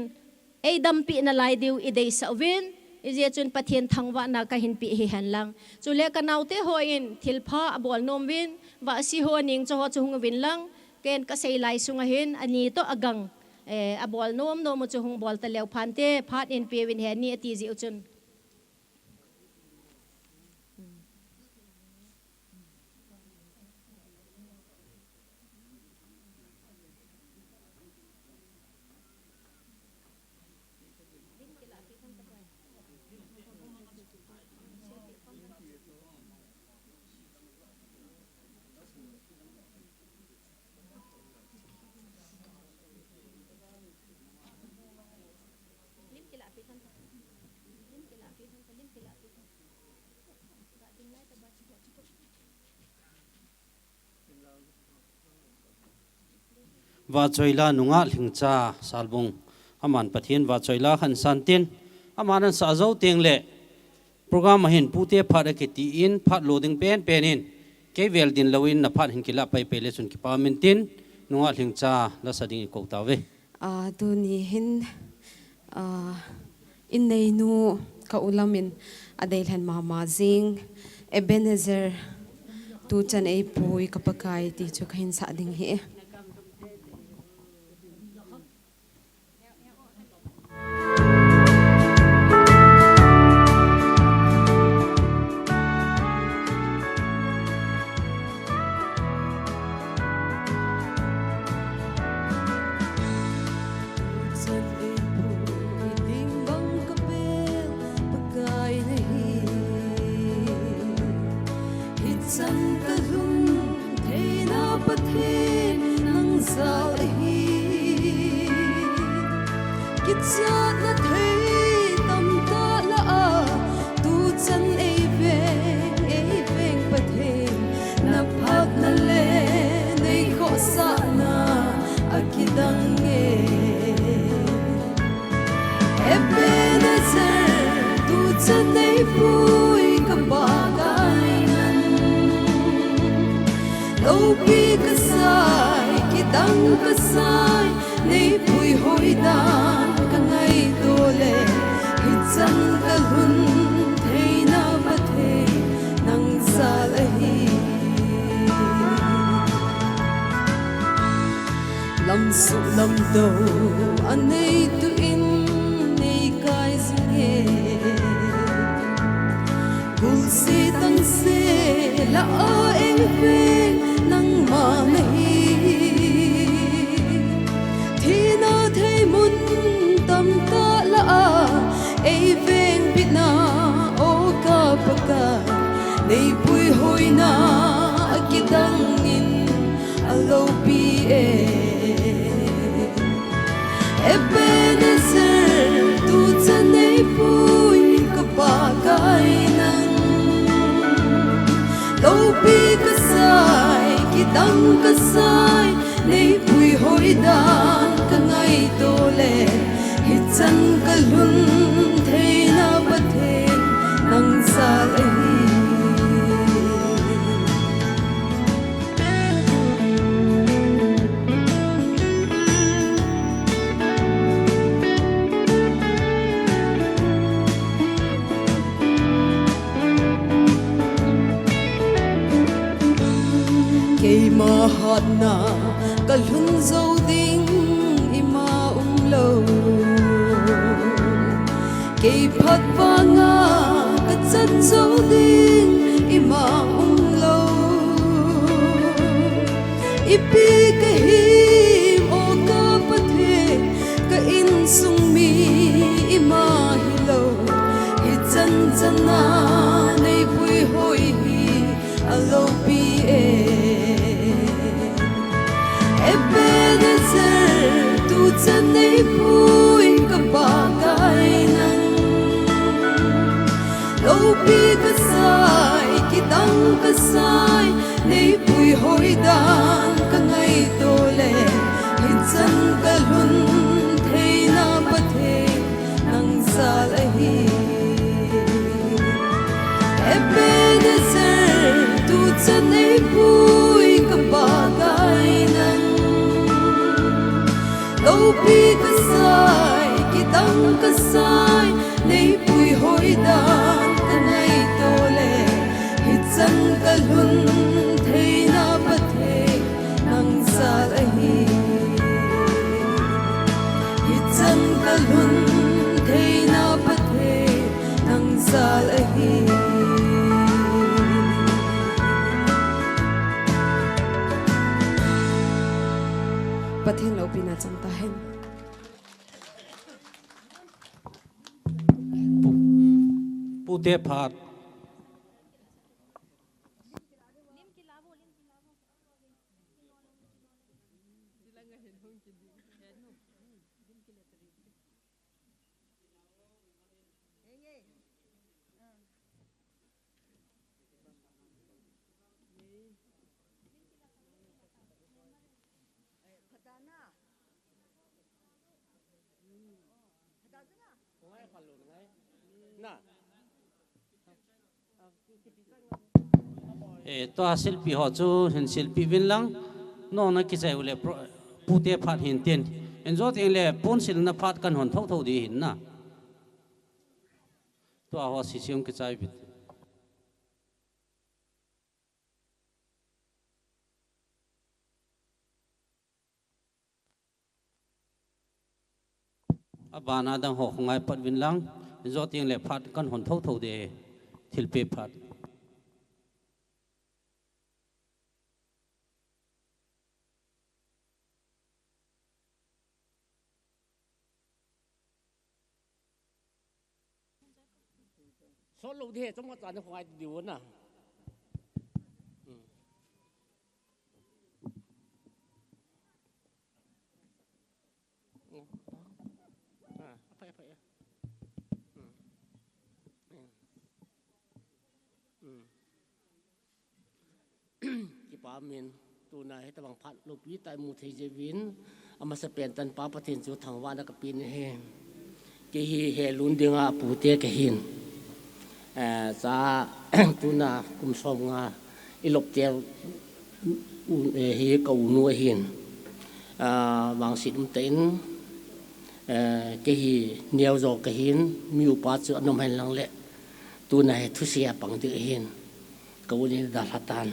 eidampeh nalai diu ideisah uvin, hijeh chun Pathen thangvahna kahin peh hi hen lang. Chule kanaote hon thilpha abol nom uvin, vahsi ho ningcha ho chu hung uvin lang, ken kasei lai sunga hin ani toh agang, eh, abol nom nom u chu hung bol taleu phante, phat in peuvin heni ati jeh u chun. Vahchoila nungah Lhingcha Salbung, aman Pathen vahchoila khat asan tin, aman asah jou teng le program ahin pute phat akitin, phat lo ding penpen in, kei vel din louvin na phat hin kilah paipai le chun kipa min tin, nungah Lhingcha lasa ding ikou tauve. Ah, tuni hin, ah, in neinu ka u Lam in adeilhen mama jing, Ebenezer, tuchan eipui ka Pakai ti chu kahin sah ding ahi. Chan eipui ding bang ka bel Pakai nahi. Hichan kalhun theina Pathen nang jal ahi. Kichatna thei tamtah lah a, tuchan eiveng, eiveng Pathen, na phatna le neikhohsahna akidang e. Ebenezer, tuchan eipui ka Pakai nang. Loupi kasai, kidang kasai, neipui hoidan ka ngaito le, hichan kalhun theina Pathen nang jal ahi. Lamsuh lamdou anei tuin neikai jinge. Gulse tangse lah a eiveng nangma nahi. Thina thei mun tamtah lah a eiveng bitna, o ka Pakai, neipui hoina akidang in aloupi e. Ebenezer, tuchan eipui ka Pakai nang. Loupi kasai, kidang kasai, neipui hoidan ka ngaito le, hichan kalhun theina Pathen nang jal ahi. Keima hatna kalhun jou ding ima umlou. Kei phat vanga ka chan zo ding ima um lo. Ipi ka him o ka Pathen, ka insung mi ima hi lo. Hi chan chan a nei puihoi hi a lopi e. Ebenezer, tu chan nei pui ka pakai nang. Lopi ka sai, kidang ka sai, nei puihoi dan ka ngaito le, hi chan ka lhun theina Pathen nang jal ahi. Ebenezer, tu chan nei pui ka pakai nang. Lopi ka sai, kidang ka sai, nei puihoi dan ka ngaito le, hi chan ka lhun theina Pathen nang jal ahi. Hi chan ka lhun theina Pathen nang jal ahi. Pathen lopina chang tahen. Pu-, pute phat. Eh, tua silpi ho chu hin silpi vin lang. Nona kichai ule pro-, pute phat hin tin. Enjo tin le pun silna phat kan hon thotho di hin na. Tua ho sisium kichai vit. Abana dang ho khongai pat vin lang, jo ting le phat kan hon thotho de, thilpe phat. Solo de, chomkhat cha na khongai diu na. Hmm. Ah, aphai, aphai, ah. Hmm. Hmm. Kipa min, tuna hitabang phat lopi tah imu thei jevin, amasapen tan Pa Pathen chu thangvahna kapeh in ahi. Kei hi Helun dinga pute kahin. Eh, cha tuna kum som nga ilop tel u, eh, hi ka unu ahin. Ah, vangset umtah in, eh, kei hi neo jo kahin, mi upa chu anom hen lang le. Tuna hi thusei a pang ding ahin. Ka u nin adalha tan.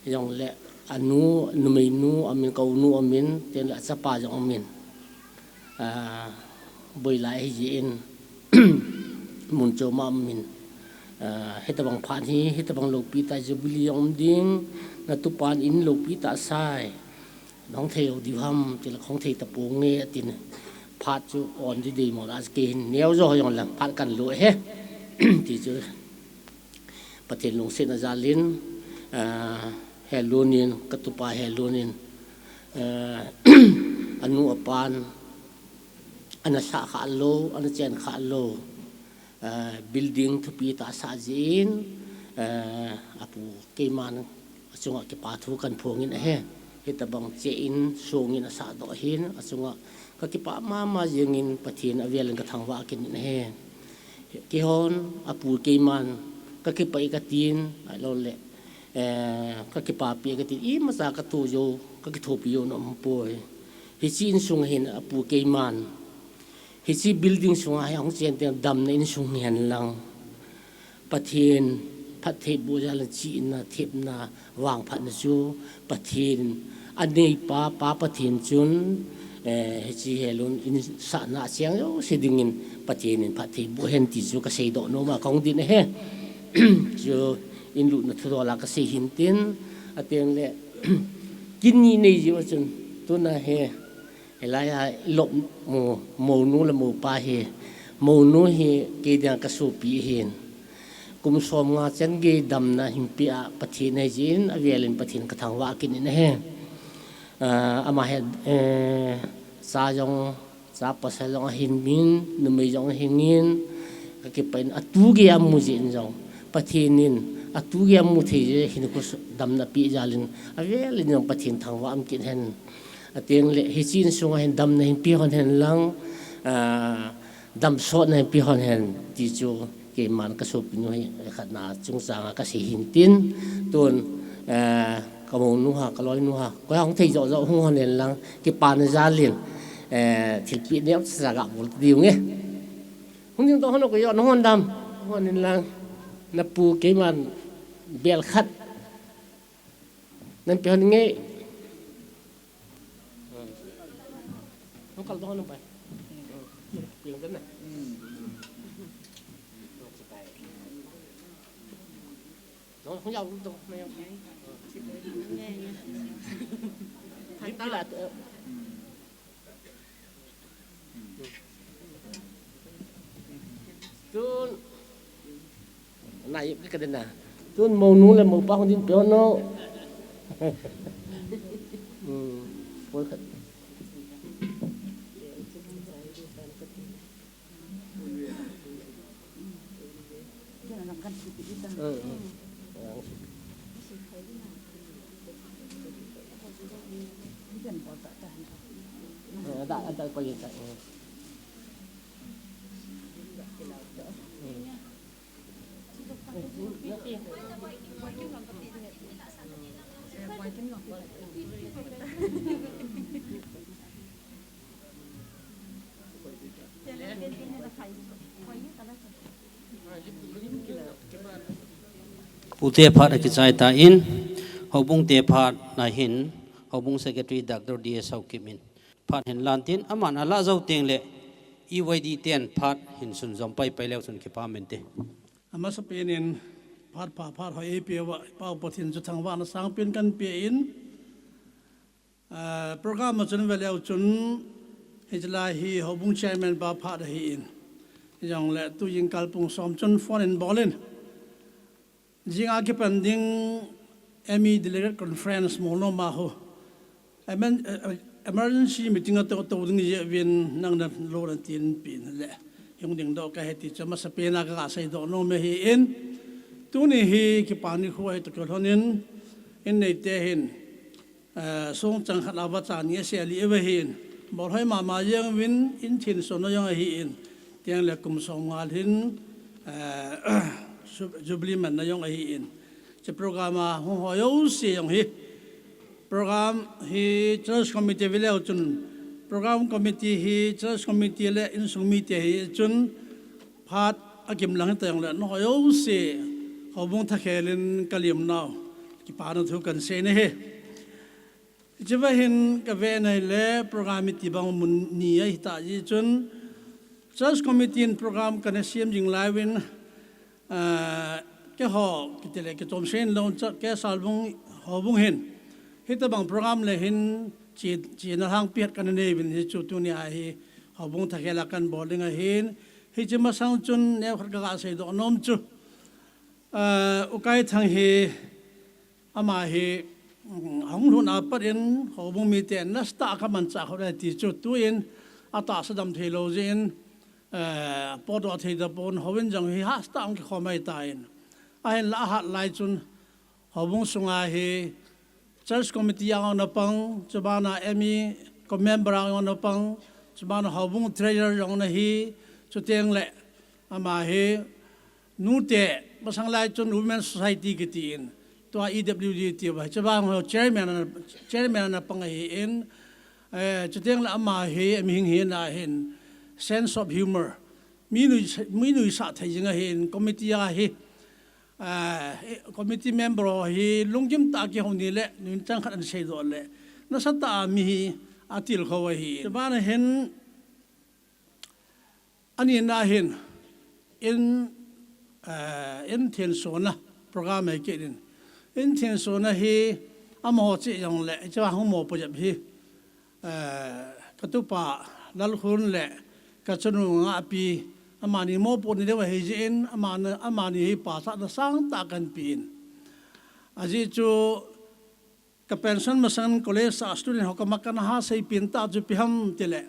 Jongle anu, numeinu amin, ka unu amin, tin le achapa jong amin. Ah, boilai ahi jin, mun chom a amin. Ah, hitabang phat hi, hitabang lopi tah Jubilee jong um ding, na tupan in lopi tah sai. Nahung thei lou diu ham, tile kahung thei tapong nge, atin. Phat chu on di dei mo la, kei hin neo jo jong lang, phat kan lo he. Ti chu. Pathen lungsetna jalin, ah, Helun in, katupa Helun in, ah, anu apan, ana sah kha lou, ana chen kha lou, ah, building thupi tah asah jin, ah, apu keiman achunga kipa thu kan phong in ahi. Hitabang che in, song in asah doh ahin, achunga kakipah mama jingin Pathen avel in kathangvah kit in ahi. Keihon, apu keiman, kakipah e katin, ahilou le, eh, kakipah pi e katin, imacha katoh jou, kakithopi jou nom poi. Hiche insung hin apu keiman, hiche building sunga hi ahung chen teng damna insung hihen lang. Pathen phattheiboh jal in chihna, thepna, vangphatna chu Pathen aneipa, Pa Pathen chun, Eh, hiche helun insahna cheng jouse dingin Pathen in phatthei boh hen ti chu kasei doh nom a kahung ding ahi. Chu in lutna thudol a kasei hin tin, ateng le, kin ni nei jiu chun, tuna hi, hilai a i lop mo, mounu le mopa hi, mounu hi kei dinga ka sopi ahin. Kum som nga chan gei damna hin pe a Pathen ahi jeh in, avel in Pathen ka thangvah kit in ahi. Ah, ama hi, eh, cha jong, cha pasal jong ahin min, numei jong ahin ngin, ka kipah in atu gei a mu jeh in jong, Pathen in atu gei a mu thei jeh hin khu damna pe jal in, avel in jong Pathen thangvah um kit hen. Ateng le, hiche insunga hin damna hin pe hon hen lang, ah, damsotna hin pe hon hen ti chu keiman ka sopinu hi khatna chungchang a kasei hin tin, tun, eh, ka mounu ha, ka loinu ha, koi a hung thei joh joh hung hon hen lang, kipana jal in, eh, thilpeh neocha ga bol diu nge. Hung ding toh hon ko yo, nahon dam, hon hen lang, na pu keiman bel khat nan pe hon nge. Hung kal to hon pai. Piang kan na. No, hung yau to, na yau. Lim pila to. Tun, na yip ka den na. Tun mounu le mopa hung din pe hon no. Hmm, poi khat. Pute phat akichai tan, houbung te phat na hin, houbung secretary Doctor D S Haokip in phat hin lan tin, aman alah jou teng le, E Y D ten phat hin sunjom pai pai leu chun kipa mente. Amasapen in phat pha phat hoi eipeuva, Pau Pathen chu thangvahna sangpen kan pe in, Ah, program a chun veleu chun, hiche lai hi houbung chairman pa phat ahin. Hijongle tujing kalpung som chun phone in bol in, jing a kipan ding M E Delegate Conference Molnom a ho, emen-, eh, eh, emergency meeting ato, to ding jeh uvin nang na lo na tin pin le, hung ding doh kahi ti chu amasapen a ka seidoh nom ahin. Tuni hi kipa nikho ahi toh kilhon in, in neite hin, Eh, songchang khat a vacha ni asei li eva hin, bolhoi mama jeng uvin, in thinso na jong ahin, tiang le kum som nga hin, eh, ju-, jubilee man na jong ahin. Hiche program a hung ho jouse jong hi, program hi church committee veleu chun, program committee hi church committee le insung mite hi chun, phat akim lang hita jongle, nangho jouse, houbung thakhel in kalim nau, kipana thu kan sei nahi. Hicheva hin kave nai le program iti bang mun ni ahita jeh chun, church committee in program kana sem jing lai uvin, ah, keiho, kiti le kichom sei lou chun, K. Salbung, houbung hin, hitabang program le hin, chi, chi na hang pihat kana nei uvin hichu tuni a hi, houbung thakhel a kan bol ding ahin, hiche masang chun neokhat ka ga seidoh nom chu, ah, U Kaithang hi, ama hi, um, hung lhun a pat in, houbung mite nasatah a ka manchah kho ding ti chu, tuin, atahsa dam thei lou jeh in, eh, potdoh thei tapon, houin jong hi hahsa tah a hung kikhom ahitan. Ahinla ahat lai chun, houbung sunga hi, church committee a jong ana pang, chubana M E, co-, member a jong ana pang, chubana houbung treasurer jong ana hi, chuteng le, ama hi, nute, masang lai chun Women Society kiti in, tua E W D T uva, chubang ho chairman ana, chairman ana pang ahin, eh, chuteng le ama hi, mihing hina hin, sense of humor, mi nui, mi nuisah thei jing ahin, committee a hi, eh, committee member ho hi, lunggim tah a kihou ni le, nuichang khat ana seidoh le, nasatah a mi hi, atilkhou ahi. Chubana hin, anina hin, in, eh, in thensona program ahi kit in. In thensona hi, amaho cheh jongle, chua hung mopo jep hi. Eh, katupa Lalkhun le kachanu Ngahpi, amani mopo ni deuh ahi jeh in, amani, amani hi pachatna sangtah kahin pe in. Ajeh chu ka pension masang college a student ho koma kana ha seipeh tah chu ipi ham tile,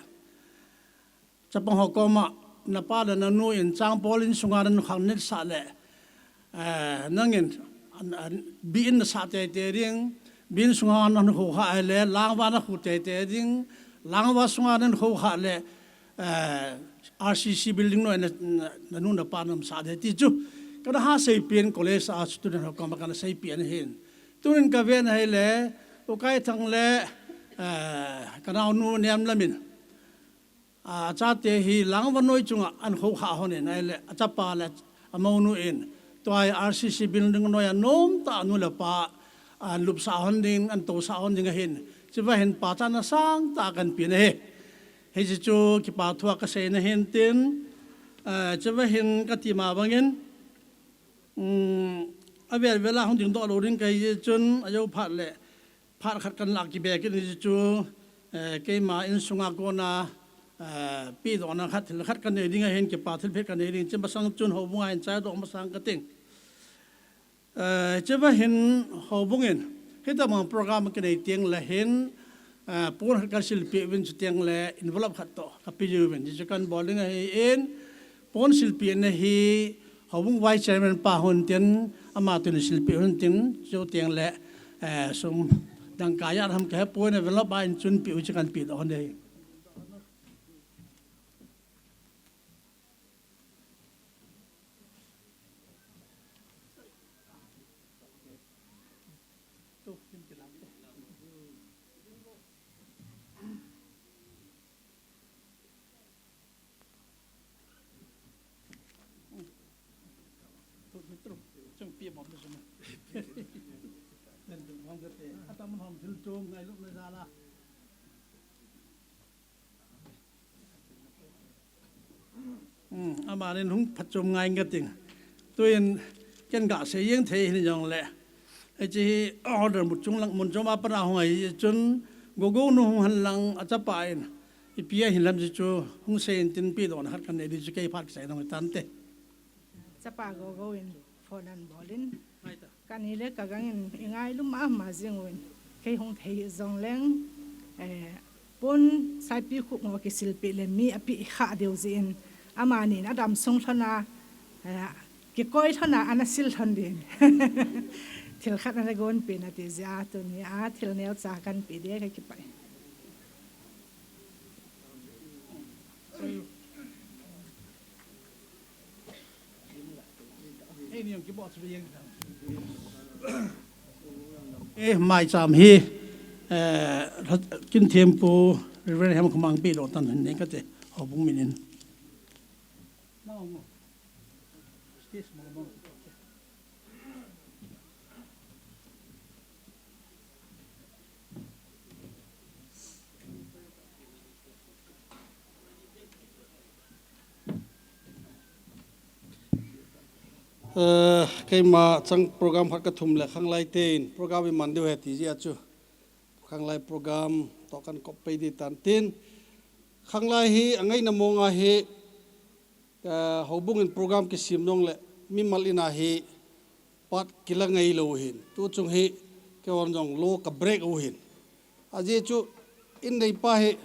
chapang ho koma napa le nanu in changpol in sunga nakhang netsah le, eh, nangin, an, an, bi in nasah teitei ding, bi in sunga nakhou kha le, langva nakhou teitei ding, langva sunga nakhou kha le, eh, R C C building noi na, na, nanu napa naumsah ding ti chu kana ha seipeh in college a student ho koma kana seipeh in ahin. Tunin kavena hile, U Kaithang le, eh, kanaonu Nemlam in, a, achate hi langva noi chunga ahin khou kha hon in, ahile achapa le amounu in, tua hi R C C building noi a nomtah anu le apa ahin lupsah hon ding, ahin tousah hon ding ahin. Chua hin pachatna sangtah kahin pe in ahi. Hiche chu kipa thua kaseina ahin tin, eh, chua hin kati ma bangin, um, avel vel a hung dingdoh lou ding kahi jeh chun, ajou phat le phat khat kahin lah kibeh kit in hiche chu, eh, keima insunga kona, eh, pehdohna khat, thil khat kanei ding ahin, kipa thilpeh kanei ding, hiche masang chun houbung a hin chaidoh masang kating. Eh, chua hin houbung in, hitobang program kinei teng le hin, eh, pon khat kasilpeh uvin chuteng le envelope khat toh kapeh uvin, hiche chu kahin bol ding ahin, pon silpehna hi houbung vice chairman pa hung tin, ama tun silpeh hung tin, chuteng le, eh, sum dangka ijat ham kahepoi, envelope a in chun peh u chu kahin pehdoh hon ding ahi. Hmm, amanin hung phatchom ngai kating. Tuin ken gasei jeng thei hih jongle, hiche hi order mun chom lang, mun chom a pat a hung ahi chun, Gogonu hung hen lang achapa in, ipi ahin lam chu hung seiyin tin pehdohna khat kanei ding chu kei phat kisei nung tante. Chapa Gogo in phone ahin bol in, kani le kagang in ingailum mama jing uvin, kei hung thei jongleng, eh, pon saipi khup ngo kisilpeh le mi apeh kha diu jeh in, amanin adam sung lhon a, eh, kikoi lhon a ana sil lhon din. Thil khat ana gonpeh in ati jeh a tunia thil neocha kahin pe ding, kakipah e. Eh, maicham hi, eh, Kinthempu Reverend Hemkhamang pehdoh tan hin nei kate, houbung min in. Eh, keima chang program khat kathum le khanglai ten program iman diu ahi ti jeh a chu khanglai program toh kahin kop pei ding tan tin, khanglai hi angaina mong a hi, eh, houbung in program kisem jongle mimal in a hi part kila ngailou hin. Tuchung hi keihon jong lo ka break u hin. Ajeh chu in neipa hi,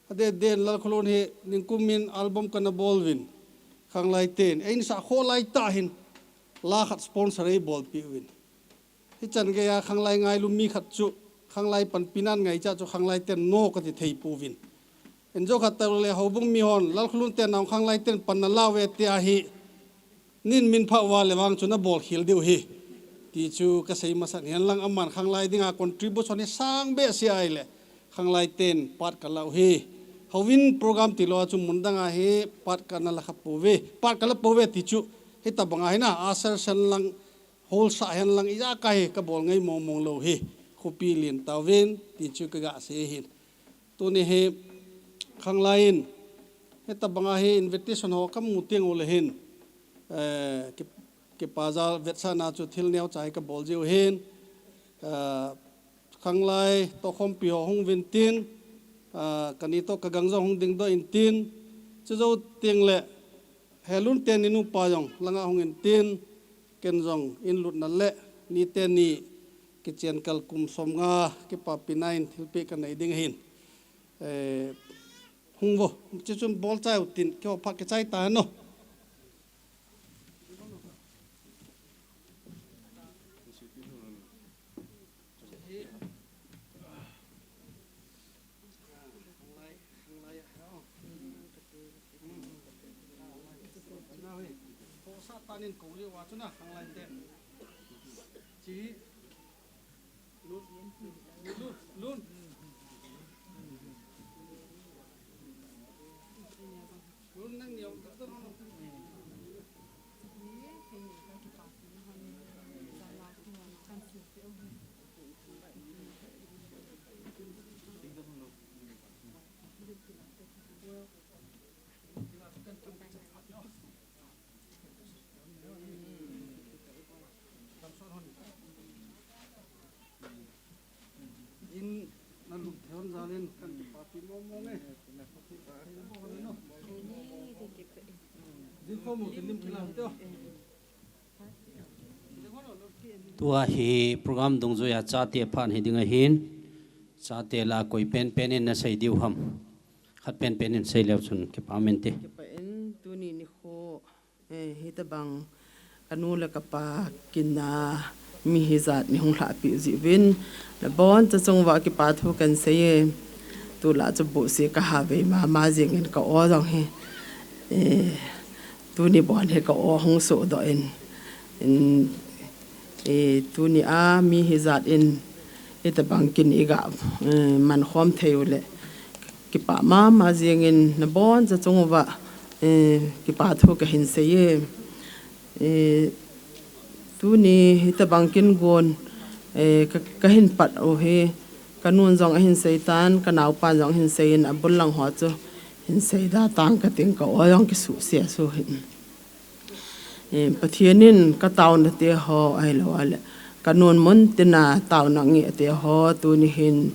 aden den Lalkhulun hi ningkum in album kana bol uvin, khanglai ten, eh, in sah kho lai tah hin la khat sponsor eibolpeh uvin. Hichan geiya khanglai ngailum mi khat chu, khanglai panpina ngaicha chu khanglai ten no kati thei pouvin. Injo khat tah le houbung mihon, Lalkhulun ten nang khanglai ten pan nala uve tia hi, nin min pha uva le vang chu nabol khel diu ahi, ti chu kasei masat in, hinlang aman khanglai dinga contribution hi sang behseh ahile, khanglai ten part kala u ahi. Houin program tilou a chu mun dang a hi part kana la kha pouve, part kala pouve ti chu, hitobang a hi na, usher hen lang, hall sah hen lang, ijat kah hi kabol ngai mong mong lou ahi. Khopi len tauvin, ti chu kaga sei ahin. Tuni hi khanglai in, hitabanga hi invitation ho kamu teng uleh hin, eh, ki, kipa jal vetsahna chu thil neocha hi kabol jiu hin, eh, khanglai toh khompi ho hung uvin tin, eh, kani toh kagang jong hung dingdoh in tin, chujou teng leh, Helun teni nupa jong langa hung in tin, ken jong in lutna leh, ni teni kichen kal kum som nga kipapina in thilpeh kanei ding ahin. Eh, hung vo, chuchun bol chai utin, keiho pha kichai ta no. Tua hi program dungjuia chate phat hi ding ahin, chate lah a koi penpen in nasei diu ham? Khat penpen in sei leu chun kipa mente. Kipa in tuni nikho, eh, hitabang kanu le kapa kinna mi hijat nei hung lhahpeh jiuvin, naboncha chung uva kipa thu kahin sei e. Tulai chu buhse kaha vei mama jingin ka-o jong hi, eh, tuni bon hi ka-o hung sohdoh in, in, eh, tunia mi hijat in hitabang kin iga, eh, mankhom thei uleh kipa mama jingin naboncha chung uva, eh, kipa thu kahin sei e. Eh, tuni hitabang kin gon, eh, ka, kahin pat u hi, kanun jong ahin seitan, kanaupan jong ahin seiyin, abul lang ho chu hin seida tang kating, ka-o jong kisuhse suh hin. Eh, Pathen in kataona teho ahilou leh, kanun muntina taona ngeh teho tuni hin,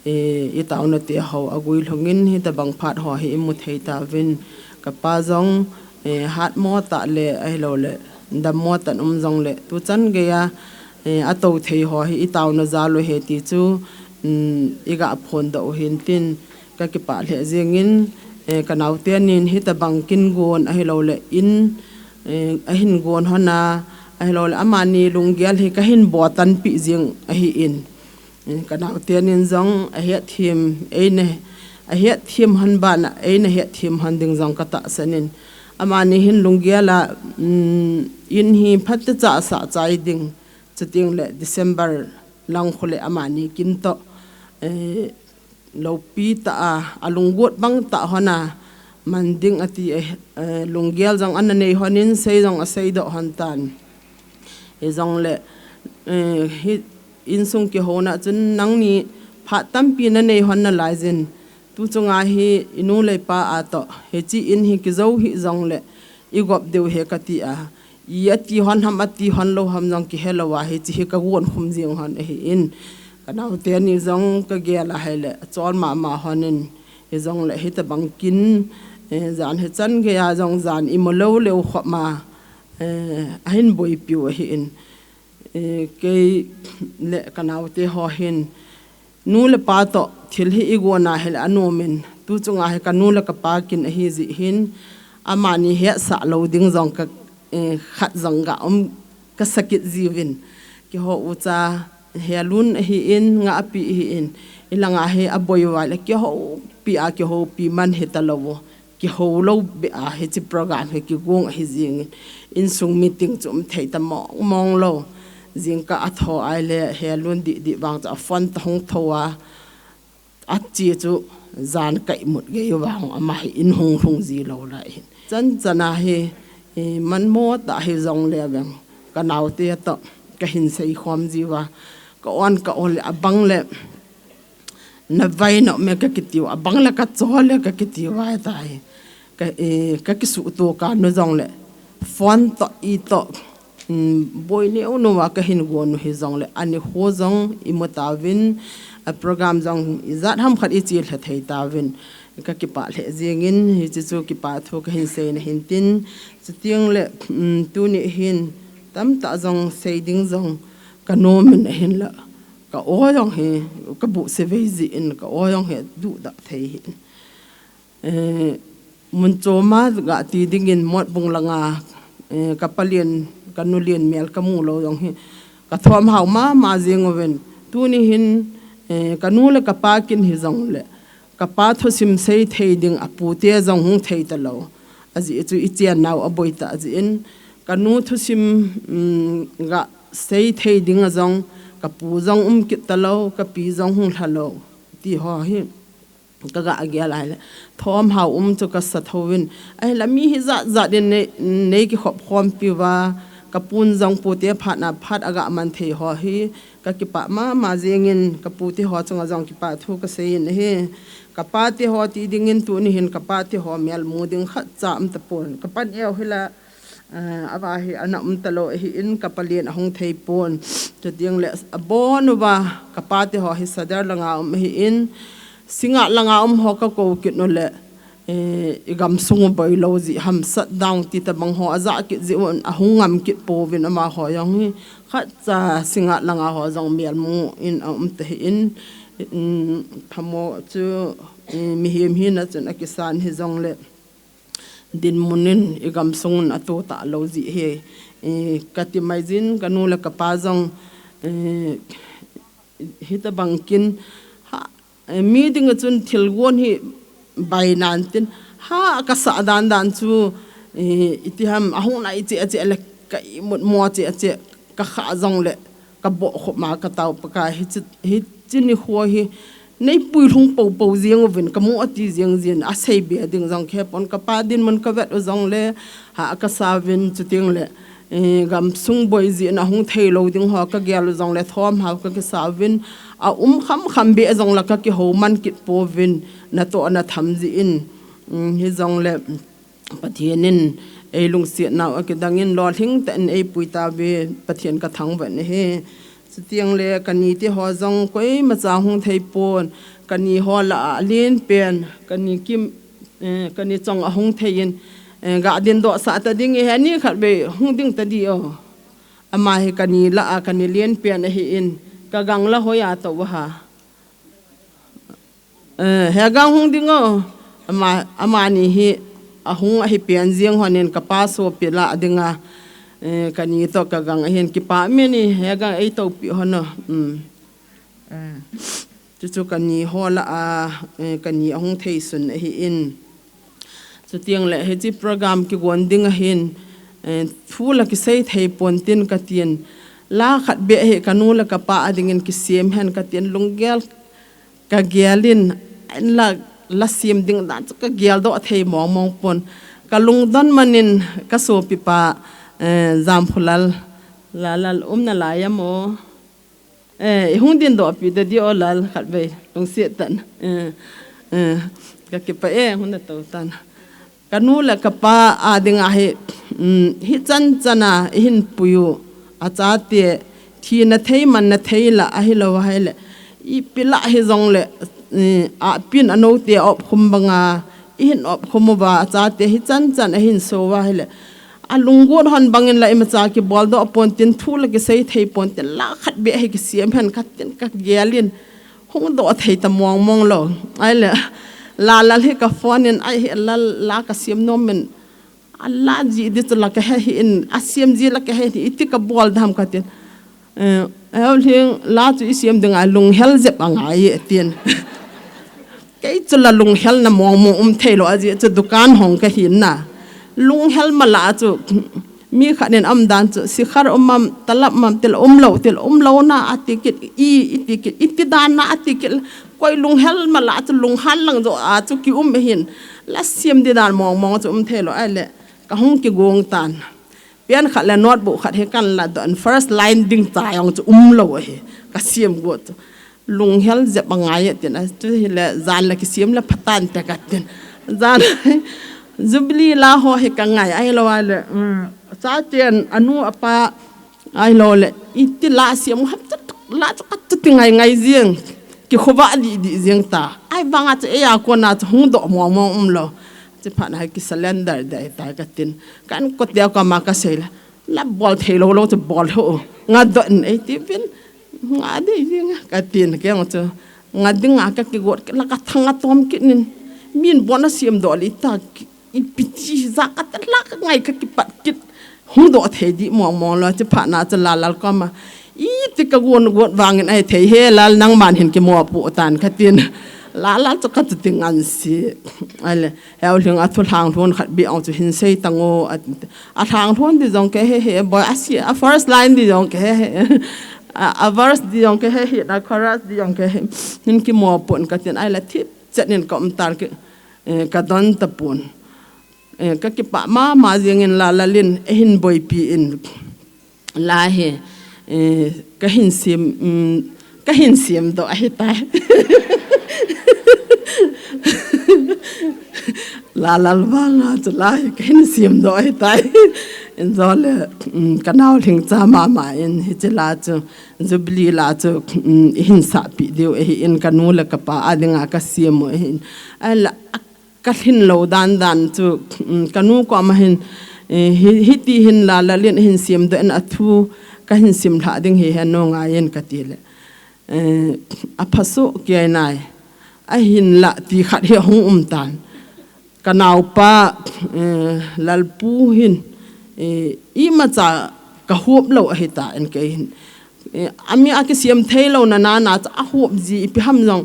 eh, itaona teho aguilhungin hitabang phat ho hi imu thei tauvin, kapa jong, eh, hatmo tah le ahilouleh dammo tah in um jongleh tuchan geia, eh, atou thei ho hi itaona jal u ahi ti chu, um, iga phondoh u hintin, kakipah lheh jengin, eh, kanaote nin hitabang kin gon ahilouleh in, eh, ahin gon hon a, ahilouleh amani lunggel hi kahin boltanpeh jeng ahin, eh, kanaote nin jong ahetthem, eina, ahetthem hon bana eina hetthem hon ding jong katahsan in, amani hin lunggel a, um, in hi phatechan asah chai ding, chutengleh December lang khu leh amani kin toh, eh, loupi tah a, alunggot bang tah hon a man ding ati, eh, lunggel jong ana nei hon in, sei jong aseidoh hon tan. Hijongleh, eh, hi insung kihouna chun nangni phat tampi nanei hon nalai jin, tuchunga hi inu le ipa a toh hiche in hi kijou hih jongleh igop diu ahi kati a, i ati hon ham, ati hon lou ham jong kihelou a, hiche hi kagon khum jeng hon ahin, kanaote ni jong kagel a ahileh achol mama hon in, hijongleh hitabang kin, eh, jan hichan geia jong jan imu lou leu khop ma, eh, ahin boipiu ahin, eh, kei le kanaote ho hin, nu le pa toh thil hi igon a ahileh anom in, tuchunga hi kanu le kapa kin ahi jeh hin, amani hetsah lou ding jong ka, eh, khat jong ga um, kasa kit jiuvin. Keiho ucha Helun ahin, Ngahpi ahin, ilanga hi aboi uva leh kihoupi a kihoupi man hita lou u, kihou lou beh a hiche program hi kigong ahi jengin, insung meeting chu um thei ta mong mong lou. Jingkah athou ahileh Helun dih dih vang chu aphone toh hung thou a, ache chu jan kaimut gei uvang ama hi in hung lhung ji lou lai hin. Chan chan a hi, eh, manmo tah hijongleh vang kanaote toh kahin seikhom jiuva, ka-on ka-o leh abang leh na vai na me ka kitiu, a bang le ka cho le ka kitiu ai tai. Ka, eh, ka kisu to ka no jong le. Phone to i to. Mm, boi ne u no wa ka hin go no hi jong le. Ani ho jong i mo ta vin, a program jong i jat ham khat i chi le thei ta vin. Ka kipa le jing in, hi chi chu kipa thu ka hin sei na hin tin. Chu tiang le, mm, tu ni hin, tam ta jong sei ding jong ka no min a hin la. Ka o jong hi, ka bu se vei ji in, ka o jong hi, du da thei hin. Eh, mun choma ga ti dingin mot bung langa, eh, ka palien, ka nulien mel ka mu lo jong hi. Ka thom hau ma, ma jing oven. Tu ni hin, eh, ka nu le ka pa kin hi jong le. Ka pa thusim sei thei ding a pute jong hung thei ta lo. A ji chu i chian nau a boi ta a ji in. Ka nu thusim, mm, ga sei thei ding a jong, ka pu jong um kit ta lo, ka pi jong hung hla lo. Ti ho hi. Ka ga a gel ai le. Thom hau um chu ka sa tho vin. Ai la mi hi jat jat in nei, nei ki khop khom pi va. Ka pun jong pute phat na phat a ga man thei ho hi. Ka kipa ma, ma jing in ka pute ho chunga jong kipa thu ka sei in hi. Ka pate ho ti ding in tu ni hin ka pate ho mel mu ding khat cha um ta pon. Ka pan eo hi la, eh, a va hi ana um ta lo hi in ka palien a hung thei pon. Chu tiang le a bon u va ka pate ho hi Sadar langa um hi in. Singa langa um ho ka ko kit no le, eh, i gam sung u boi lo ji ham shutdown ti ta bang ho a ja kit ji un a hung ngam kit po vin ama ho jong hi khat cha singa langa ho jong mel mu in a um ta hi in, mm, phamo chu, eh, mihem hi na chun a kisan hi jong le din mun in i gam sung un a to ta lo ji hi, eh, ka ti mai jin ka nu le ka pa jong, eh, hi ta bang kin ha, eh, mi ding a chun thil gon hi bai nan tin ha ka sa dan dan chu, eh, i ti ham a hung nai che che le ka i mut mo che che ka kha jong le ka bo kho ma ka tau pa ka hi chi, hi chi ni ho hi nei pui lhung po po jing uvin ka mu a ti jing jin a sei be ding jong khe pon ka pa din mun ka vet u jong le ha ka sa vin chu ting le. Eh, gam sung boi ji na hung thei lo ding ho ka gel u jong le thom hau ka kisa vin a um kham kham be jong la ka ki ho man kit po vin na to na tham ji in, mm, hi jong le Pathian in ei lungsiat nau a ki dang in lo hling ta in ei pui ta ve Pathian ka thang vet na hi. Chutiang le ka ni te ho jong koi ma cha hung thei pon ka ni ho la a lin pen ka ni kim, eh, ka ni chong a hung thei in, eh, ga din do sa ta ding e he ni khat be hung ding ta di o. Ama hi ka ni la a ka ni lien pian a hi in ka gang la hoi a to ha. Eh, he gang hung ding o. Ama, ama ni hi a hung a hi pian ziang hon in ka pa so pi la a ding a. Eh, ka ni to ka gang a hin ki pa mi ni he gang ei to pi hon o. Um. Eh. Chu chu ka ni ho la a, eh, ka ni a hung thei sun a hi in. Chutiang le hichi program ki gon ding a hin, eh, thu la ki sei thei pon tin ka tin. La khat be hi ka nu le ka pa a ding in ki siam hen ka tin lunggel ka gel in, in la, la siam ding dan chu ka gel do thei mong mong pon. Ka lungdon man in ka so pi pa, eh, Zamphulal, la lal um na la ya mo. Eh, i hung din do pi da di o lal khat vei, lungsiat tan. Eh, eh, ka kipa e, hung na to tan. Ka nu le ka pa a ding a hi, mm, hi chan chan a i hin pui u. A cha te, thi na thei man na thei la a hi lo a hi le. I pi la hi jong le, eh, a pin a no te op khum bang a, i hin op khum u va, a cha te hi chan chan a hin so va hi le. A lunggot hon bangin la ima cha ki bol do pon tin thu la ki sei thei pon tin la khat be hi ki siam hen khat tin ka gel in hung do thei ta mong mong lo. Ai le la lal hi ka phone in ai hi la la ka siam nom men a la ji di chu la ka he hi in a siam ji la ka he hi iti ka bol dam ka tin. Eh, eh, hling la chu i siam ding a lunghel jep a ngai e tin. Kei chu la lunghel na mong mong um thei lo a ji chu dukan hong ka hin na. Lunghel ma la chu mi khat nen am dan chu sikhar um am talap mam til um lo til um lo na a ti kit i, i ti kit i ti dan na a ti kit koi lunghel ma la chu lunghan lang jo a chu ki um hin. La siam di dan mong mong chu um thei lo ai le ka hung ki gong tan. Pian khat le notebook khat hi kan la don first line ding cha jong chu um lo hi ka siam go chu. Lunghel jep angai e tin, a, tu hi le, jan le kisem le phatan te ka tin. Jan, Jubilee la ho hi ka ngai, ai lo a le, um, cha ten, anu apa, ai lo le, iti la sem ham chu, la chu ka chu ti ngai ngai jing. Ki khova di di jing ta. Ai vang a chu e ya ko na chu hung do mo mo um lo. Chu pha na ki surrender de ta ka tin. Kan ko te ko ma ka sei le. La bol thei lo lo chu bol ho. Nga do in ei ti vin. Nga de jing ka tin ke ngo chu. Nga ding a ka ki got la ka thang a tom kit nin. Min bon a sem do li ta ki, i piti za ka ta la ka ngai ka ki pat kit. Hung do thei di mo mo lo chu pha na chu la lal ko ma. I ti ka gon got vang in ai thei he lal nang man hin ki mo pu tan ka tin. La lal chu ka chu ti ngan si. Ai le. Heu hling a thu hlang thon khat bi ong chu hin sei tang o, a, a hlang thon di jong ke he he, boy, a si, a first line di jong ke he he. A, a verse di jong ke he he, na chorus di jong ke he. Hin ki mo pon ka tin ai la thip, chet nin ka um tar ke, eh, ka don ta pon. Eh, ka ki pa ma ma jing in la la lin, eh, hin boi pi in. La hi, eh, ka hin sem, um, ka hin sem do ahi tai. La lal vang a chu la hi ka hin sem do ahi tai. In zo le, um, ka nau hling cha ma ma in hi chi la chu, Jubilee la chu, um, i hin sa pi diu ahi in ka nu le ka pa a ding a ka sem u ahi in. Ai la, ka hlin lo dan dan chu, um, ka nu ko ma hin, eh, hi, hi ti hin la la lin hin sem do in a thu ka hin sim hla ding hi he no ngai in ka ti le. Eh, a pha so ki ai nai. A hin la ti khat hi hung um tan. Ka nau pa, eh, Lalpu hin, eh, i ma cha ka hup lo ahi ta in ke hin. Eh, a mi a ki sem thei lo na na na cha a hup ji i pi ham jong.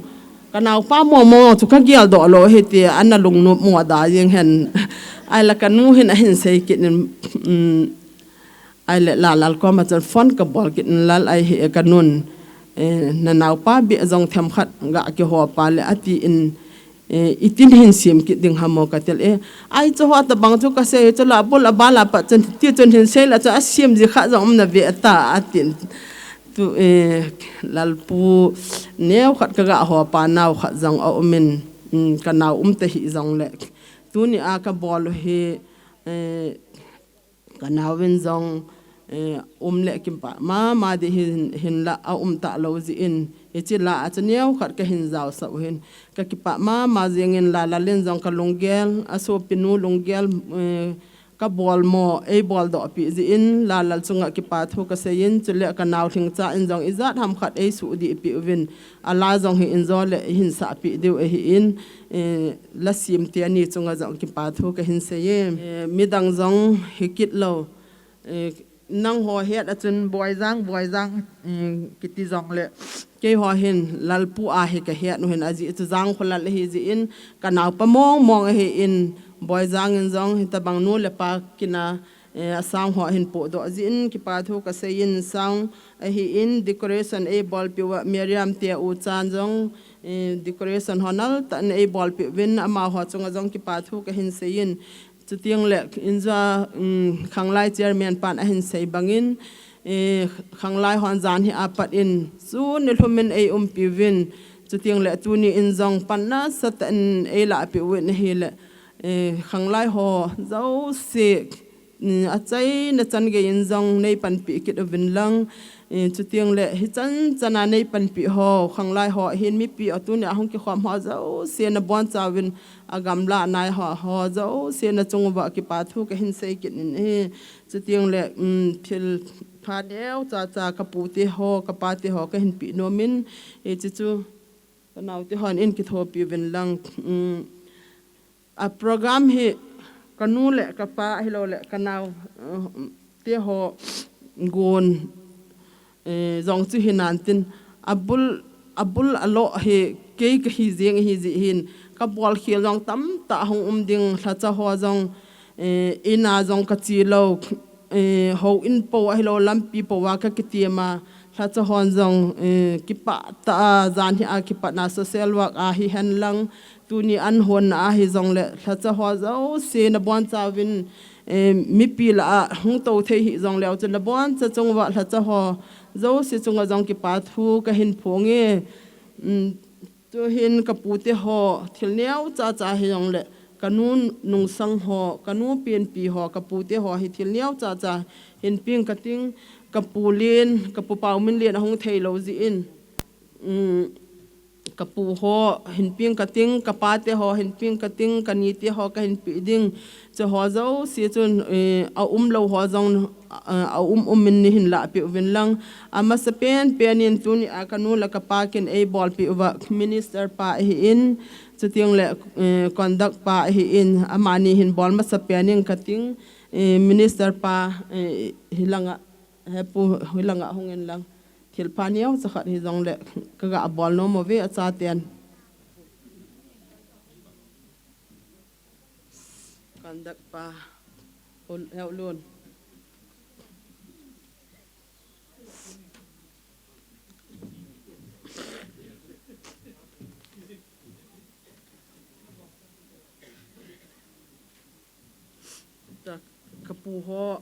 Ka nau pa mo mo chu ka gel do lo he ti a na lung nup mo da jing hen. Ai la ka nu hin a hin sei kit nin, um, ai le la lal ko ma chan phone ka bol kit nin lal ai he ka nun. Eh, na nau pa bi jong them khat ga ki ho pa le a ti in, eh, i tin hin sem kit ding ha mo ka tel e. Ai chu ho ta bang chu ka sei chu la bul a ba la pa chan ti chun hin sei la cha a sem ji kha jong um na ve ta a tin. Tu, eh, Lalpu neu khat ka ga ho pa nau khat jong a um in, um, ka nau um te hi jong le. Tu ni a ka bol hi, eh, ka nau vin jong, eh, um le kim pa ma ma di hin, hin la a um ta lo ji in. Hi chi la a cha neu khat ka hin jao sa u hin. Ka ki pa ma ma jing in la la lin jong ka lunggel, a so pi nu lunggel, eh, ka bol mo, ei bol do pi ji in, la lal chunga ki pa thu ka sei in, chu le ka nau hling cha in jong i jat ham khat ei su di pi u vin. A la jong hi in zo le hin sa pi diu ahi in, eh, la sim te ani chunga jong ki pa thu ka hin sei e. Eh, mi dang jong hi kit lo. Eh, nang ho het a chun Boijang, Boijang, eh, ki ti jong le. Kei ho hin Lalpu a hi ka het u hin a ji chu Jangkholal hi ji in ka nau pa mong mong ahi in Boijang in jong hi ta bang nu le pa kina, eh, a sang ho hin po do ji in ki pa thu ka sei in sang ahi in decoration ei bol pi u a Miriam te u chan jong, eh, decoration ho nal ta in ei bol pi u vin ama ho chunga jong ki pa thu ka hin sei in Chutiang le, inja, um, Khanglai chairman pan ahin sei bangin, eh, Khanglai hon jan hi apat in, chu ni lhumin ei umpi uvin, chutiang le tuni in jong pan nasatah in ei lahpi uvin ahi le, eh, Khanglai ho jouse, um, achaina chan gei in jong nei panpi kit uvin lang, eh, chutiang le hichan chana nei panpi ho, Khanglai ho hin mipi a tuni a hung kikhom ho jouse nabonchauvin, agamla nai ho, ho jouse nachung uva kipa thu kahin sei kit in ahi. Chutiang le, um, thil pha neocha cha kapu te ho, kapa te ho kahin pe nom in, hiche chu kanao te hon in kithopi uvin lang, um, a program hi kanu le kapa ahilou le kanao, uh, te ho gon, eh, jong chu hinan tin, abul, abul alo hi kei kahi jeng hi ji hin, kabol khel jong tamtah hung um ding, lhacha ho jong, eh, ina jong kache lou, eh, houin po ahilou lampi po a kakitiem a, lhacha hon jong, eh, kipah tah a, jan hi a kipatna social work a hihen lang, tuni an honna ahi jong le, lhacha ho jouse nabonchauvin, eh, mipi lah a hung tou thei hi jong leu chun naboncha chung uva lhacha ho jouse chunga jong kipa thu kahin phong e. Um, tuhin ka pute ho, thil neo cha cha hi jong le, ka nu nungsang ho, ka nu pianpi ho, ka pute ho hi thil neo cha cha hin ping ka ting, ka pu Lien, ka pu Pauminlien ahung thei lo jeh in. Um, ka pu ho hin ping ka ting, ka pa te ho hin ping ka ting, ka ni te ho ka hin pe ding. Chu ho jouse chun, eh, a um lo ho jong, eh, a um um in nei hin lah peh uvin lang. Amasa pen pen in tuni a ka nu le ka pa kin ei bol peh uva minister pa ahi in, chuteng le, eh, conduct pa ahi in, amani hin bol masa pen in ka ting, eh, minister pa, eh, hilanga, he pu hilanga hung in lang. Thil pha neo cha khat hi jong le ka ga bol nom uve a chaten. Conduct pa, Hel-, Heulun. Ta, ka pu ho.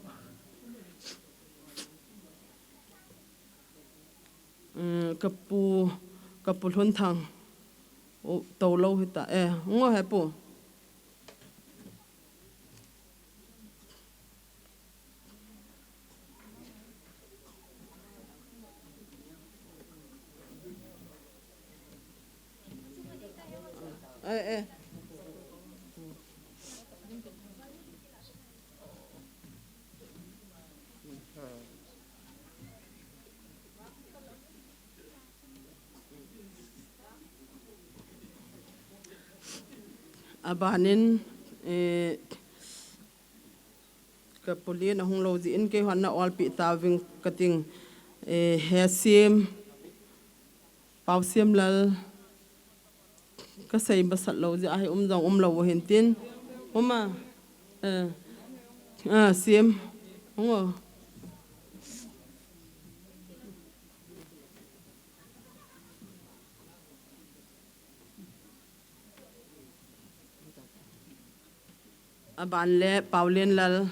Um, ka pu, ka pu Lhunthang. U, to lo hita. Eh, ngo he pu. Eh, eh. Abanin, eh, ka pu Lien ahung lo jeh in keihon na olpeh tauving ka ting, eh, he Siam, Pau Siamlal, ka sei masat lo jeh a hi um jong um lo u hin tin. Um a, eh, ah, Siam, hung o. Aban le Paulinlal.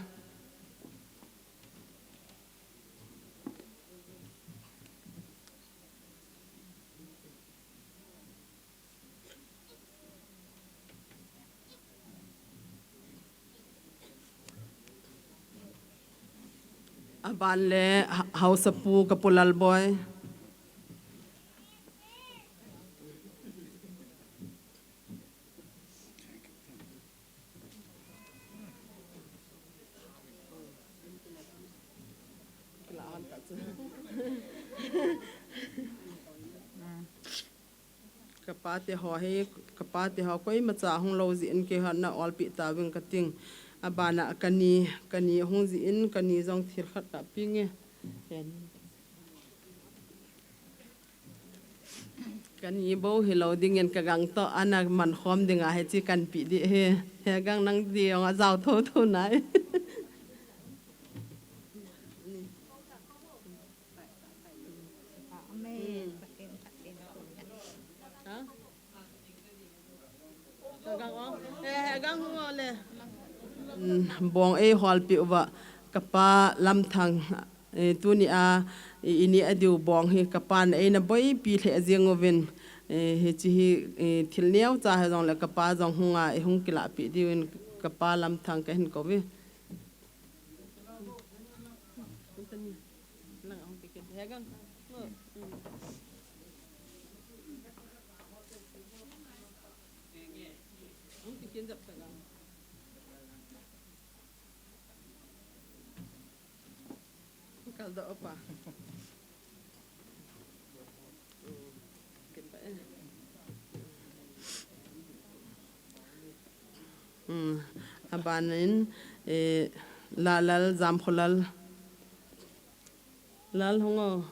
Aban le ha-, Haosapu ka Pu Lalboi. Ka pate ho hi, ka pate ho koimacha hung lo jeh in keihon na olpeh tauving ka ting. Abana ka ni, ka ni hung jeh in ka ni jong thil khat ka pe nge. Ka ni bou hi lo dingin ka gang toh ana man khom ding ahi chi kan pe ding ahi. He gang nang di ong a jao tho tho nai. Ha? Ka gang ong. Eh, he gang hung o le. Mm, bong ei holpeh uva ka pa Lamthang. Eh, tuni a, i, i ni a diu bong hi ka pan eina boipi lheh jeng uvin, eh, hichi hi, eh, thil neo cha hi jong le ka pa jong hung a, eh, hung kilah peh diuvin ka pa Lamthang ka hin kou ve. Kal doh pa. Hmm. Abanin, eh, Lalal, Jamkholal. Lal hung o.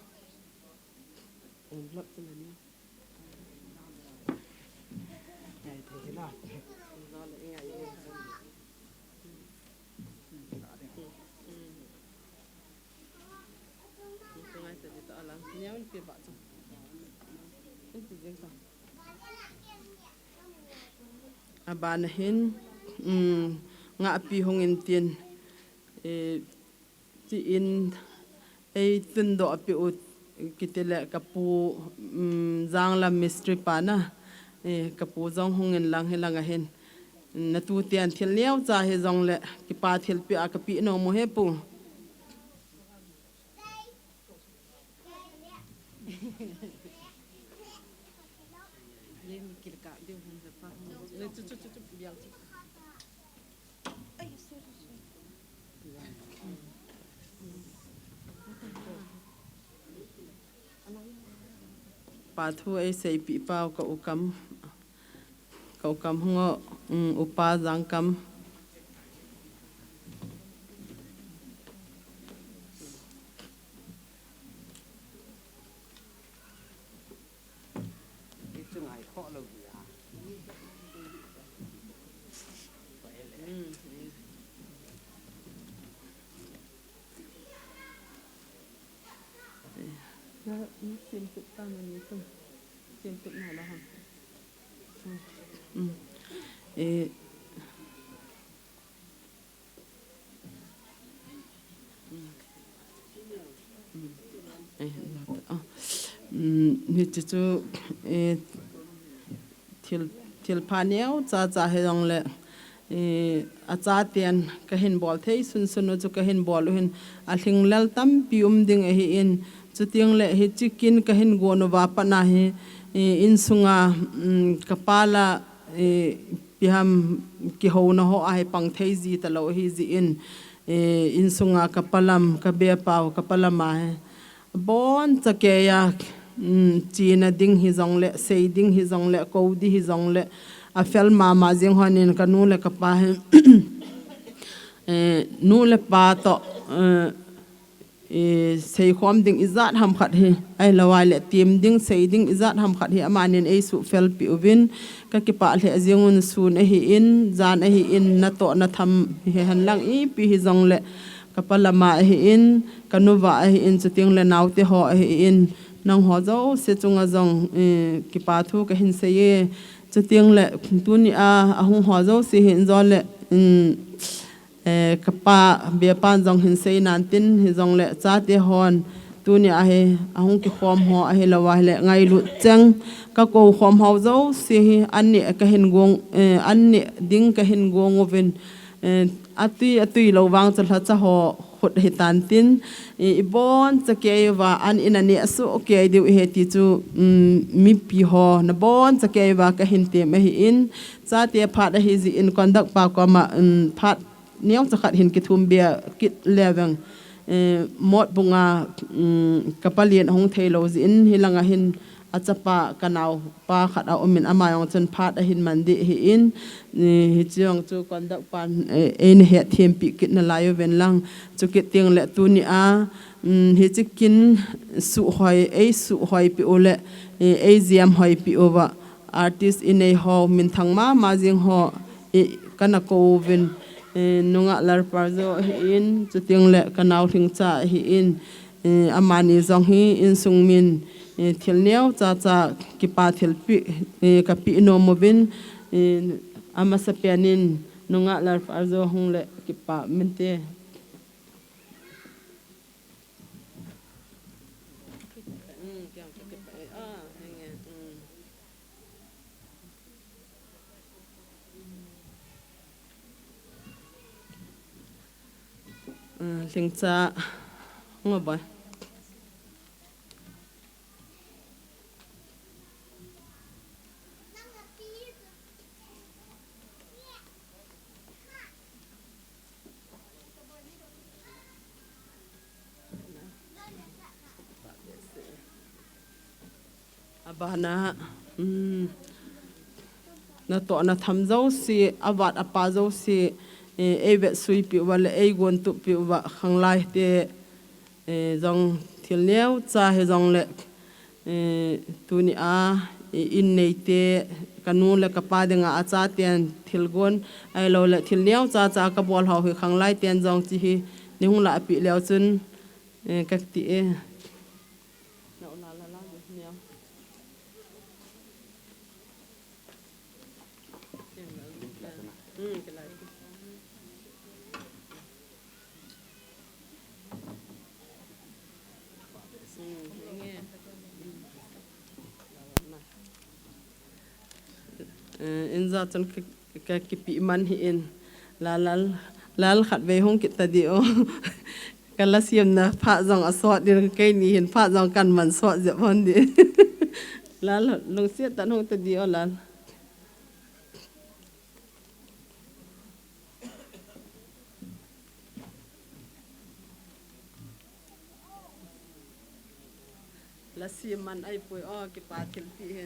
Abana hin, um, Ngahpi hung in tin, eh, tin, ei tundoh peh u, Kiti le kapu, um, Janglam mistri pa na, eh, kapu jong hung in lang hi lang ahin. Natu ten thil neocha hijongle, kipa thilpeh a kapeh nom u ahi pu. Pa thu eiseipeh pau ka u Kam, ka u Kam hung o, um, upa Jangkam. Eh, eh, ah, mm, hiche chu, eh, thil, thilpha neocha cha hijongle, eh, achaten kahin bol thei sunsun u chu kahin bol u hin, alhinglel tampi um ding ahin, chutengle hiche kin kahin gon uva pat na hi, eh, insunga, mm, kapa la, eh, ipi ham kihouna ho a hi pang thei ji talou ahi jeh in, eh, insunga kapa lam, kabepa u kapa lam a hi, aboncha keiya, um, chena ding hijongle, sei ding hijongle, kou ding hijongle, afel mama jing hon in kanu le kapa hi, eh, nu le pa toh, eh, eh, seikhom ding ijat ham khat hi, ahilou le tem ding, sei ding ijat ham khat hi amanin eisuhfel peh uvin, kakipah lheh jing un, sun ahin, jan ahin, natoh natham hihen lang ipi hijongle, kapa lam a ahin, kanuva ahin, chutengle naote ho ahin, nangho jouse chunga jong, eh, kipa thu kahin sei e, chutengle tunia ahung ho jouse hin jongle, um, eh, kapa bepan jong hin sei nan tin hijongle chate hon tunia hi ahung kikhom ho ahilou ahile ngailut cheng kakou khom ho jouse hi an neh kahin gong, eh, an neh ding kahin gong uvin, eh, atui, atui lou vang chu lhacha ho khut ahitan tin, i, iboncha kei uva an in aneh soh kei diu ahi ti chu, um, mipi ho naboncha kei uva kahin tem ahin, chate phat ahi jeh in conduct pa koma, um, phat neocha khat hin kithum be kit leveng, eh, Motbung a, um, kapalen ahung theilou jeh in hilang a hin achapa kanaopa khat aumin ama jong chun phat ahin man ding ahin, eh, hiche jong chu conduct pan, eh, eina hetthimpeh kit nalai uvin lang, chukit tengle tunia, um, hiche kin suhhoi, eisuhhoi peh u le, eh, eijem hoi peh uva artist inei ho, minthang mama jing ho, i, kana kou uvin, eh, nungah Lalparjo ahin, chutengle kanao Lhingcha ahin, eh, amani jong hi insung min, eh, thil neocha cha kipa thilpeh, eh, kapeh nom uvin, eh, amasapen in nungah Lalparjo hung le kipa mente. Ah, Lhingcha, ngo boy. Abana, um, natoh natham jouse, avat apa jouse, eh, eivetsuipeh uva le eigontuppeh uva khanglai te, eh, jong thil neocha hijongle, eh, tunia, eh, in neite, kanu le kapa dinga achaten thilgon, ahilou le thil neocha cha kabol ho hi khanglai ten jong hiche hi neihung lahpeh leu chun, eh, kati e. Jachun ka, ka kipi man hi in. Lal, lal, lal khat vei hung kit ta di o. Ka la siam na phat jong a sot din, kei ni hin phat jong kan man sot jep hon di. Lal, lungsiat tan hung ta di o, lal. La siam man ai poi o, kipa thilpi hi.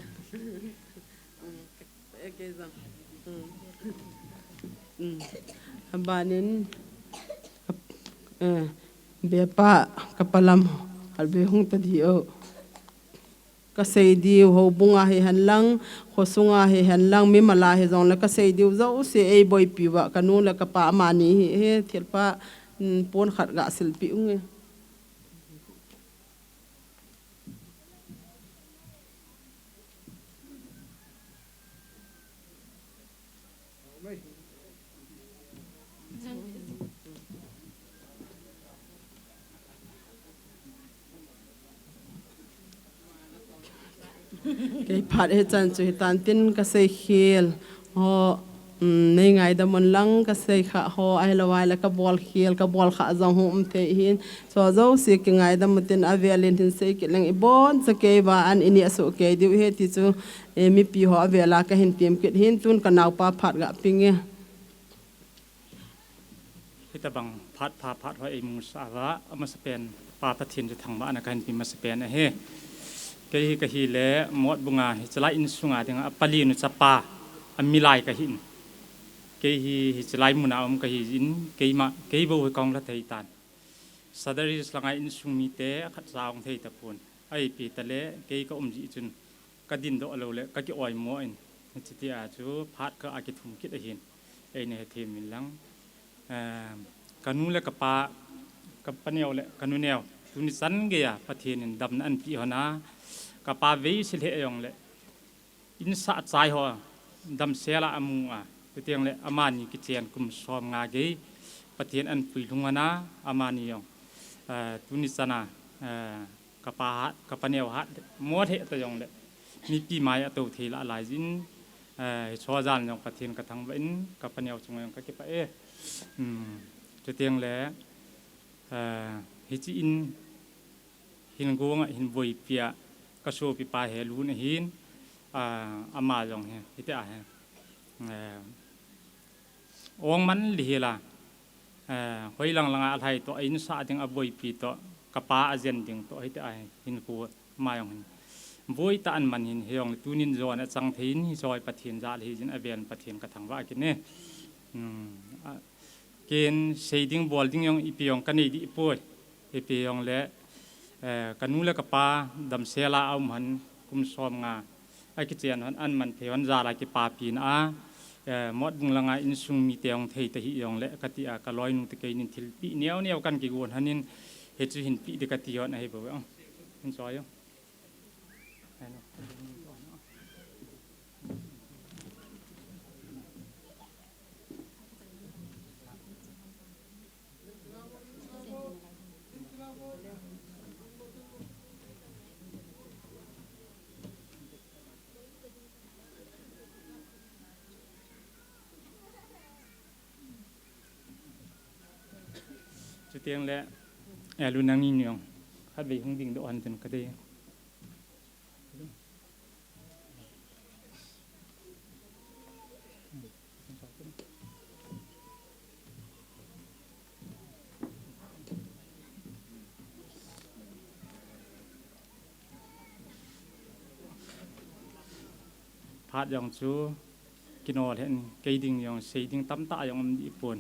Mm, ke, ke jong. Mm. Mm. Abanin, eh, bepa, ka palam, albe hung ta di o. Ka sei diu, houbung a hi hen lang, khosunga hi hen lang, mimal a hi jong le ka sei diu jouse ei boipi uva, ka nu le ka pa amani hi, hi thilpha, mm, pon khat ga silpi unge. Kei phat hi chan chu hitan tin ka sei khel. Ho, um, nei ngaidam un lang ka sei kha ho, ahilou vai le ka bol khel, ka bol kha jong hung um thei hin. Chu jouse kingaidam un tin avel in hin sei kit leng ibon cha kei va an ini asu kei diu hi ti chu, eh, mipi ho avel a ka hin tim kit hin tun ka naopa phat ga ping e. Hitabang phat pha phat hoi eimusah uva, amasapen Pa Pathen chu thangvahna kahin pe masapen ahi. Kei hi kahile Motbung a hichelai insunga dinga apali nu chapa, amilai kahin. Kei hi hichelai muna um kahin, keima, kei bou hi kahung la thei tan. Sadaris langa insung mite khatcha hung thei tapon. Ahipi tale, kei ka um jeh chun ka dindoh lou le, ka ki-oimo in, hiche tia chu phat kah a kithum kit ahin, eina hethem in lang. Eh, ka nu le ka pa, ka pa neo le ka nu neo, tuni chan geiya Pathen in damna anapeh hon a, ka pa vei se lheh jong le, insah chai ho damsel a amu a, chuteng le amani kichen kum som nga gei, Pathen anapui lhung hon a, amani jong, eh, tuni chan a, eh, ka pa hat, ka pa neo hat, mo lheh ta jong le, mipi mai a tou thei lah lai jin, eh, hiche jan jong Pathen ka thangvah in, ka pa neo chunga jong ka kipah e. Hmm, chuteng le, eh, hiche in hin gong a hin boipi a, ka sopi pa Helun ahin, ah, ama jong hi, hiti ahi. Eh, ong man lhi hila, eh, hoilang langa alhai toh, a insah ding a boipi toh, ka pa ajen ding toh, hiti ahi, hin ko ama jong hin. Boi tah in aman hin, hijong le tunin jon achang thei in, hiche hi Pathen jal ahi jin, avel in Pathen ka thangvah kit e. Hmm, a, ken sei ding bol ding jong ipi jong ka nei dih poi. Ipi jong le, eh, ka nu le ka pa damsel a aum hon kum som nga. Akichen hon, aman thei hon jal a kipapina a, eh, Motbung langa insung mite hung thei ta hih jong le, ka ti a, ka loinu te keinin thilpeh neo neo kan kigon hon in, hichu hin peh ding ka ti hon ahi bou. Hin choi o. Chuteng le, eh, Lunang ni niong, khatvei hung dingdoh hon tin ka dei. Phat jong chu kinol hen, kei ding jong sei ding tamtah jong um dih pon.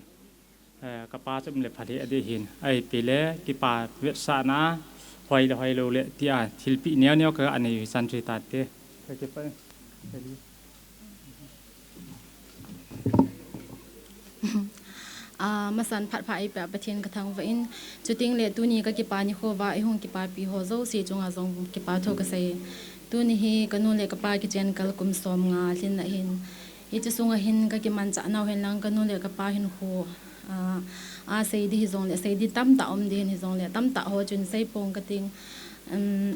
Eh, ka pa chu um le pha lheh ding ahin. Ahipi le, kipa vetsahna, hoi le hoi lou le, tia, thilpeh neo neo ka nei chan chu hitan te. Ka kipa, ah, masan phat pha eipeh a Pathen ka thangvah in, chuteng le tuni ka kipa nikho uva, eihung kipapi ho jouse chunga jong kipa thu ka sei. Tuni hi ka nu le ka pa kichen kal kum som nga lhin ahin. Hiche sunga hin ka kimanchah nau hen lang ka nu le ka pa hinkho, ah, asei ding hijong le, sei ding tamtah um ding hin hijong le, tamtah ho chun sei pong ka ting. Um,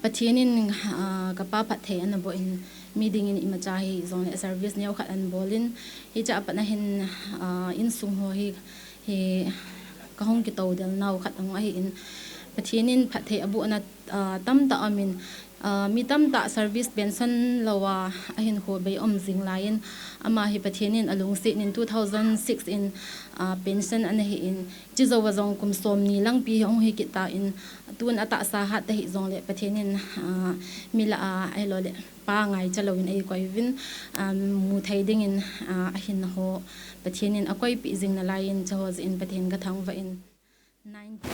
Pathen in, ah, ka pa phatthei ana boh in, Mi dingin imacha hijongle service neo khat ana bolin, hiche a pat na hin, ah, insung ho hi, hi kahung kitoudel nau khat ahung ahin, Pathen in phatthei abohna, ah, tamtah aumin, ah, mi tamtah service pension louva ahinkho bei um jing laiyin, ama hi Pathen in alungset in two thousand six in, ah, pension ana hin, chujouva jong kum somni langpi hi ahung hi kit tan, tun atahsa hat ta hijongle Pathen in, ah, mi lah a, ahilouleh pa ngaicha louvin eikoi uvin, ah, mu thei dingin, ah, ahin ho Pathen in akoipeh jing nalaiyin, chuho jeh in Pathen kathangvah in. Nineteen,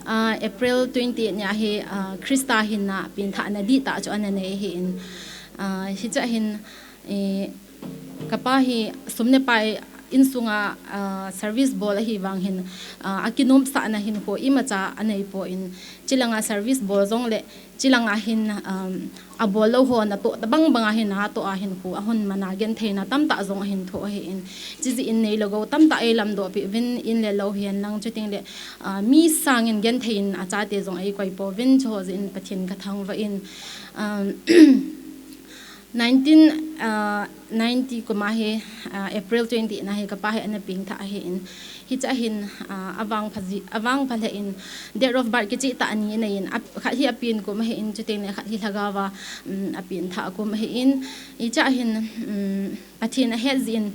ah, April twenty-eight nia hi, ah, Christa hinna pengthahna dihtah chu ana nei ahin, ah, hiche a hin, eh, kapa hi sum le pai insunga, ah, service bol ahi vang hin, ah, akinomsahna hinkho imacha anei poi, chulanga service bol jongle chulanga hin, um, abol lou ho natoh tabang banga hin natoh a hinkho ahung mana gentheina tamtah jong ahin thoh ahin, chujeh in neilou gou tamtah eilamdoh peh uvin, in le lou hihen lang, chutengle, ah, mi sangin genthei in achate jong eikoi pouvin, chuho jeh in Pathen kathangvah in, um, nineteen, ah, ninety kum a hi, ah, April twenty na hi kapa hi ana pengthah ahin, hiche a hin, ah, avangpha ji, avangpha lheh in, date of birth kicheh tah ni anei in, ap-, khat hi apen kum ahin, chutengle khat hi lhagaova, um, apengthah kum ahin, hiche a hin, um, Pathen ahet jeh in,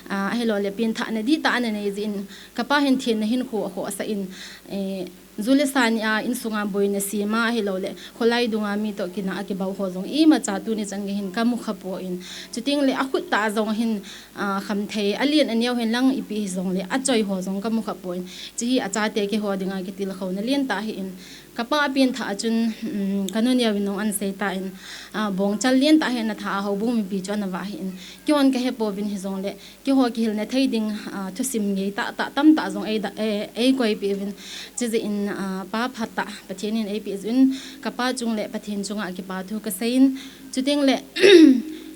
ah, ahilouleh pengthahna dihtah ana nei jeh in, kapa hin thenna hinkho akhohsah in, eh, Ju le sa nia insunga boina sema ahilouleh kholai dunga mi toh kinah a kibau ho jong imacha tuni chan gei hin kamu khapoi. Chutengle akhut tah a jong hin, ah, khamthei alen aneo hen lang ipi hijongle achoi ho jong kamu khapoi. Hiche hi achate keiho dinga kitilkhouna lentah ahin. Kapa apengthah a chun, um, kanu neo in jong ana seitan, ah, bongchal lentah ahin, atha a houbung mipi chu ana vah ahin. Keihon kahepouvin hijongle keiho kihilna thei ding, ah, thusim ngeitah tah tamtah jong eida-, e-, eikoipeh uvin. Chujeh in, ah, pa phatah Pathen in eipeh jeh in kapa chung le Pathen chunga kipathu kaseiyin. Chutengle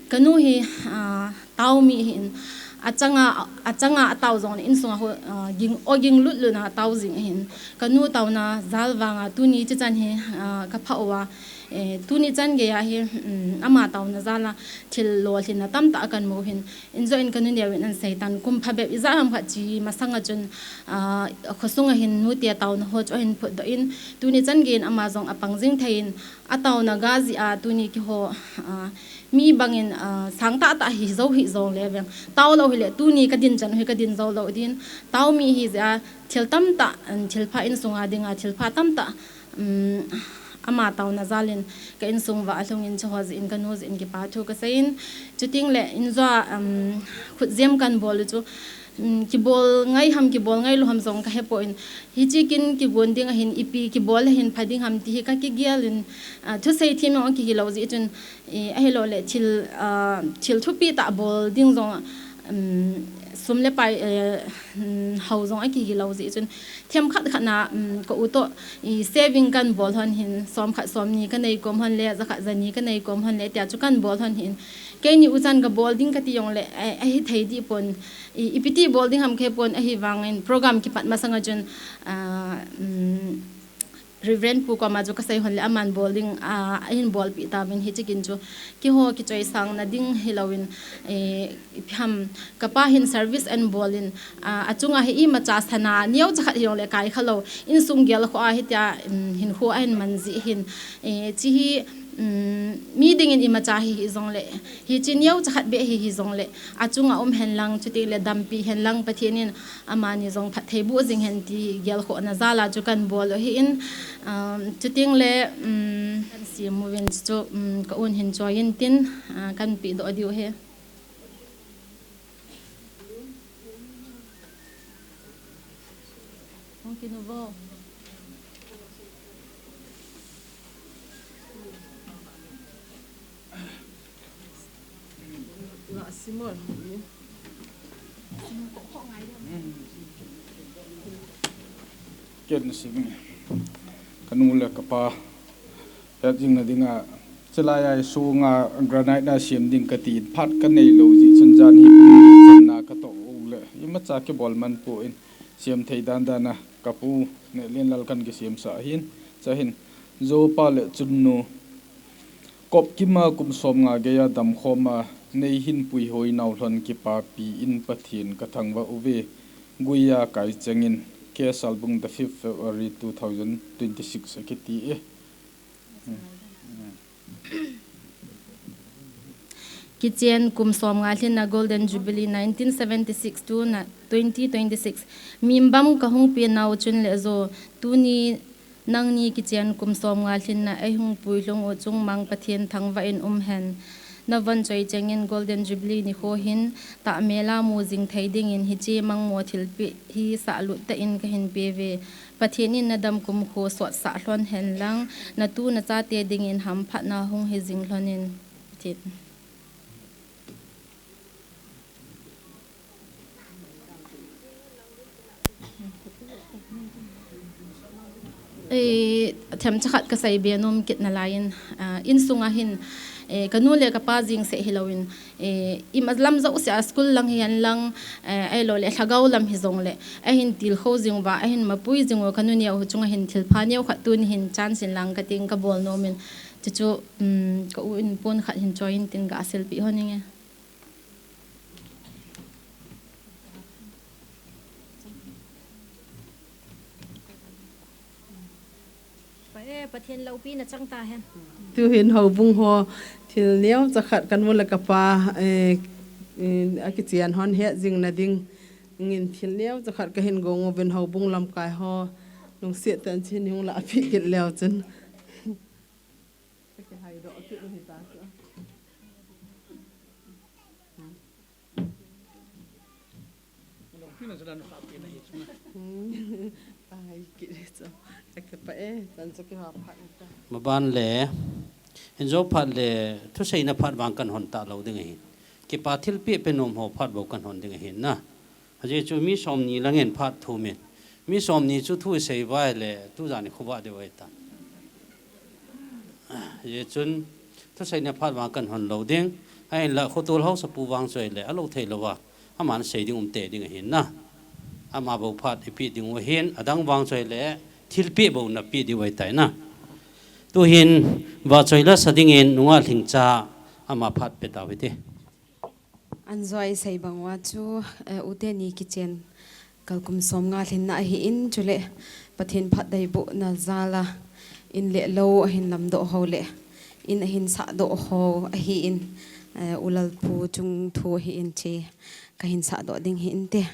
kanu hi, ah, taomi ahin, achanga, achanga atao jongle insunga ho, ah, ging, o ging lutlut na atao jing ahin. Kanu taona jal vanga tuni chichan hi, ah, kaphah uva, eh, tuni chan geiya hi, um, ama taona jal a thil lolhinna tamtah kamu ahin. Injo in kanu neo in ana seitan, kum phabep ijat ham khat che masanga chun, ah, khosunga hin nute taona ho chu ahin phutdoh in, tuni chan gei in ama jong apang jing thei in, ataona ga jeh a tuni keiho, ah, mi bangin, ah, sangtah tah hijou hijongle veng, taolou hile tuni kadin chan u hi kadin jou lou din, taomi ahijeh a thil tamtah, um, thilpha insunga dinga thilpha tamtah, um, ama taona jal in ka insung uva alhung in, chuho jeh in kanu jeh in kipathu kaseiyin. Chutengle injo a, um, khutjem kana bol u chu, um, kibol ngai ham, kibol ngailou ham jong kahepoi. Hiche kin kigon ding ahin, ipi kibol ahin pha ding ham ti hi kakigel in, ah, thusei them jong akihilou jeh chun, eh, ahilouleh thil, ah, thil thupi tah bol ding jong, um, sum le pai, eh, um, hao jong akihilou jeh chun, themkhat khat na, um, ka u toh, i, saving kana bol lhon hin, som khat som ni kanei kom lhon le, ja khat ja ni kanei kom lhon le, tia chu kana bol lhon hin. Keini u chan kabol ding kati jongle, a, ahithei dehpon, i, ipi ti bol ding ham kahepon, ahivangin program kipat masanga chun, ah, um, Reverend Pu koma chu kasei lhon le aman bol ding, ah, ahin bolpeh tauvin, hiche kin chu keiho kichoisangna ding hilouvin, eh, ipi ham, kapa hin service ana bol in, ah, achunga hi imacha sana neocha khat hijongle kaikha lou, insung gelkhoh a hitia, um, hinkho ahin man jeh hin, eh, hiche hi, um, mi dingin imacha hi hijongle, hiche neocha khat beh hi hijongle, achunga um hen lang, chutengle dampi hen lang, Pathen in amani jong phatthei boh jing hen ti gelkhohna jal a chu kana bol u ahin, um, chutengle, um, kana sem uvin chu, um, ka un hin choi intin, ah, kana pehdoh diu ahi. Ken sim. Kanu le kapa het jing na dinga, chulai a sunga granite na sem ding kati in phat kanei lou jeh chun jan hi pung channa katoh u le imacha kibol man pon, sem thei dan dan a kapu Nehlenlal kana kisemsah ahin, chuin Jopa le Chunnu Kopkima kum somnga geija damkhoma neihin puihoi nau lhon kipapi in Pathen kathangvah uve. Guiya Kaicheng in, K. Salbung, the fifth February two thousand twenty-six akiti e. Kichen kum somnga lhinna Golden Jubilee nineteen seventy-six to na twenty twenty-six. Mimbam kahung pe nau chun le jo, tuni nangni kichen kum somnga lhinna eihung puilhung u chungmang Pathen thangvah in umhen. Navon choi chengin Golden Jubilee nikho hin tahmela mu jing thei dingin hiche mangmo thilpeh hi sahlut tah in kahin pe uve. Pathen in nadam kumkho sotsah lhon hen lang, natu nachate dingin hamphatna hung hi jing lhon in. Pathen. Eh, themcha khat kasei be nom kit nalai in, ah, insunga hin, eh, kanu le kapa jeng seh hilou in, eh, imalam jouse a school lang hihen lang, eh, ahilou le lhagao lam hijong le, ahin tilkhou jing uva, ahin mapui jing uva, kanu neo chunga hin thilpha neo khat tuni hin chance in lang kating kabol nom in, chuchu, um, ka u in pon khat hin choi in tin kasilpeh hon inge. Pa e, Pathen loupina chang tahen. Tuhin houbung ho thil neocha khat kanu le kapa, eh, eh, akichen hon het jing nading in thil neocha khat kahin gong uvin houbung lamkai ho lungset tah in chun hung lahpeh kit leu chun. Maban le, injo phat le, thuseina phat vang kan hon talou ding ahi. Kipa thilpeh pe nom ho phat bou kan hon ding ahi na. Ajeh chu mi somni lang in phat thum in. Mi somni chu thu isei uva le, tujan ikhovah diu ahitan. Ajeh chun, thuseina phat vang kan hon lou ding. Ahinla, khotol haosapu vang chu ahile, alou thei louva. Aman sei ding um tei ding ahin na. Ama bou phat ipeh diu ahin, adang vang chu ahile, thilpeh bou napeh diu ahitai na. Tuhin, vahchoi la sa dingin, nungah Lhingcha, ama phat pe tau hite. Anjoi sei bang uva chu, eh, uteni kichen kalkum somnga lhinna ahin chule Pathen phattheibohna jal a in le lou ahin lamdoh ho le in ahin sahdoh ho ahin, eh, u Lalpu chung thu ahin che kahin sahdoh ding hinte.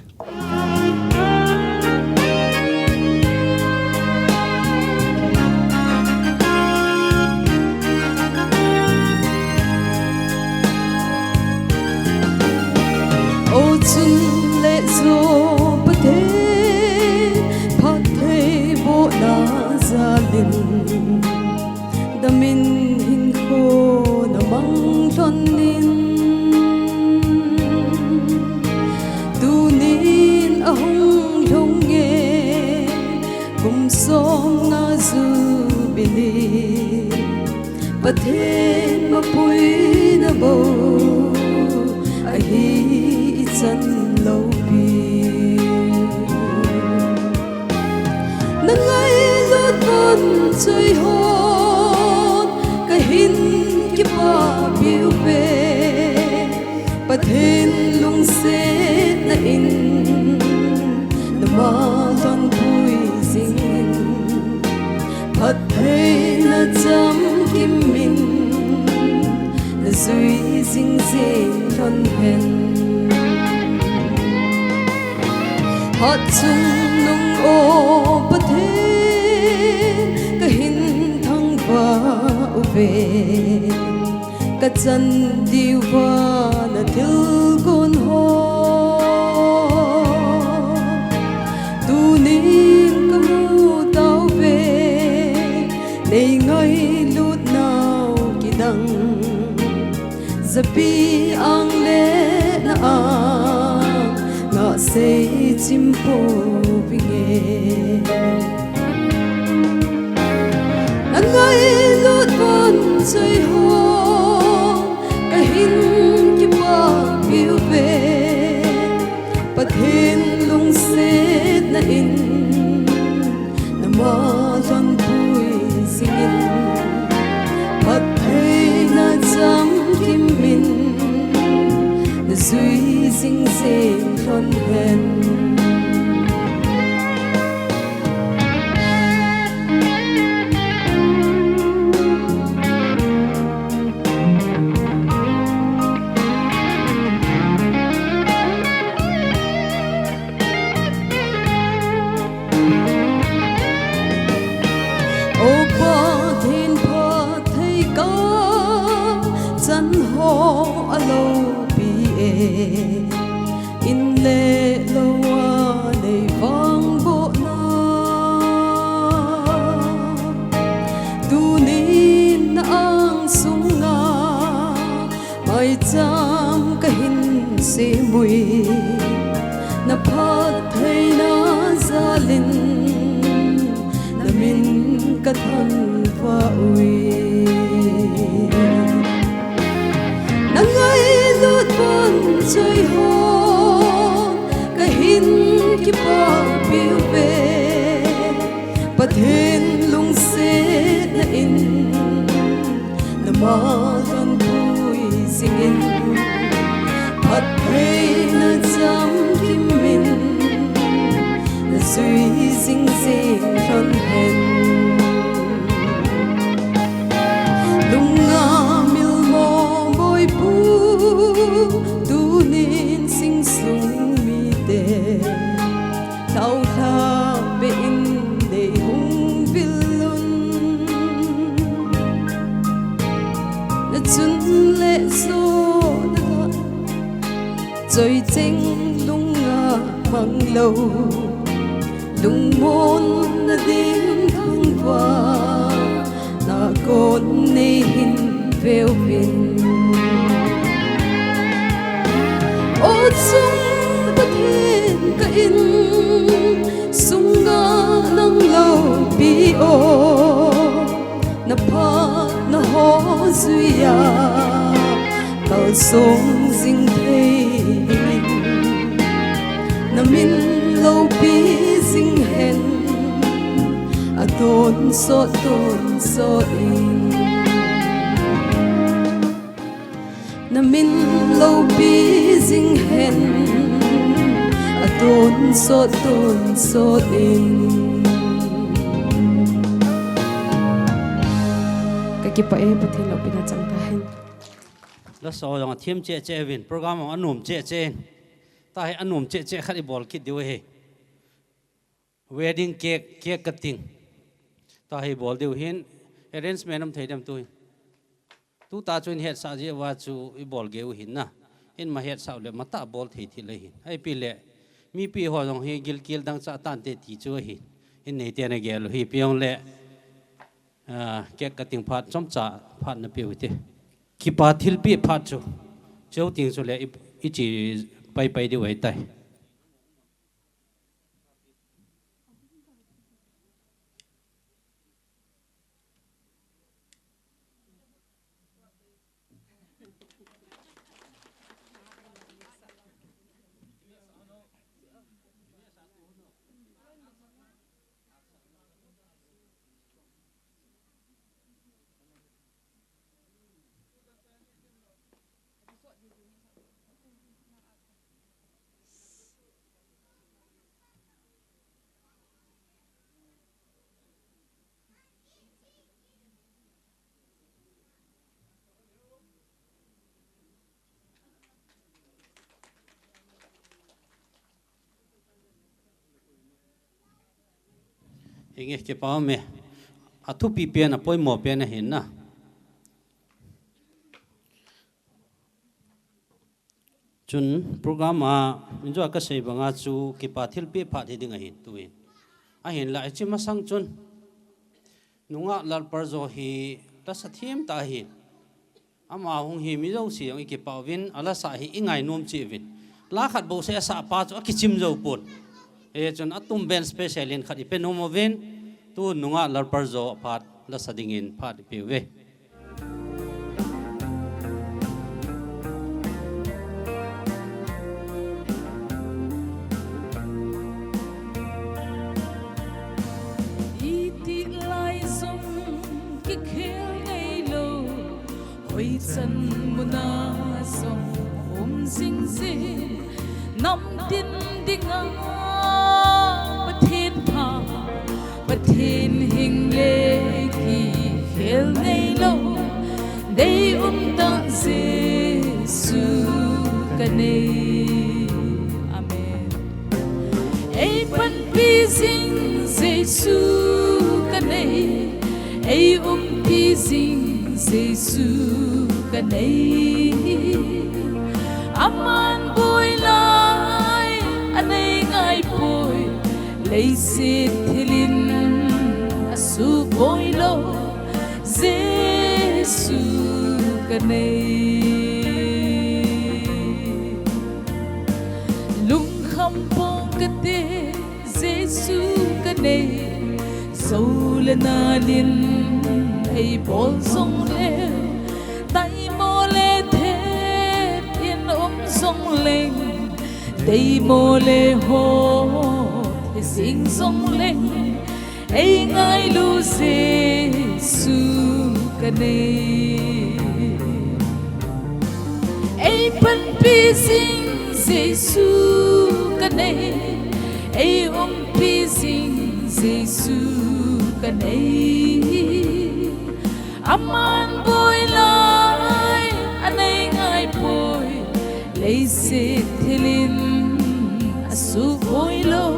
O chun le jo Pathen phattheibohna jal in damin hinkho namang lhon in. Tunin ahung lhung e kum somnga Jubilee. Pathen mapuina bou ahi ichan loupi. Nangailut vahchoi hon kahin kipah piu ve. Pathen lungsetna in nama lhonpui jingin, phattheina chamkim in najui jing jing lhon hen. Hatchungnung o Pathen, kahin thangvah uve. Kachan diuva nathilgon ho tunin kamu tauve. Nei ngailut nau kidang, japi ang le na ang, ngah seichim pouvinge. Nangailut vahchoi hon kahin kipah piu ve. Pathen lungsetna in nama lhonpui jingin, phattheina hen. O Pathen phatthei ka chan ho alopi e, in le lou a nei vangbohna. Tunin na ang sunga maicham kahin sem ui, na phattheina jalin na min kathangvah ui. Na ngailut vangchoi ho kahin kipah piu ve, Pathen lungsetna in na ma lhon pui jingin, phattheina chamkim in na jui jing jing lhon hen. Lungngam milmo boipu, tunin sing sung mite, thaulhah beh in nei hung vil un. Na chun le so na choi cheng lungngam mang lou, lungmonna ding thangvahna kon nei hin veuvin. O chung Pathen ka in sunga nang loupi o, na phatna ho juiya kalsong jing thei dingin, na min loupi jing hen, atonsot tonsot in. Na min loupi jing hen, atonsot tonsot in. Ka kipah e, Pathen loupina chang tahen. Lasa jong athem cheh cheh uvin, program jong anom cheh cheh in. Tahi anom cheh cheh khat ibol kit diu ahi. Wedding cake, cake cutting. Tahi bol diu ahin, arrangement um thei dem tu hin. Tuta chu in hetsah jeh uva chu ibol gei u ahin na. In ma hetsah u le matah bol thei thil ahin. Ahipi le, mipi ho jong hi gilkel dangchah tante ti chu ahin. In neite na gel u hi pi jong le, ah, cake cutting phat chomcha phat na pe u hite. Kipa thilpeh phat chu. Cheu ting chu le i, ichi pai pai diu ahitai. Hinge, kipa ume. Athupi pen, apoimo pen ahin na. Chun program a, min jo a kasei banga chu kipa thilpeh phat hi ding ahin tuin. Ahinla, hiche masang chun nungah Lalparjo hi lasa thim tah ahin. Ama hung hi mi jouse jong i kipah uvin, a lasa hi i ngainom cheh uvin. La khat bou seh asah pa chu akichim jou pon. Hichun atum band special in khat i pe nom uvin, tu nungah Lalparjo phat lasa dingin phat i pe uve. Itih lai jong kikhel ngeilou, hoichan muna jong um jingjing, nam Tin dinga Pathen pha, Pathen hing le kikhel neilou, deium tah Jesu kanei. Amen. Eipanpi jing Jesu kanei, eiumpi jing Jesu kanei. Aman boi lai anei ngai poi, leiset thilin asuboi lou, Jesu kanei. Lungkham pong kate, Jesu kanei. Jou le nal in eibol jongleu, taimo le thep in um jongleng, deimo le ho thejing jongleng, eingailu Jesu kanei. Eipanpi jing Jesu kanei, eiumpi jing Jesu kanei. Aman boi lai anei ngai poi, leiset thilin asuboi lou,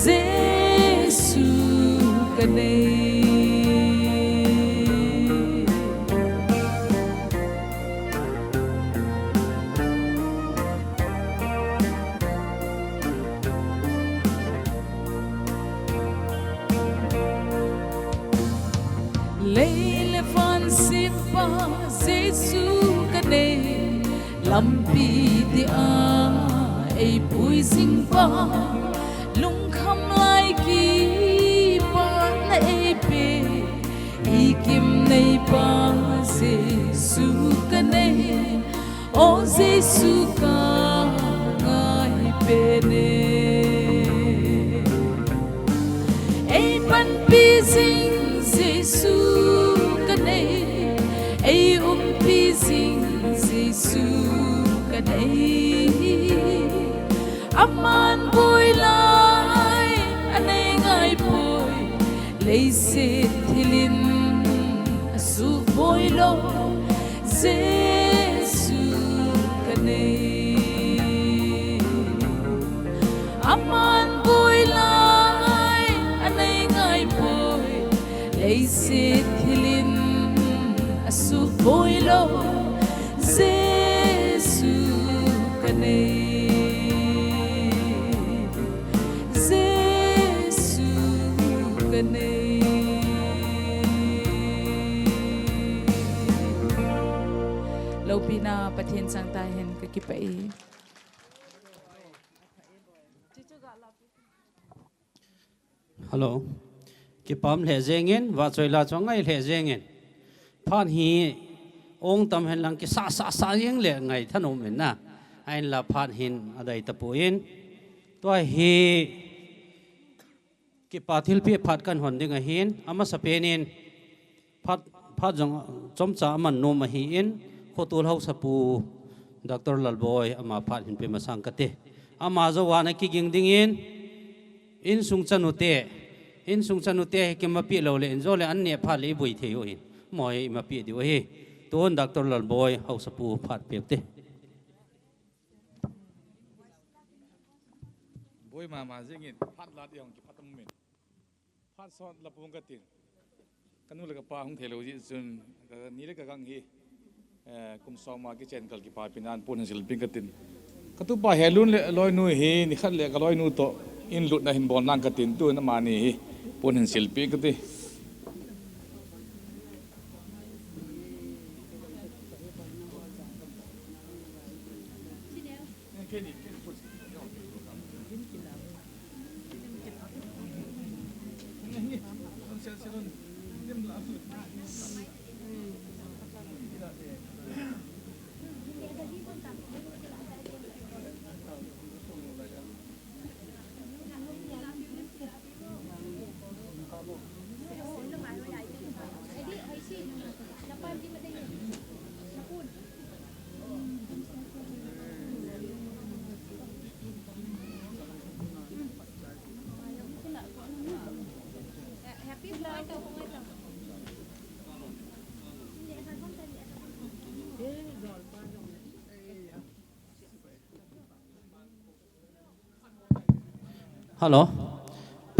Jesu kanei. Lei le van sempa Jesu kanei, lampi tia eipui jingpa, lungkham lai kipana eipe, ikim neipa Jesu kanei. O Jesu kangai pene. Eipanpi jing Jesu kanei, eiumpi jing Jesu kanei. Aman boi lai anei ngai poi, leiset thilin asuboi lou, Jesu kanei. Aman boi lai anei ngai poi, leiset thilin asuboi lou, Jesu kanei. Jesu kanei. Loupina Pathen chang tahen, kakipah e. Hello. Kipah lheh jengin, vahchoi la chu ngai lheh jengin. Phat hi ong tam hen lang kisa sa sa jeng le ngai thanom in na. Ahinla phat hin adei tapon. Tua hi kipa thilpeh phat kan hon ding ahin, amasapen in phat, phat jong chomcha aman nom ahin, khotol haosapu Doctor Lalboi ama phat hin pe masang kate. Ama jou a ana kiging dingin, insung chanute, insung chanute hi kimapi lou le, injo le an neh phat le iboi thei u ahin. Mo hi imapi diu ahi. Tun Doctor Lalboi haosapu phat pe te. Boi mama jingin, phat lat jong kipah tam in. Phat sot la pung katin. Kanu le kapa hung thei lou jeh chun, kani le kagang hi, eh, kum som a kichen kal kipapina pon hin silpeh katin. Katupa Helun le loinu hi, nikhat le kaloinu toh in lutna hin bol nang katin, tun amani hi pon hin silpeh kati. Hello.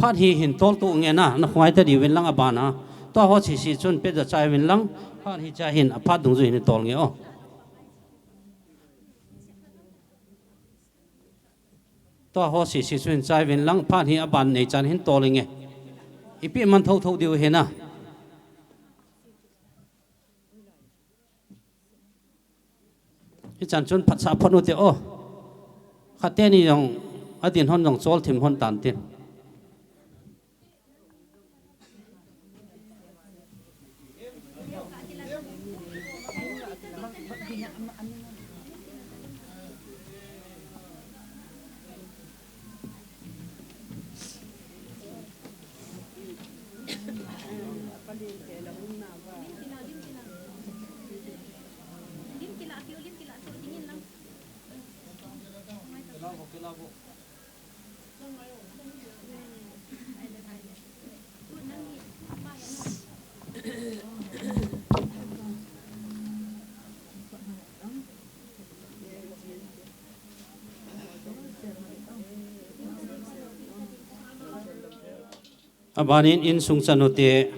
Phat hi hin tol to nge na, na khongai ta diuvin lang abana. Tua ho sisi chun pet ja chai vin lang. Phat hi cha hin a phat dungjuiyin tol nge o. Tua ho sisi chun chai vin lang, phat hi aban nei chan hin tol nge. Ipi man tho tho diu hi na. Hichan chun phatsah phot u te o. Khat teni jong adin hon jong chol thim hon tan tin. Abanin insung chanu te,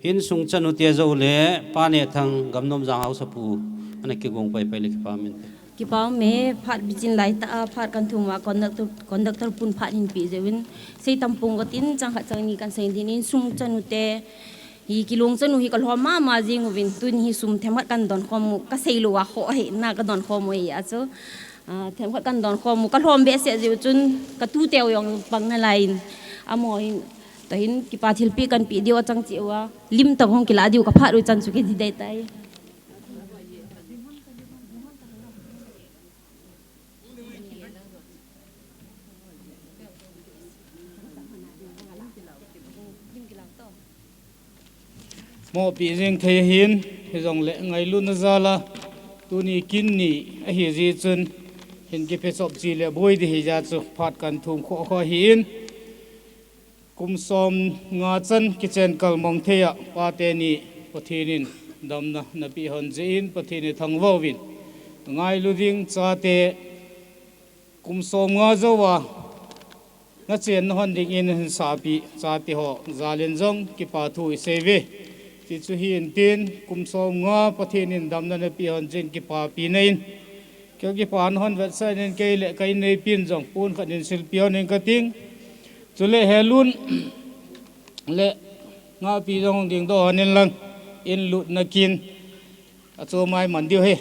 insung chanu te jou le Pa Nehthang Gamnomjang Haosapu, ana kigong pai pai le kipa um inte. Kipa um e, phat bichin lai ta a, phat kan thum a, conductor, conductor pun phat hin pe jeh uvin. Sei tam pung ka tin, chang khat chang ni kan sei din, insung chanu te, hi kilong chanu hi ka lhom mama jing uvin, tun hi sum themkhat kan don khom u, ka sei lou a kho hi na ka don khom u hi a chu. Ah, themkhat kan don khom u, ka lhom behseh jeh u chun, ka tu teu jong pang nalai in, amaho hin, tahin kipa thilpeh kan pe diu a chang cheh uva, lim tah hung kila diu ka phat u chan chu kiti dei tai. Mohpi jing thei hin, hijongle ngailutna jal a, tuni kin ni ahi jeh chun, hin kipe chop chi le boi di hi jeh chu phat kan thum kho kho hi in, kum som nga chan kichen kalmong thei a, pa teni Pathen in damna napeh hon jeh in, Pathen in thangvah uvin, ngailu ding chate, kum som nga jou a, nachen nahon ding in hin sapi, chate ho, jal in jong kipa thu isei uve. Ti chu hi in tin, kum som nga Pathen in damna napeh hon jeh in kipapi na in. Kei kipa nahon vetsah in kei le ka in neipin jong pon khat in silpi hon in ka ting. Chule Helun le Ngahpi jong ding doh hon in lang in lutna kin. Achu mai man diu hi.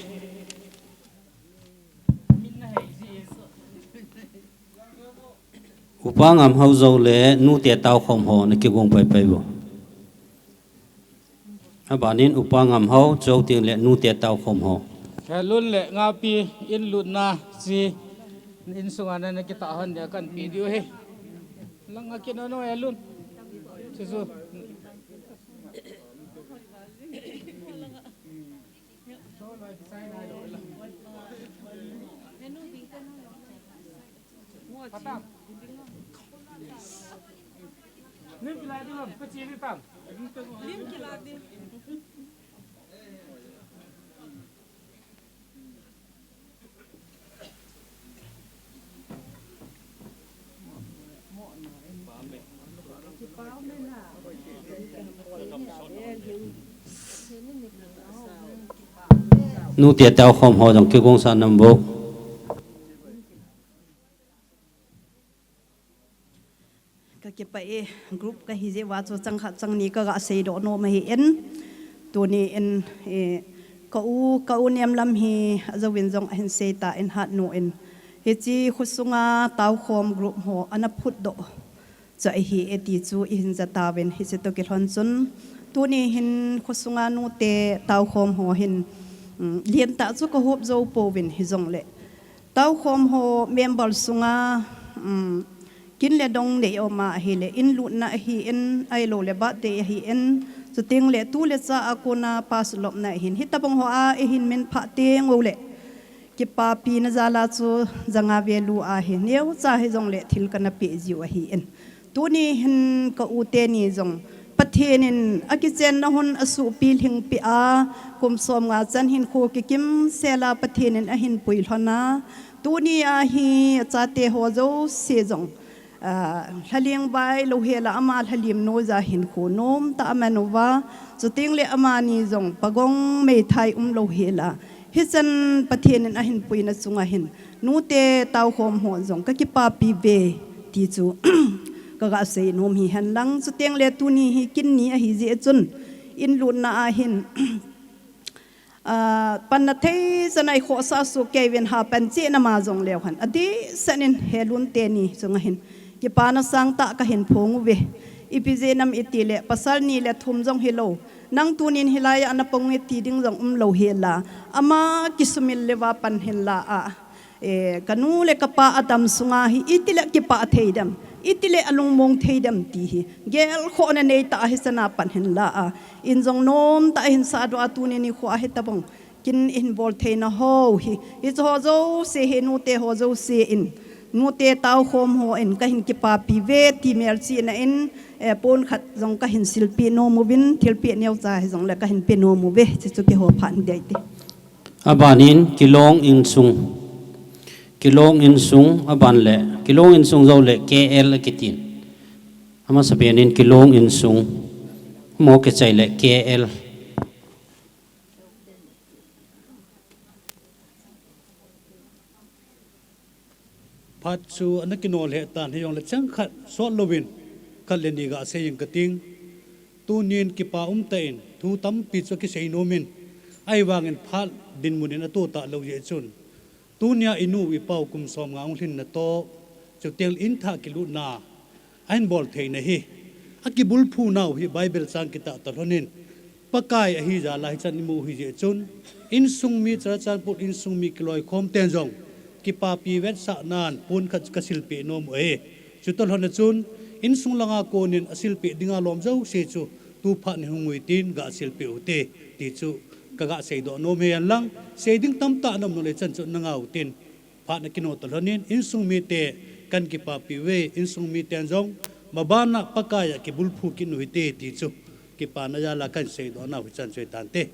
Upa Ngamhao jou le nute taokhom ho na kigong pai pai vo. Abanin Upa Ngamhao jou teng le nute taokhom ho. Helun le Ngahpi in lutna chi in sunga na kita hon dia kan pe diu hi. Lang a kin ano Helun. Chu chu. Nute taokhom ho jong kigong sa nam vo. Ka kipah e, group ka hi jeh uva chu chang khat chang ni ka ga seidoh nom ahi in. Tuni in, eh, ka u, ka u Nemlam hi ajouvin jong ahin sei ta in hat nu in. Hiche khosunga taokhom group ho ana phutdoh chu ahi e ti chu ihin ja tauvin hiche toh kilhon chun. Tuni hin khosunga nute taokhom ho hin, um, lentah chu ka hop jou pouvin hijongle. Taokhom ho member sunga, um, kin le dong nei um ahile, in lutna ahi in, ahilou le birthday ahi in, chuteng le tu le cha a kona pass lopna ahin, hitobang ho a ihin min phah teng uleh, kipapina jal a chu janga value ahi, neocha hijongle thil kana peh jiu ahi in. Tuni hin ka u teni jong, Pathen in akichenna hun asuhpi lhingpi a, kum som nga chan hinkho kikim sel a Pathen in ahin puilhon a, tuni a hi achate ho jouse jong, ah, lhaling vai louhela ama lhalim noiya hinkho nomtah aman uva, chuteng le amani jong pagong meithai umlou hela, hichan Pathen in ahinpuina chunga hin nute taokhom ho jong kakipapi uve ti chu kaga seinom hihen lang, chuteng le tuni hi kin ni ahi jeh chun inlutna a hin, ah, panna thei chan a ikhohsah soh kei uvin, ha pan cheh na ma jong leu hen, adehset in Helun teni chunga hin kipana sangtah kahin phong uve. Ipi jeh ham itile pasal ni le thum jong hilou, nang tunin hilai a napang e ti ding jong umlou hela, ama kisumil leuva pan hinla a, eh, kanu le kapa adam sunga hi itile kipah thei dem, itile alungmong thei dem ti hi gelkhohna neitah a hichan a pan hinla a, in jong nomtah a hin sahdoh a tuni nikho a hitobang kin ihin bol theina ho hi, hiche ho jouse hi nute ho jouse in, nute taokhom ho in kahin kipapi uve ti melchihna in, eh, pon khat jong kahin silpeh nom uvin, thilpeh neocha hijongle kahin pe nom uve, chuchu kihou phat ding ahi. Abanin Kilong Insung, Kilong Insung, aban le Kilong Insung jou le K L akitin. Amasapen in Kilong Insung, mo kichai le K L. Phat chu ana kinol lheh tan, hijongle chang khat sot louvin khat le ni gasei inge kating. Tunin kipa umtah in thu tampi chu kisei nom in, ahivangin phat dinmun in atoh talou jeh chun, tunia inu ipau kum somnga hung lhinna toh, chuteng le inthah kilutna ahin bol theina hi, akibulphu nau hi Bible chang kitah toh lhonin, Pakai ahi jal a hichan imu u ahi jeh chun, insung mi, Churachandpur insung mi kiloikhom ten jong kipapi vetsahnan pon khat kasilpeh nom u ahi. Chutoh lhon a chun, insung langa konin asilpeh dinga lom jouse chu tu phat in hung uvin tin gasilpeh ute ti chu kaga seidoh nom hihen lang, sei ding tamtah ana um lou le chan chu nangau tin, phat ana kinol toh lhonin, insung mite kahin kipapi uve, insung miten jong maban a Pakai a kibulphu kit u hite ti chu kipana jal a kahin seidoh nau hichan chu ahi tante.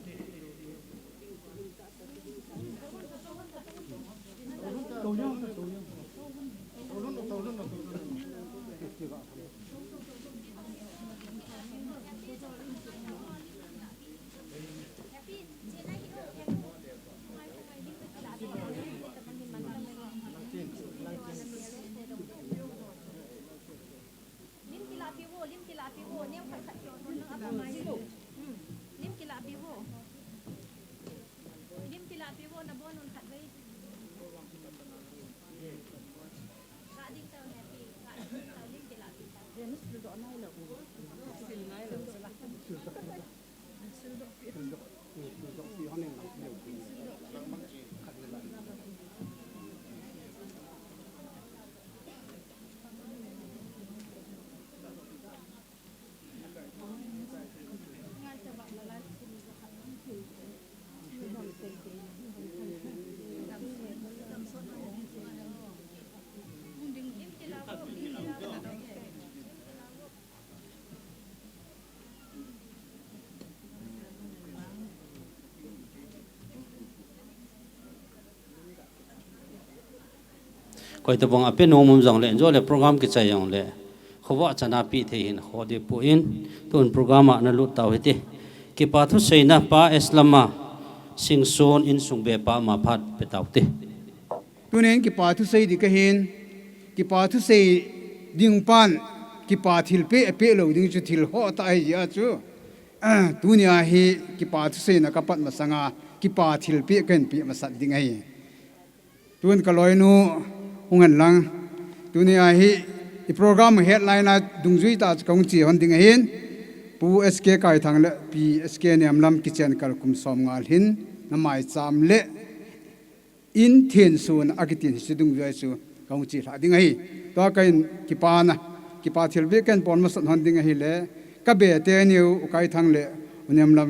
Koitobang a pe nom um jongle, jole program kichai jongle, khovah chan a pe thei hin kho ding poi, tun program a ana lut tau hite. Kipa thuseina Pa S Lama, Singson insung bepa ma phat pe tau te. Tunin kipa thusei ding kahin, kipa thusei ding pan, kipa thilpeh apeh lou ding chu thil ho tah ahi jeh a chu, tunia hi kipa thuseina kapat masanga, kipa thilpeh kahin peh masat ding ahi. Tun kaloinu hung hen lang. Tunia hi i program headline a dungjui tah chu kahung che hon ding ahin, Pu S K Kaithang le Pi S K Nemlam kichen kal kum somnga lhin, na maicham le in thensun akitin hiche dungjui chu kahung che lha ding ahi. Tua kahin kipana, kipa thilpeh kahin bol masat hon ding ahile, ka be teni u, U Kaithang le U Nemlam,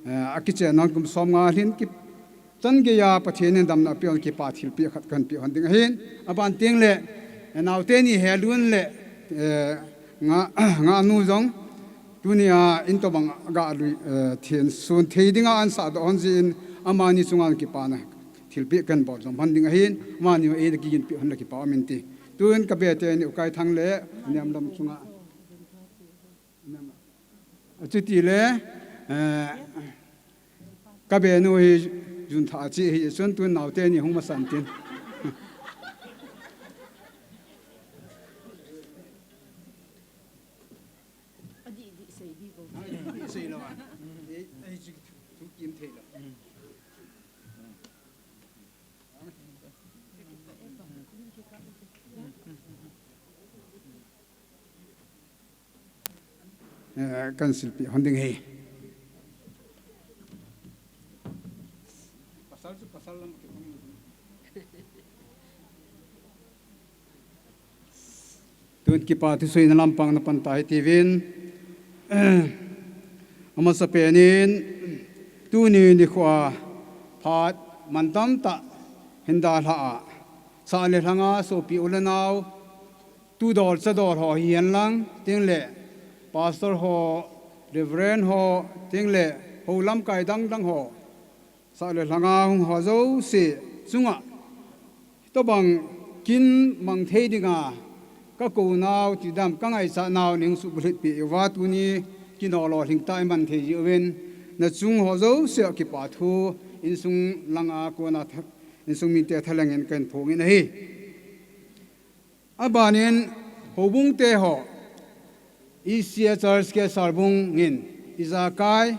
eh, akichen hon kum somnga lhin ki, chan geiya Pathen in damna apeh hon kipa thilpeh khat kahin peh hon ding ahin. Aban teng le, eh, naote ni Helun le, eh, nga, Nganu jong, tunia in tobang ga lui, eh, thensun thei dinga ahin sahdoh hon jeh in, amani chunga kipana thilpeh kahin bol jom hon ding ahin, amani in eihin kiginpeh hon le kipa um inte. Tun ka be teni u Kaithang le, aniam lam chunga. Achuti le, eh, ka be nu hi Juntha chi hi chun tun nau teni hung masan tin. Adih dih sei di bo. Adih dih sei lo a. Ei, ei, chu, chu kim thei lo. Eh, kan silpi hon ding hi. Pasal chu pasal lam ki hon. Tun kipa thusuina lampang na pan ta hi tivin. Amasa penin, tuni nikhoa phat mantam ta hinda hla a. Sa le lhanga sopi u le nau, tu dol cha dol ho hi hen lang, ting le pastor ho, reverend ho, ting le ho lamkai dang dang ho. Sa le lhanga hung ho jouse chunga. Hitobang kin mang thei dinga ka kou nau ti dam ka ngaichat nau ning subulhit pi uva tuni kin ho lolhing ta i man thei ji uvin na chung ho jouse a kipa thu insung langa kona tha-, insung mite thalengin kan phongin ahi. Abanin houbung te ho, E C A Church Kesar bung in ijakai,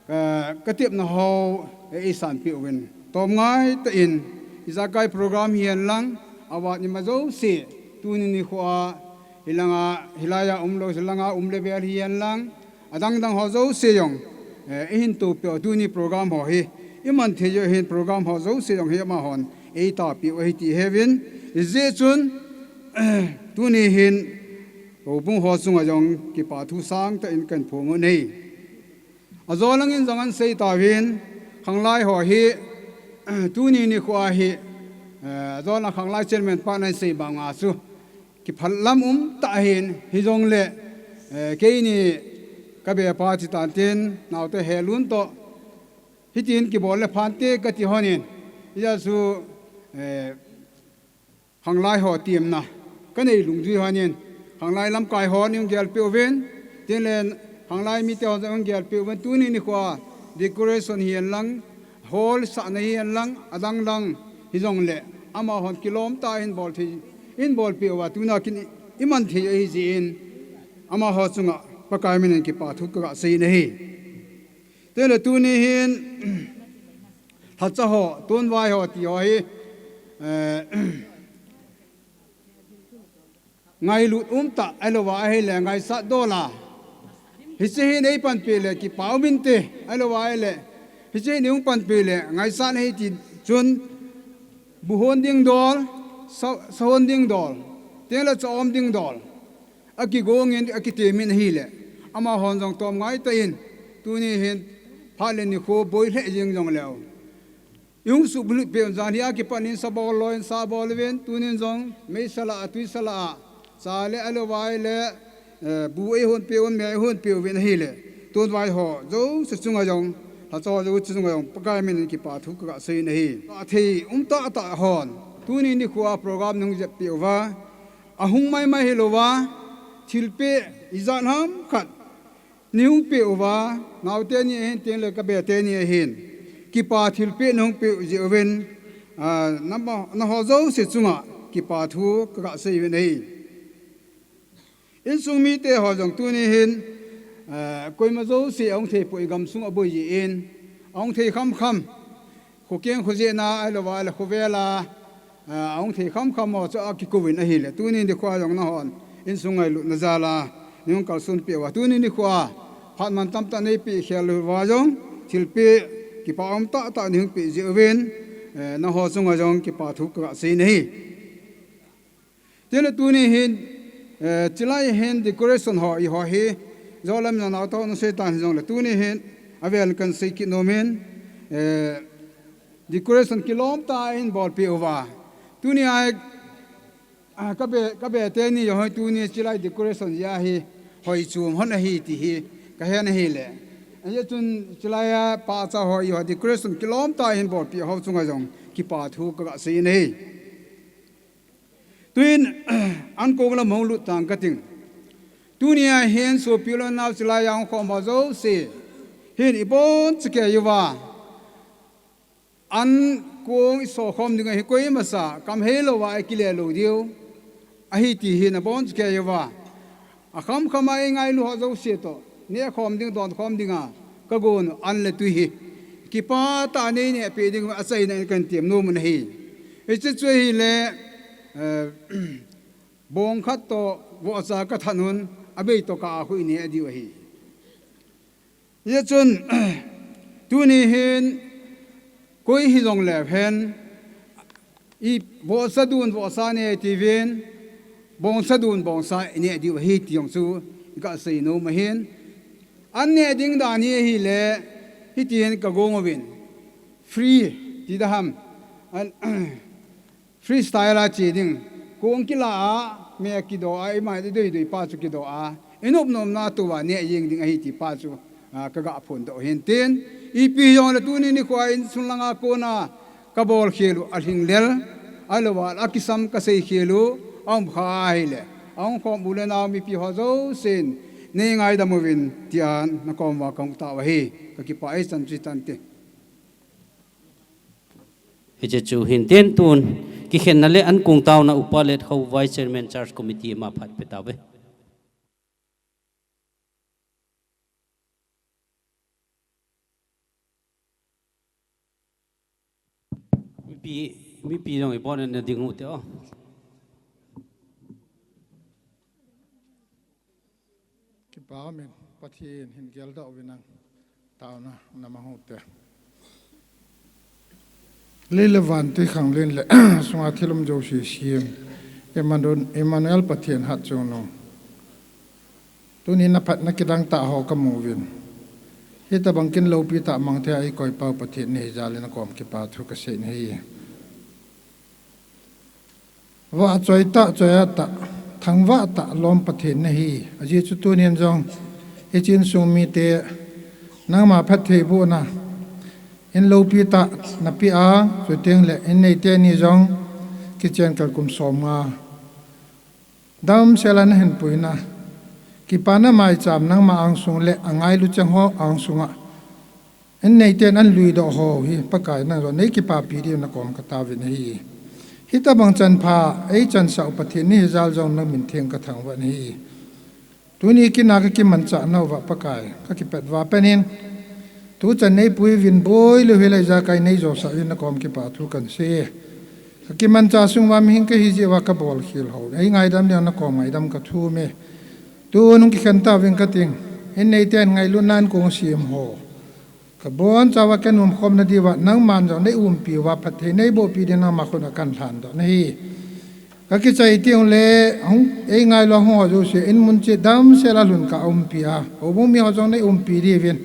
eh, ka tipna ho, eh, eisanpi uvin. Tom ngai ta in ijakai program hi hen lang, avat ni ma jouse, tuni nikhoa, hilanga, hilaiya um lo, hilanga um le vel hi hen lang, adang dang ho jouse jong, eh, i hin topi u tuni program ho hi. I man thei u hin program ho jouse jong hi amahon ei tapi u ahi ti hevin. Ijeh chun, tuni hin, houbung ho chunga jong kipa thu sang ta in kan phong u nei. Ajo langin jong an sei tauvin, khanglai ho hi, tuni nikhoa hi, eh, ajo lang khanglai chairman pa nan sei banga chu. Kiphal lam um ta hin, hijongle, eh, keini ka be pa chi tan tin, naote helun to. Hitin kibol le phante ka ti honin. Ija chu, eh, khanglai ho tiemna. Ka nei lungjui honin. Khanglai lamkai ho ning gelpi uvin. Tin le khanglai mite ho ning gelpi uvin. Tuni nikhoa decoration hi hen lang. Hall sahna hi hen lang, adang dang hijongle, amahon kilom ta in bol thei, in bolpi uva, tuna kin i man thei ahi jeh in, amaho chunga Pakai minin kipa thu ka ga sei nahi. Tele tuni hin, lhacha ho, tunvai ho ti ho hi, eh, ngailut um ta, ahilouva ahile ngaisat dola. Hiche hi nei panpi le kipa um inte, ahilouva ahile. Hiche hi nei um panpi le ngaisat nahi ti chun bu hon ding dol, sa, sa hon ding dol, teng le cha um ding dol. Akigong in, akitemin ahile. Amahon jong tom ngai ta in, tuni hin phat le nikho boi lheh jing jong leu. I hung subulhit peh un jan hi a kipat in sa bol lou in sa bol uvin, tunin jong meisa lah a, tuisa lah a, cha le ahilouva ahile, eh, bu ei hon peh un, me ei hon peh uvin ahile. Tunvai ho, jouse chunga jong, lhacha ho jouse chunga jong, Pakai minin kipa thu ka ga sei nahi. Athei um tah tah hon, tuni nikhoa program nei hung jep peh uva, ahung mai mai hilouva, thilpeh ijat ham khat nei hung peh uva, naote ni ahin teng le ka bete ni ahin. Kipa thilpeh nei hung peh u jeh uvin, ah, na, naho jouse chunga kipa thu ka ga sei uvin ahi. Insung mite ho jong tuni hin, ah, koima jouse ahung thei poi, gamsung aboi jeh in, ahung thei kham kham. Khokeng khojehna ahilouva le khovela, ah, ahung thei kham kham ho chu akikou in ahile. Tuni nikhoa jong nahon insung ngailutna jal a nei hung kalson peh uva. Tuni nikhoa phat mantam tah nei peh khel uva jong thilpeh kipa um tah tah nei hung peh jeh uvin, eh, naho chunga jong kipa thu ka ga sei nahi. Tile tuni hin, eh, chilai hin decoration ho, i ho hi, jolam jong nau tah hon sei tan hijongle, tuni hin, avel kan sei kit nom in, eh, decoration kilom tah in bolpeh uva. Tuni a, ah, ka be, ka bete ni jong hoi tuni chilai decoration jeh a hi, hoi chom hon ahi ti hi, ka he nahi le. Ajeh chun chilai a pahcha ho, i ho decoration kilom tah in bolpeh ho chunga jong, kipa thu ka ga sei nahi. Tuin, ankong lam hung lut tang kating. Tunia hin sopi le nao chilai a hung khom ho jouse hin ibonchauva ankong iso khom ding ahi, koima sa kam hei louva ikile lou diu ahi ti hin abonchauva. Akhamkhama ingailu ho jouse toh neh khom ding, don khom dinga kagon an le tui hi kipah tah a neineh peh ding achaina in kahin tem nom u ahi. Hiche chu ahile, eh, bong khat toh vohcha kathat un, abei toh ka a khu ineh diu ahi. Hijeh chun, tuni hin koi hijongle hen, ivohcha dun vohcha neh tiuvin, bongcha dun bongcha ineh diu ahi ti jong chu kasei nom ahin. An neh ding dan hi ahile, hitin kagong uvin, free ti da ham. An, freestyle a che ding. Kong kila a, me kido a, ima idoi doi pa chu kido a, inop nom na tua neh jeng ding ahi ti pa chu, a, kaga phondoh hin tin. Ipi jongle tuni nikho a insung langa kona kabol khel u alhinglel, ahilouva akisam kasei khel u aum kha ahile, ahung khom u le nao mipi ho jousen neingaidam uvin tia nakom uva kahung tao u ahi. Kakipah e, chan chu hitante. Hiche chu hin tin tun, kikhenna le ankong taona upa Letkhao Vice Chairman Church Committee ima phat pe tauve. Mipi, mipi jong ibon na ding u te o. Kipah umin, Pathen hin geldoh uvin lang, taona namang u te. Lei le van tui khanglen le sunga thil um jouse sem, Emmanuel, Emmanuel Pathen hatchungnung. Tuni naphatna kidang tah ho kamu uvin. Hitobang kin loupi tah mang thei a eikoi pau Pathen nahi jal in nakom kipah thu kasei nahi. Vahchoi tah, choi a tah, thangvah tah lom Pathen nahi. Ajeh chu tunin jong hiche insung mite nangma phattheibohna in loupi tah napeh a, chuteng le in neite ni jong kichen kal kum som nga damsel a nahin puina, kipana maicham nangma angsung le angailu cheng ho angsunga in neiten anlui doh ho hi Pakai nang jong neikipapi diu nakom kataovin ahi. Hitobang chanpha eichansah u Pathen nahi jal jong namin theng kathangvah nahi. Tuni kin a kakimanchah nauva Pakai kakipet uva penin, tuchan neipui uvin boilou hel a ijakai neijosah uvin nakom kipah thu kahin sei. Kakimanchah sung uva mihing kahi jeh uva kabol khel ho eingaidam ding nakom ngaidam kathum e. Tun hung kikhen tauving kating, in neiten ngailutna in kong sem ho kabonchauva kanomkhomna diuva nangman jong neiumpi uva phatthei neibohpi ding nangma khut a kahin lhandoh nahi. Kakichai teng le hung, eingailu hung ho jouse in mun cheh damsel a lhun kah a umpi a, houbung mi ho jong neiumpi diuvin,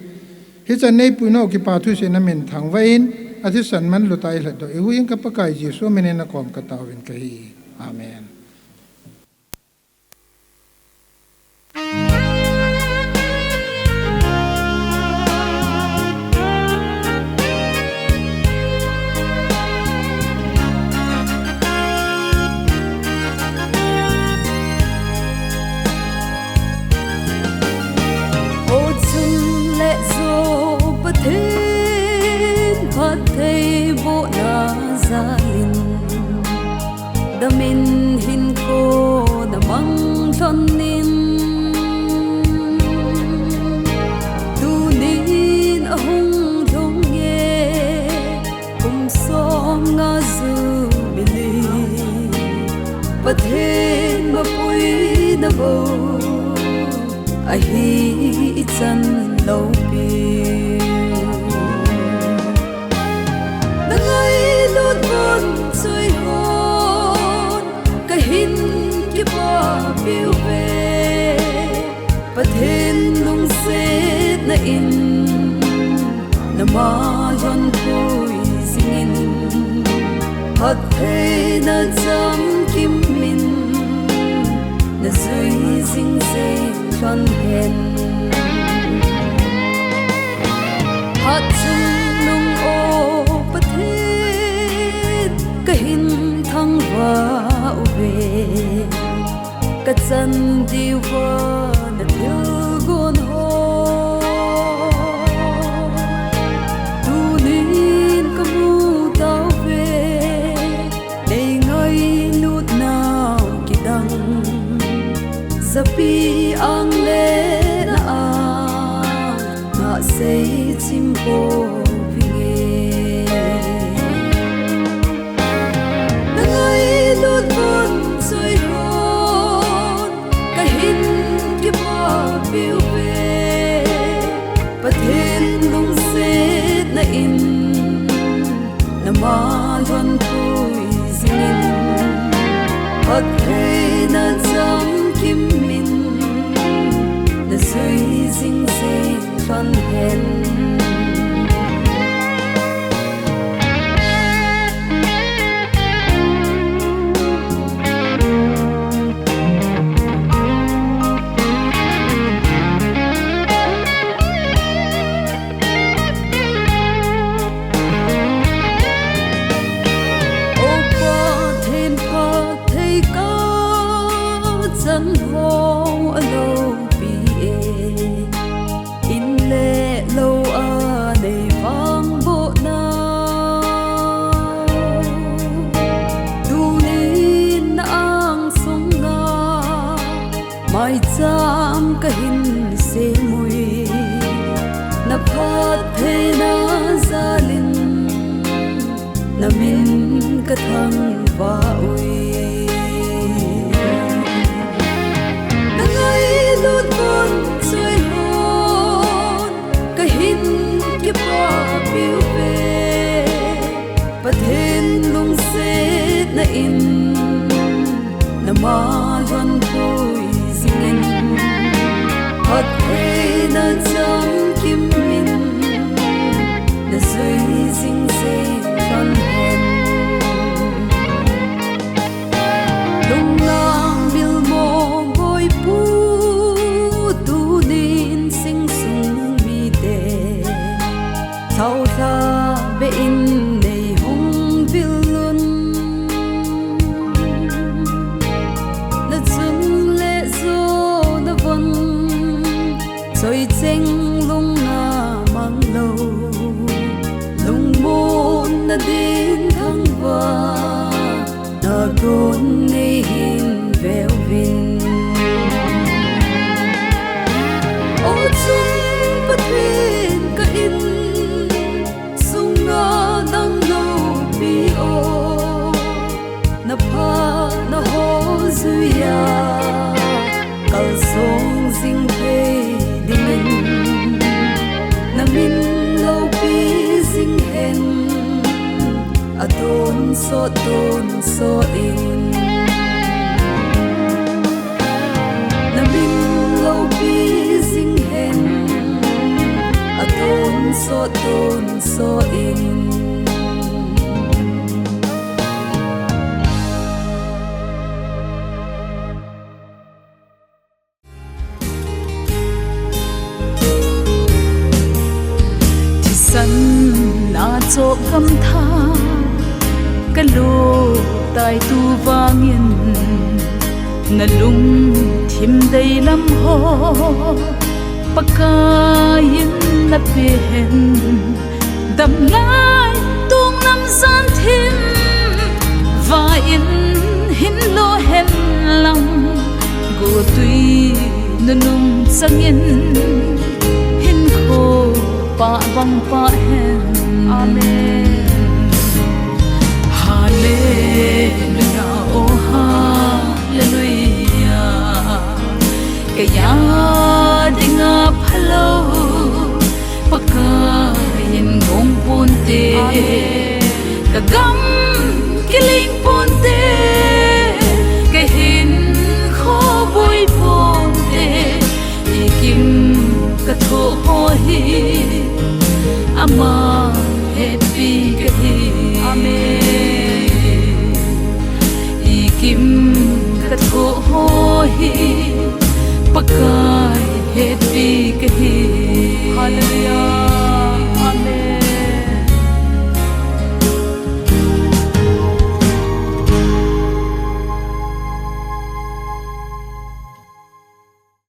hichan neipuina u kipah thu seiyin namin thangvah in, athisan manlu tah a eilhatdoh u hi ka Pakai Jesu min in nakom kataovin kahi. Amen. O chun le jo Pathen phattheibohna jal in damin hinkho namang lhon in, tunin ahung lhung e kum som nga Jubilee, Pathen mapuina bou ahi ichan loupi. Na ngailut vang choi hon kahin kipapi uve. Pathen lungsetna in nama lhon pui jingin, phattheina chamkim in na jui jing jeng lhon hen. Hatchungnung o Pathen, kahin thangvah uve. Tan diuva na thilgon ho tunin ka mu tauve, nei ngailut nau kidang, zapi ang le na ang na sei chim po vinge. Na ngailut von choi hon ka hin kipa piu ve, Pathen lungsetna in na malhon pui zingin, Pathen na cham kimin na zui zing zing thon hen. O Pathen phatthei ka chan ho a lopi e, in le lou a nei vangbohna, tunin na ang sunga maicham ka hin seimui, na phattheina jalin na min ka thangvah ui. Na ngailut von choi hon ka hin kipa piu ve, Pathen lungsetna in na malhon pui zingin, Pathen na cham kimin na zui zing zing thon hen. Lunglang bilmo boipu, tunin sing sung mite thaulha be in nei hung vil un. Na chung le jo na von choi cheng lung na mang lou, lungmon na din thangvah na gon nei hin veuvin. O chung Pathen ka in sunga nang loupi o, na phatna ho juiya kalsong jing thei dingin, na min loupi jing hen, atonsot tonsot in. Na min loupi jing hen, atonsot tonsot in. Thisan na choh gam tha ka lut tai tu vangin, na lungthim deilam ho Pakai in na pe hen. Damlai tong lam jan thim va in hin lo hen lang, gotui nunung changin hinkho pah bang pah hen. Amen. Hallelujah, oh hallelujah. Kei a dinga phalou Pakai in gong ponte. Amen. Ka gam kiling ponte, ka hinkho boi ponte. I kim ka thoh ho hi ama hetpi ka hi. Amen. I kim ka thoh ho hi Pakai hetpi ka hi. Hallelujah.